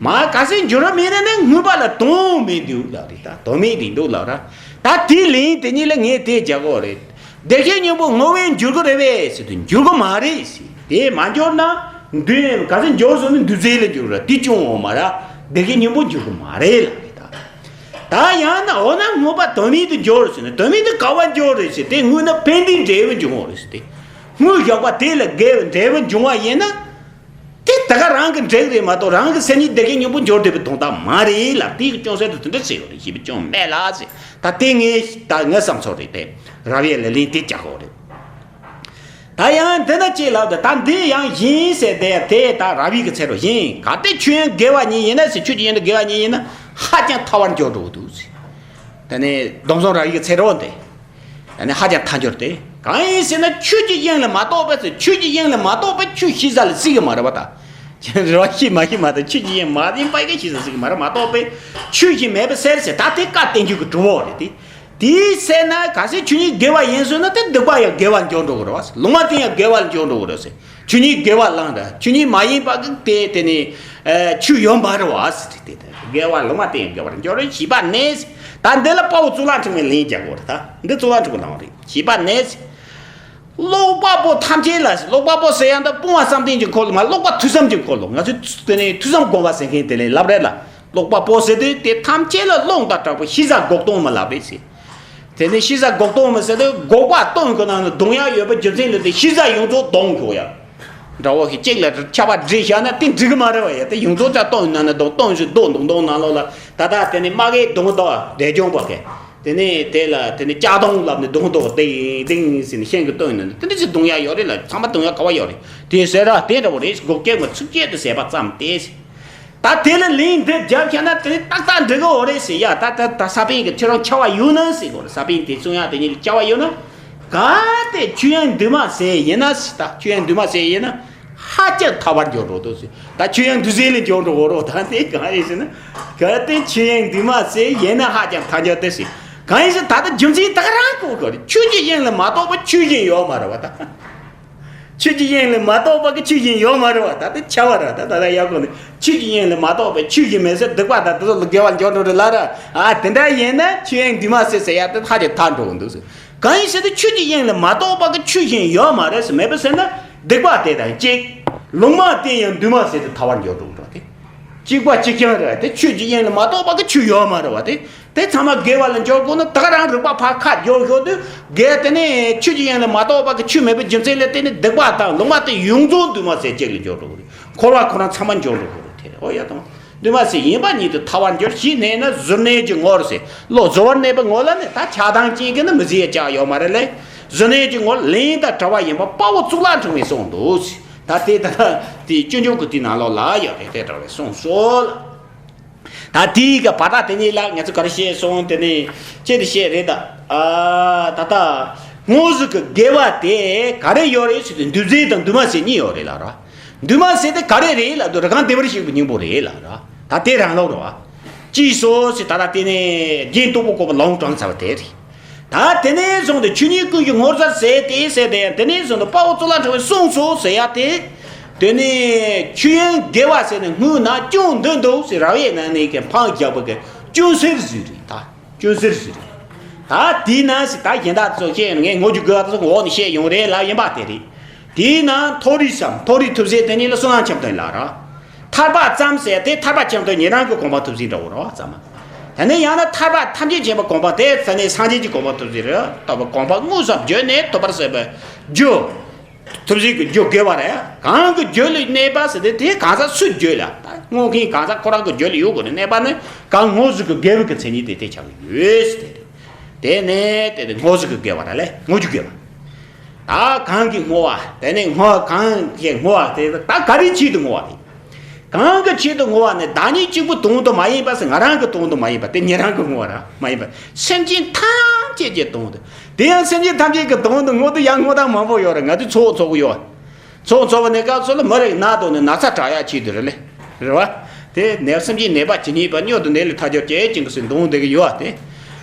མ་གལ་སྲིད་འགྱུར་བ་མེད་ན་ནི་ངུས་པ་ལ་དོན་མི་འདུག་ལབ་རེད། ད་དོན་མེད་རེད་འདུག་ལབ་ར། ད་དེའི་ལན་དེ་གཉིས་ལ་ངས་དེ་རྒྱག་གི་རེད། བདེ་གཤེགས་སྙིང་པོ་སྔོ་བས་འགྱུར་གི་རེད་པས་ཟེར་དུས་འགྱུར་གི་མ་རེད་ཟེར། དེ་མ་འགྱུར་ན་འདུས་ནས་གལ་སྲིད་འགྱུར་སོང་ན་འདུས་ཟེར་ལ་འགྱུར་ར། དེ་བྱུང་འོང་མ་ར། བདེ་གཤེགས་སྙིང་པོ་འགྱུར་གི་མ་རེད་ལབ་རེད་ད། ད་ཡང་ན་འོ་ན་སྔོ་བ་དོན་མེད་དུ་འགྱུར་ཟེར་ན་དོན་མེད་དུ་ག་པར་འགྱུར་རེད་ཟེར། དེ་སྔོན་ན་ཕན་བདེའི་འབྲས་བུ་འབྱུང་བ་རེད་ཟེར། དེ་སྔོན་བཞག་པ་དེ་ལ་དགེ་བའི་འབྲས་བུ་འབྱུང་བ་ཡིན་ན། དེ་ད་ག་རང་གི་འགྲིག་རེད་མ་གཏོགས་རང་གི་སེམས་ཉིད་བདེ་གཤེགས་སྙིང་པོ་འབྱོར་བསྡད་པའི་དོན་དག་མ་རེད་ལ། དེ་གི་ཅུང་ཟད་དུ་དེ་འདྲ་ཟེར་ཡོད་རེད། ཞེས་པའི་ཅུང་མེད་ལ་ཟེར། ད་དེ་ངས་ད་ངའི་བསམ་ཚུལ་རེད་དེ། རབ་དབྱེ་ལ་ལན་དེ་རྒྱག་དགོས་རེད། ད་ཡང་འདི་ན་ཅིག་ལབ་དུས་ད་འདི་ཡང་ཡིན་ཟེར་དེ་དེ་ད་རབ་དབྱེ་གི་ཚད་རོ་ཡིན། གལ་ཏེ་ཆོས་དབྱིངས་དགེ་བ་ཉིད་ཡིན་ན་ཟེར། ཆོས་ཀྱི་དབྱིངས་དེ་དགེ་བ་ཉིད་ཡིན་ན་ཧ་ཅང་ཐལ་བར་འགྱུར་འགྲོ་གི་འདུག་ཟེར། དེ་ནས་སྡོམ་བཟུང་རབ་དབྱེ་གི་ཚད་རོ་འདི། ཡང་ན་ཧ་ཅང་ཐལ་འགྱུར་ཏེ། གང་ཡིན་ཟེར་ན་ཆོས་ཀྱི་དབྱིངས་ལ་མ་གཏོགས་པའི་ཚེ། ཆོས་ཀྱི་དབྱིངས་ལ་མ་གཏོགས་པའི་ཆོས་ཤེས་ས་ལ་སྲིད་ཀྱི་མ་རེད་པ་ད། རེད་བ། ཤེས་མ་ཤེས་མ་གཏོགས་ཆོས་ཀྱི་དབྱིངས་མ་ཡིན་པའི་གི་ཤེས་ས་སྲིད་ཀྱི་མ་རེད། མ་གཏོགས་པའི་ཆོས་ཤིག་མེད་པའི་ཟེར་ཟེར། ད་དེ་བཀའ་བསྟན་རྒྱུ་གི་གྲུབ་པ་རེད་དེ། དེའི་ཚེ་ན་གལ་སྲིད་ཆོས་ཉིད་དགེ་བ་ཡིན་ཟེར་ན་དེ་སྡིག་པ་ཡང་དགེ་བར་འགྱུར་འགྲོ་གི་རེད་བ། ལུང་མ་བསྟན་ཡང་དགེ་བར་འགྱུར་འགྲོ་གི་རེད་ཟེར། ཆོས་ཉིད་དགེ་བ་བླངས་ར། ཆོས་ཉིད་མ་ཡིན་པ་གི་དེ་དེ་ནི་ཆོས་ཡོད་མ་རེད་བ་ཟེར། དེ་དེ་དགེ་བ་ལུང་མ་བསྟན་ཡང་དགེ་བར་འགྱུར་རེད། ཞེས་པ་ནས། ད་འདི་ལ་དཔའ་བོ་གཙུག་ལག་ཕྲེང་བའི་ལན་རྒྱག་དགོས་རེད། ད་འདི་གཙུག་ལག་ཕྲེང་བའི་ལན་རེད། ཞེས་པ་ནས། ཀློག་པ་པོ་ཐམས་ཅད་ལ། ཀློག་པ་པོ་ཟེར་ཡང་ད་སྤོང་བ་བསམ་གཏན་གྱི་འཁོར་ལོ་མ། ཀློག་པ་ཐོས་བསམ་གྱི་འཁོར་ལོ། ང་ཚོས་དེ་ནས་ཐོས་བསམ་སྒོམ་པ་ཟེར་མཁན་དེ་ལས་ལབ་རེད་ལ། ཀློག་པ་པོ་ཟེར་དུས་དེ་ཐམས་ཅད་ལ་རླུང་དང་དྲག་པོ་ཤེས་བྱ་འགོག་སྟོང་མ་ལབ་རེད་ཟེར། དེ་ནས་ཤེས་བྱ་འགོག་སྟོང་མ་ཟེར་དུས་འགོག་པ་སྟོང་གི་ནང་ནས་གཏོང་ཡག་ཡོད་པའི་རྒྱུ་མཚན་ལ་དེ་ཤེས་བྱ་ཡོངས་རྫོགས་གཏོང་དགོས་ཡ། འདྲ་བོ་ཞིག་གཅིག་ལ་ཆར་པ་བསྒྲིལ་བཞག་ན་དེ་འགྲིག་གི་མ་རེད་བ་ཡ། དེ་ཡོངས་རྫོགས་ཆ་གཏོང་ཡོང་ན་ནི་གཏོང་གཏོང་ཞིག་རྡོ་རྡུང་རྡུང་ནང་ལོགས་ལ་ད་ལྟ་དེ་ནས་དམག་གི་རྡུང་རྡོ་འབྲས་ལྗོངས་པ་གས། དེ་ནས་དེ་ལ་དེ་ནས་ལྕགས་རྡུང་ལབ་ནས་རྡུང་རྡོ་ཏིང་ཏིང་ཟེར་ནས་ཤིང་གི་རྡུང་ཡོང་ན་དེ་འདྲ་ཞིག་རྡུང་ཡག་ཡོད་རེད་ལ། ཚང་མ་རྡུང་ཡག་ག་བ་ཡོད་རེད། དེ་ཟེར་ར་དེ་འདྲ་བོ་རེད། སྒོ་སྐེག་མ་ཚུགས་ཆེད་དུ་ཟེར་བ་ཙམ་དེ། ད་དེ་ལ་ལན་འདི་རྒྱབ་བཞག་ན་དེ་ནི་ཏག་ཏག་འགྲིག་གི་འོ་རེད་ཟེར་ཡ། ད་ད་ད་ས་པཎ་གྱི་ཁྱེད་རང་ཆ་བ་ཡོད་ན་ཟེར་གོ་རེད། ས་པཎ་དེ་གསུང་ཡག་དེ་གཉིས་ལ་ཆ་བ་ཡོད་ན། གལ་ཏེ་ཆོས་དབྱིངས་འདུས་མ་བྱས་ཡིན་ན་ཟེར། ད་ཆོས་དབྱིངས་འདུས་མ་བྱས་ཡིན་ན་ཧ་ཅང་ཐལ་བར་འགྱུར་འགྲོ་འདུག་ཟེར། ད་ཆོས་དབྱིངས་འདུས་བྱས་ལ་འགྱུར་འགྲོ་གོ་རོགས། ད་དེ་གང་རེད་ཟེར་ན། གལ་ཏེ་ཆོས་དབྱིངས་འདུས་མ་བྱས་ཡིན་ན་ཧ་ཅང་ཐལ་འགྱུར་ཏེ་ཟེར། གང་ཡིན་ཟེར་ད་ལྟ་རྒྱུ་མཚན་ད་ག་རང་གོ་གོ་རེད། ཆོས་ཀྱི་དབྱིངས་ལ་མ་གཏོགས་པ་ཆོས་གཞན་ཡོད་མ་རེད་བ་ད། ཆོས་ཀྱི་དབྱིངས་ལ་མ་གཏོགས་པ་གི་ཆོས་གཞན་ཡོད་མ་རེད་བ། ད་དེ་ཆ་བ་ར། ད་ད་ལྟ་ཡག་གོ་ནི་ཆོས་ཀྱི་དབྱིངས་ལ་མ་གཏོགས་པའི་ཆོས་གཞན་མེད་ཟེར། སྡིག་པ་དང་དེ་ཚོ་ལ་དགེ་བ་འཇོག་འགྲོ་རེད་ལ་ར། ཨ་དེ་འདྲ་ཡིན་ན་ཆོས་དབྱིངས་འདུས་མ་བྱས་ཟེར་ཡ་དེ་ཧ་ཅང་ཐལ་འགྲོ་གི་འདུག་ཟེར། གང་ཡིན་ཟེར་དུས་ཆོས་ཀྱི་དབྱིངས་ལ་མ་གཏོགས་པ་གི་ཆོས་གཞན་ཡོད་མ་རེད་ཟེར། མེད་པ་ཟེར་ན་སྡིག་པ་དེ་དང་གཅིག་ལུང་མ་བསྟན་ཡང་འདུས་མ་བྱས་དེ་ཐལ་བར་འཇོག་འགྲོ་གི་འདུག་དེ། གཅིག་པ་གཅིག་རྐྱང་རེད། དེ་ཆོས་ཀྱི་དབྱིངས་ལ་མ་གཏོགས་པ་གི་ཆོས་ཡོད་མ་རེད་བ། དེ་དེ་ཚང་མ་དགེ་བ་ལ་འཇོག་དགོས་ན་ད་ག་རང་རིག་པ་ཕར་ཁ་སྦྱོར་ཤོག་དུས་དགེ་དེ་ནས་ཆོས་ཀྱི་དབྱིངས་ལ་མ་གཏོགས་པ་གི་ཆོས་མེད་པའི་རྒྱུ་མཚན་ལས་བརྟེན་ནས་སྡིག་པ་དང་ལུང་མ་བསྟན་ཡོངས་རྫོགས་འདུས་མ་བྱས་གཅིག་ལ་འཇོག་འགྲོ་གི་རེད། འཁོར་བ་ཁོ་རང་ཚང་མ་འཇོག་འགྲོ་གི་རེད། དེ་རེད། ཨོ་ཡ་དང་འདུས་མ་བྱས་ཡིན་པ་ཉིད་དུ་ཐལ་བར་འགྱུར་ཞེས་གནས་ན་གཟུར་གནས་ཀྱི་ངོར་ཟེར། བློ་གཟུ་བོར་གནས་པའི་ངོ་ལ་ནི་ད་ཆགས་སྡང་ཅན་གྱི་ནི་མི་བཟོད་ཡ་ཅག་ཡོད་མ་རེད་ལས། གཟུར་གནས་ཀྱི་ངོར་ལན་དང་བྲལ་བ་ཡིན་པ་དཔའ་བོ་གཙུག་ལག་ཕྲེང་བས་གསུངས་འདུག་ཟེར། ད་དེ་ད་དེ་སྤྱོད་འཇུག་གི་དེའི་ནང་ལོགས་ལ་ཡོད་རེད། དེ་འདྲ་བས་གསུངས་སོ་ལ། ད་དེའི་ག་བར་ཐག་དེ་གཉིས་ལ་ངས་ཚོ་ག་རེ་བཤད་སོང་དེ་ནི་ཅི་དེ་བཤད་རེད་ད། ཨ་ད་ལྟ་དངོས་གཟུགས་ཀྱི་དགེ་བ་དེ་ག་རེ་ཡོད་རེད་ཟེར་དུས་འདུས་འཛིན་དང་འདུས་མ་བྱས་གཉིས་ཡོད་རེད་ལ་ར། འདུས་མ་བྱས་དེ་ག་རེ་རེད་ལབ་དུས་རི་སྒང་བདེ་བར་གཤེགས་པའི་སྙིང་པོ་རེད་ལ་ར། ད་དེ་རང་ལོག་རེད་བ། ཅིའི་སོ་ཟེར་ད་ལྟ་དེ་ནི་རྒྱན་སྟུག་པོ་བཀོད་པ་ལོང་དྲངས་ཚར་བ་དེ་རེད། ད་དེ་ནས་བཟུང་སྟེ་ཆོས་ཉིད་ཀུན་གྱི་ངོ་མཚར་ཟེར་ཏེ་ཟེར་ཏེ་དེ་ནས་བཟུང་སྟེ་དཔའ་བོ་གཙུག་ལག་ཕྲེང་བས་གསུངས་སོ་ཟེར་ཡ་དེ། དེ་ནས་ཆོས་དབྱིངས་དགེ་བ་ཟེར་ནས་སྔོན་ན་སྐྱོན་འདི་འདུག་ཟེར་རབ་དབྱེ་གནང་ནས་ཀྱི་འཕངས་རྒྱག་པ་གི་སྐྱོན་སེལ་ཟེར་རེད་ད། སྐྱོན་སེལ་ཟེར་རེད། ད་དེས་ན་ཟེར་ད་གཞན་དག་ཚོ་བཤད་ཡོང་ངས་ངོ་རྒྱུ་དགོས་པ་དེ་ཚོ་འོག་ནས་བཤད་ཡོང་རེད་ལབ་ཡིན་པ་དེ་རེད། དེས་ན་མཐོ་རིས་སམ་མཐོ་རིས་ཐུབ་ཟེར་དེ་ཉིད་ལ་བསོད་ནམས་ཁྱབ་སྟོན་ལ་ར། ཐར་པ་ཙམ་ཟེར་དེ་ཐར་པ་ཁྱབ་སྟོན་ཉན་རང་གི་གོ་འཕང་ཐོབ་ཟིན་འདྲ་བོ་རེད་བ་ཙམ། དེ་ནས་ཡང་ན་ཐར་པ་ཐམས་ཅད་མཁྱེན་པ་གོ་འཕང་དེ་ཚ་ནས་སངས་རྒྱས་ཀྱི་གོ་འཕང་ཐོབ་ཟིན་རེད་ལྟ་བུ་གོ་འཕང་དངོས་སམ་བརྗོད་ནས་ཐོབ་པར་ཟེར་བའི་རྒྱུ། ཐུབ་ཟིན་གྱི་རྒྱུ་དགེ་བ་རེད། གང་གི་རྒྱུ་ལ་གནས་པ་ཟེར་དེ་དེ་གང་ཟག་སུའི་རྒྱུ་ལ་ད་དངོས་མཁན་གང་ཟག་ཁོ་རང་གི་རྒྱུ་ལ་ཡོད་དགོས་ནས་གནས་པ་ནི་གང་དངོས་གཟུགས་ཀྱི་དགེ་བའི་གི་མཚན་ཉིད་དེ་དེ་ཆགས་ཡོད་ཟེར་དེ་རེད། དེ་ནས་དེ་དེ་དངོས་གཟུགས་ཀྱི་དགེ་བ་རེད་ལས་དངོས་རྒྱུ་དགེ་བ། ད་གང་གིས་བསྔོ་བ། དེ་ནས་བསྔོ་གང་གིས་བསྔོ་བ་དེ་ད་ག་རེའི་ཆེད་དུ་བསྔོ་བ་དེ། གང་གི་ཆེད་དུ་བསྔོ་བ་ནི་བདག་ཉིད་གཅིག་པུ་དོན་དུ་མ་ཡིན་པ་ཟེར་ང་རང་གི་དོན་དུ་མ་ཡིན་པ་དེ་ཉེ་རང་གི་བསྔོ་བ་ར་མ་ཡིན་པ་སེམས་ཅན་ཐམས་ཅད་ཀྱི་དོན་དུ། དེ་ཡང་སེམས་ཅན་ཐམས་ཅད་ཀྱི་དོན་དུ་བསྔོ་དུས་ཡང་བསྔོ་སྟངས་མང་པོ་ཡོད་རེད་ང་ཚོས་ཚོགས་འཚོགས་ཀྱི་ཡོད། ཚོགས་འཚོགས་པ་ནས་སྐབས་སུ་ལ་མི་རེ་ན་དོན་ནི་ན་ཚ་དྲག་ཡག་ཆེད་དུ་རེད་ལེ། རེད་བ། དེ་ནད་སེམས་ཅན་ནད་པ་ཇི་སྙེད་པ་སྙོམས་དུ་ནད་ལས་ཐར་གྱུར་ཅིག་ཅིང་གི་སྲིད་འདོང་བསྡད་ཀྱི་ཡོད་དེ།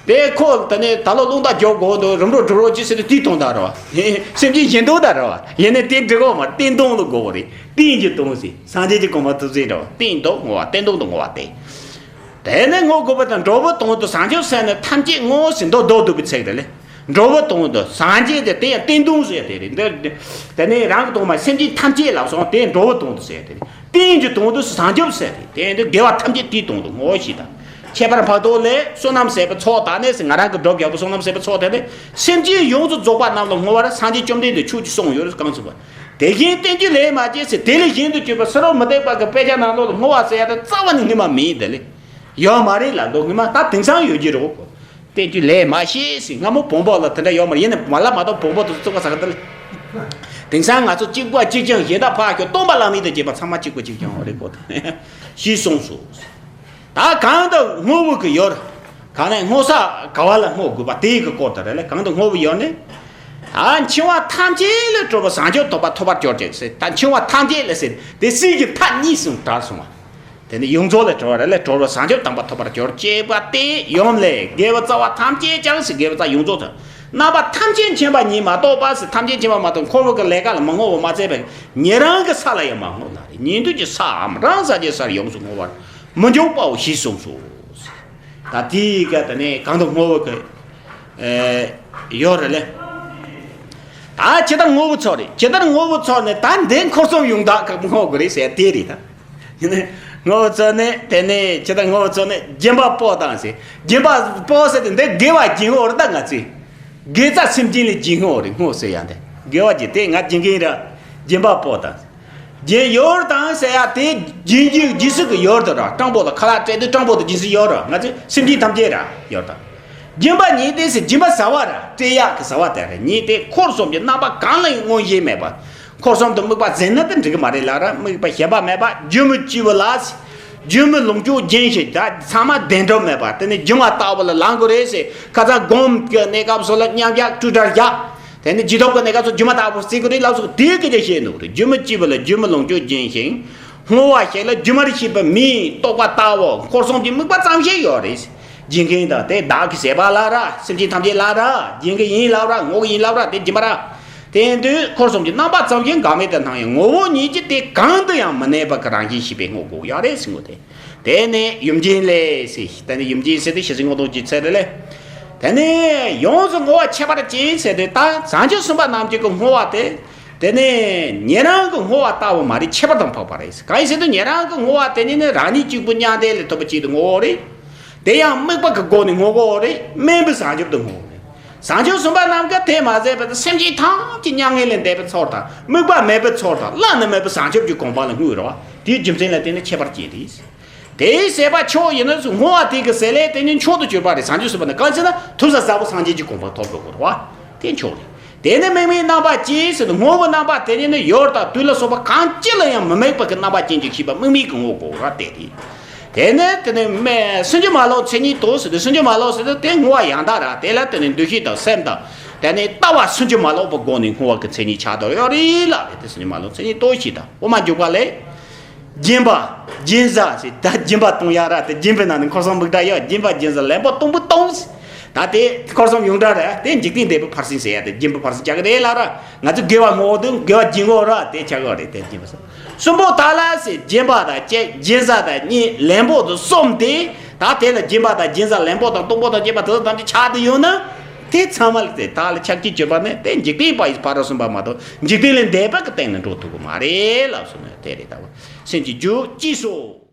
དེ་ཁོ་ད་ནི་ད་ལོ་རླུང་རྟ་རྒྱོབ་དགོས་འདུག་རུམ་རོ་གྲུ་རོ་ཅི་ཟེར་དུས་དེའི་དོན་དག་རེད་བ། སེམས་ཅན་གཞན་དོན་དག་རེད་བ། ཡིན་ནའི་དེ་འགྲིག་གོ་མ་བསྟན་དོན་ལ་དགོས་པ་རེད་བསྟན་གྱི་དོན་ཟེར་སངས་རྒྱས་ཀྱི་གོ་འཕང་ཐོབ་ཟིན་རེད་བ་བསྟན་དོན་བསྔོ་བ་བསྟན་དོན་དུ་བསྔོ་བ་སྟེ། དེ་ནས་བསྔོ་དགོས་པ་དང་འགྲོ་བའི་དོན་དུ་བྱང་ཆུབ་སེམས་ནི་ཐམས་ཅད་བསྔོ་ཟེར་མདོ་མདོ་སྡུད་པའི་ཚིག་རེད་ལེ། འགྲོ་བའི་དོན་དུ་སངས་རྒྱས་དེ་དེ་ཡང་བསྟན་དོན་ཟེར་དེ་རེད་འདི། དེ་ནས་རང་གི་དོན་མ་སེམས་ཅན་ཐམས་ཅད་ལབ་སོང་དེ་འགྲོ་བའི་དོན་དུ་ཟེར་དེ་རེད། བསྟན་གྱི་དོན་དུ་བྱང་ཆུབ་ཟེར་དེ་དེ་འདི་དགེ་བ་ཐམས་ཅད་དེའི་དོན་དུ་བསྔོ་ཞེས་དང་། ཁྱད་པར་འཕགས་བསྟོད་ལས་བསོད་ནམས་ཟད་པའི་ཚོགས་དག་ནས་ཟེར་ང་རང་གི་སྒྲུབ་རྒྱག་པའི་བསོད་ནམས་ཟད་པའི་ཚོགས་དེ་ནི་སེམས་ཅན་ཡོངས་སུ་རྫོགས་པ་རྣམས་ལ་བསྔོ་བར་སངས་རྒྱས་བཅོམ་ལྡན་འདས་ཆོས་ཀྱིས་གསུངས་ཡོད་རེད་གང་ཚུགས་པ། དེ་བཞིན་བསྟན་རྒྱུ་ལས་མ་སྐྱེས་ཟེར་དེ་ལས་གཞན་དུ་གྱུར་པ་ཕྱི་རོལ་མུ་སྟེགས་པ་གི་དཔེ་ཆ་ནང་ལོགས་ལ་བསྔོ་བ་ཟེར་ཡ་དེ་རྩ་བ་ནས་སྔོན་མ་མིན་དེ་ལས། ཡོད་མ་རེད་ལ་མདོ་སྔོན་མ་ད་དེང་སང་ཡོད་ཀྱི་རེད་གོ། བསྟན་རྒྱུ་ལས་མ་ཤེས་ཟེར་སྔ་མོ་བོན་པོ་ལ་དེ་འདྲ་ཡོད་མ་རེད་ཡིན་ནའི་མ་ལ་མ་གཏོགས་བོན་པོ་དེ་ཚོ་བཙོག་པ་ཟ་གི་འདི་ལས། དེང་སང་ང་ཚོ་གཅིག་པ་གཅིག་རྐྱང་གཞན་དག་ཕར་ཁྱོད་སྟོང་པ་ལ་མིན་དུ་བྱེད་པ་ཚང་མ་གཅིག་པ་གཅིག་རྐྱང་རེད་གོ། ཞེས་གསུངས་སོ། ད་གང་དུ་བསྔོ་བའི་གི་ཡོར། གང་ནས་བསྔོ་ས་ག་བ་ལ་བསྔོ་དགོས་པ་དེའི་གི་སྐོར་དུ་རེད་ལ་གང་དུ་བསྔོ་བའི་ཡོར་ནི། ད་འཆིང་བ་ཐམས་ཅད་ལས་གྲོལ་བའི་བྱང་ཆུབ་ཐོབ་པ་ཐོབ་པར་གྱུར་ཅིག་ཟེར་ད་འཆིང་བ་ཐམས་ཅད་ལས་ཟེར་དེ་སྲིད་ཀྱི་མཐའ་གཉིས་སུ་བྲལ་སོང་བ། དེ་ནི་ཡོངས་རྫོགས་ལས་གྲོལ་བ་རེད་ལས་གྲོལ་བའི་བྱང་ཆུབ་དམ་པ་ཐོབ་པར་གྱུར་ཅེས་པ་སྟེ་ཡུམ་ལས་དགེ་བའི་རྩ་བ་ཐམས་ཅད་ཀྱང་ཟེར་དགེ་བའི་རྩ་ཡོངས་རྫོགས་དང་རྣམ་པ་ཐམས་ཅད་མཁྱེན་པ་ཉིད་མ་གཏོགས་པ་ཟེར་ཐམས་ཅད་མཁྱེན་པ་མ་གཏོགས་འཁོར་བ་གི་ལས་ཀ་ལ་མི་བསྔོ་བ་མ་ཚད་པས་ཉན་རང་གི་ས་ལ་ཡང་མ་བསྔོ་ན་རེ་ཉན་ཐོས་ཀྱི་སའམ་རང་ས་ཀྱི་སར་ཡོངས་སུ་བསྔོ་བར་མི་འཇུག་པའོ་ཞེས་གསུངས་སོ། ད་དེའི་སྐད་དུ་ནི་གང་དུ་བསྔོ་བ་གི་ཡོད་རེད་ལེ། ད་ཇི་ལྟར་བསྔོ་བའི་ཚོགས་རེད་ཇི་ལྟར་བསྔོ་བའི་ཚོགས་ནི་ད་འདི་འཁོར་གསུམ་ཡོངས་དག་གི་བསྔོ་དགོས་རེད་ཟེར་དེ་རེད་ད། བསྔོ་བའི་ཚོགས་ནི་དེ་ནི་ཇི་ལྟར་བསྔོ་བའི་ཚོགས་ནི་སྦྱིན་པ་སྤོ་དང་ཟེར་སྦྱིན་པ་སྤོ་ཟེར་དེ་འདི་དགེ་བ་སྦྱིན་འོ་རེད་ད་ང་ཚོས་དགེ་རྩ་སེམས་ཅན་ལ་སྦྱིན་འོ་རེད་བསྔོ་ཟེར་ཡང་དེ་དགེ་བ་སྦྱིན་དེ་ང་སྦྱིན་མཁན་ར་སྦྱིན་པ་སྤོ་དང་། རྒྱན་ཡོར་དང་ཟེར་ཡ་དེ་རྒྱན་གྱི་རྗེས་སུ་གི་ཡོར་དུ་ར་སྤྲང་པོ་ལ་ཁ་ལག་སྤྲད་དུས་སྤྲང་པོ་དང་རྗེས་སུ་ཡོར་ར་ང་ཚོས་སེམས་ཅན་ཐམས་ཅད་ར་ཡོར་དང་། སྦྱིན་པ་ཉིད་དེ་ཟེར་སྦྱིན་པ་ཟ་བ་ར་སྤྲད་ཡག་གི་ཟ་བ་དེ་རེད་ཉིད་དེ་འཁོར་གསུམ་གྱི་རྣམ་པ་གང་ལ་ཡང་མངོན་ཞེན་མེད་པ། འཁོར་གསུམ་དུ་དམིགས་པ་ཟིན་ན་དེ་འགྲིག་གི་མ་རེད་ལ་ར་དམིགས་པ་ཞེན་པ་མེད་པ་སྒྱུ་མ་སྤྱི་བོ་ལ་ཟེར། སྒྱུ་མའི་ལོངས་སྤྱོད་སྦྱིན་ཞིང་ད་ཚང་མ་བདེན་གྲུབ་མེད་པ་དེ་ནི་སྒྱུ་མ་ལྟ་བུ་ལ་ལང་དགོས་རེད་ཟེར་ཁ་ཚ་སྒོམ་གྱི་གནས་སྐབས་སུ་ལ་མཉམ་བཞག་སྤྲོས་བྲལ་བཞག་དེ་ནི་རྗེས་ཐོབ་ཀྱི་གནས་སྐབས་སུ་སྒྱུ་མ་ལྟ་བུ་བརྩི་དགོས་རེད་ལབ་སོགས་དེའི་སྐད་ཆ་བཤད་འདུག་རེད། སྒྱུ་མ་སྤྱི་བོ་ལ་སྒྱུ་མའི་ལོངས་སྤྱོད་སྦྱིན་ཞིང་། བསྔོ་བ་ཞིག་ལ་སྒྱུ་མར་ཤེས་པའི་མིའི་རྟོག་པ་ལྟ་བུ་འཁོར་གསུམ་གྱི་དམིགས་པ་ཙམ་ཞིག་ཡོད་རེད། སྦྱིན་མཁན་དང་དེ་བདག་གི་བྱེད་པ་ལ་ར་སེམས་ཅན་ཐམས་ཅད་ལ་ར་སྦྱིན་གི་ཡིན་ལབ་ར་བསྔོ་གི་ཡིན་ལབ་ར་དེ་སྦྱིན་པ་ར། དེ་ཡིན་དུས་འཁོར་གསུམ་གྱི་རྣམ་པ་ཙམ་ཞིག་འགག་མེད་དུ་སྣང་ཡང་ངོ་བོ་ཉིད་ཀྱིས་དེ་གང་དུ་ཡང་མི་གནས་པ་གི་རང་བཞིན་ཤེས་པའི་བསྔོ་དགོས་ཡོད་རེད་ཟེར་ངོ་དེ། དེ་ནས་ཡུམ་ཆེན་ལས་ཟེར་དེ་ནས་ཡུམ་ཆེན་ཟེར་དེ་ཞེ་ཟིག་ངོ་གདོང་གི་ཚད་རེད་ལས། དེ་ནས་ཡོངས་སུ་བསྔོ་བ་ཁྱད་པར་ཅན་ཟེར་དེ་ད་བྱང་ཆུབ་སེམས་དཔའ་རྣམས་ཀྱི་གི་བསྔོ་བ་དེ། དེ་ནས་ཉན་རང་གི་བསྔོ་བ་ལྟ་བུ་མ་རེད་ཁྱད་པར་དུ་འཕགས་པ་རེད། གང་ཡིན་ཟེར་དུས་ཉན་རང་གི་བསྔོ་བ་དེ་ཉིད་ནི་རང་ཉིད་གཅིག་པུ་མྱང་འདས་ལ་ཐོབ་པའི་ཆེད་དུ་བསྔོ་བ་རེད། དེ་ཡང་དམིགས་པ་གི་སྒོ་ནས་བསྔོ་དགོས་རེད་དམན་པའི་བྱང་ཆུབ་ཏུ་བསྔོ་བ་རེད། བྱང་ཆུབ་སེམས་དཔའ་རྣམས་ཀྱིས་དེ་མ་ཟད་པར་སེམས་ཅན་ཐམས་ཅད་མྱ་ངན་ལས་འདས་པའི་ཚོགས་དང་དམིགས་པ་མེད་པའི་ཚོགས་དང་བླ་ན་མེད་པའི་བྱང་ཆུབ་ཀྱི་གོ་འཕང་ལ་བསྔོས་རེད་བ། དེའི་རྒྱུ་མཚན་ལ་བརྟེན་ནས་ཁྱད་པར་ཅན་རེད། དེའི་ཟད་པ་མཆོག་ཡིན་ན་བསྔོ་བ་དེ་གི་ཟད་ལས་དེ་ནི་མཆོག་ཏུ་གྱུར་པ་རེད། བྱང་ཆུབ་སེམས་དཔའ་ནི་གང་ཟེར་ན་ཐུབ་ས་ཟབ་པོ་སངས་རྒྱས་ཀྱི་གོ་འཕང་ཐོབ་དགོས་རེད་བ། དེ་མཆོག་རེད། དེ་ནི་དམིགས་མེད་རྣམ་པ་ཅན་ཟེར་ན་བསྔོ་བའི་རྣམ་པ་དེ་ཉིད་ནི་ཡོར་དང་དུས་ལ་སོགས་པ་གང་ཅི་ལ་ཡང་མི་དམིགས་པ་གི་རྣམ་པ་ཅན་གྱི་ཤེས་པ་དམིགས་མེད་ཀྱི་བསྔོ་དགོས་ར་དེ་རེད། དེ་ནས་དེ་ནས་མེ་སུམ་ཅུ་མ་ལོག་མཚན་ཉིད་དོ་ཟེར་ཏེ། སུམ་ཅུ་མ་ལོག་ཟེར་ཏེ་དེ་བསྔོ་བ་ཡང་དག་ར། དེ་ལ་དེ་ནས་འདུ་ཤེས་དང་སེམས་དང་དེ་ནས་ལྟ་བ་སུམ་ཅུ་མ་ལོག་པའི་སྒོ་ནས་བསྔོ་བ་གི་མཚན་ཉིད་ཆགས་དོ་ཡོད་རེད་ལབ་རེད། དེ་སུམ་ཅུ་མ་ལོག་མཚན་ཉིད་དོ་ཞེས་དང་། དབུ་མ་འཇུག་པ་ལས། སྦྱིན་པ། སྦྱིན་བྱ་ཟེར། ད་སྦྱིན་པ་གཏོང་ཡ་ར། དེ་སྦྱིན་པའི་ནང་ནས་འཁོར་གསུམ་དམིགས་གྲངས་ཡོད། སྦྱིན་པ་སྦྱིན་བྱ་ལེན་པོ་གཏོང་པོ་གཏོང་། ད་དེ་འཁོར་གསུམ་ཡོངས་གྲགས་རེད། དེ་འཇིག་རྟེན་འདས་པའི་ཕར་ཕྱིན་ཟེར་ཡ་དེ་སྦྱིན་པ་ཕར་ཕྱིན་ཆགས་ཀྱི་རེད་ལབ་ར། ང་ཚོ་དགེ་བ་བསྔོ་དུས་དགེ་བ་སྦྱིན་དགོས་ར། དེ་ཆགས་ཀྱི་རེད། དེ་སྦྱིན་པ་ཟེར། གསུམ་པོ་དག་ལ་ཟེར། སྦྱིན་པ་དང་བཅས། སྦྱིན་བྱ་དང་གཉིས། ལེན་པོ་དང་གསུམ་སྟེ། ད་དེ་ལ་སྦྱིན་པ་དང་སྦྱིན་བྱ་ལེན་པོ་དང་གཏོང་པོ་དང་བཅས་པ་དེ་ཚོ་ཐམས་ཅད་ཆགས་བསྡད་ཡོད་ན། དེ་ཚང་མ་ལ་དེ་དག་ལ་ཕྱག་རྒྱ་བཅོས་པ་ནི་དེ་འཇིག་རྟེན་པ་ཡི་ཕ་རོལ་གསུམ་པ་མ་གཏོགས་འཇིག་རྟེན་ལས་འདས་པ་གི་སྟེང་ནས་འགྲོ་ཐུབ་ཀྱི་མ་རེད་ལབ་སོང་ནས་དེ་རེད། ད་བ་སེམས་ཀྱི་རྒྱུ་ཅི་སོ།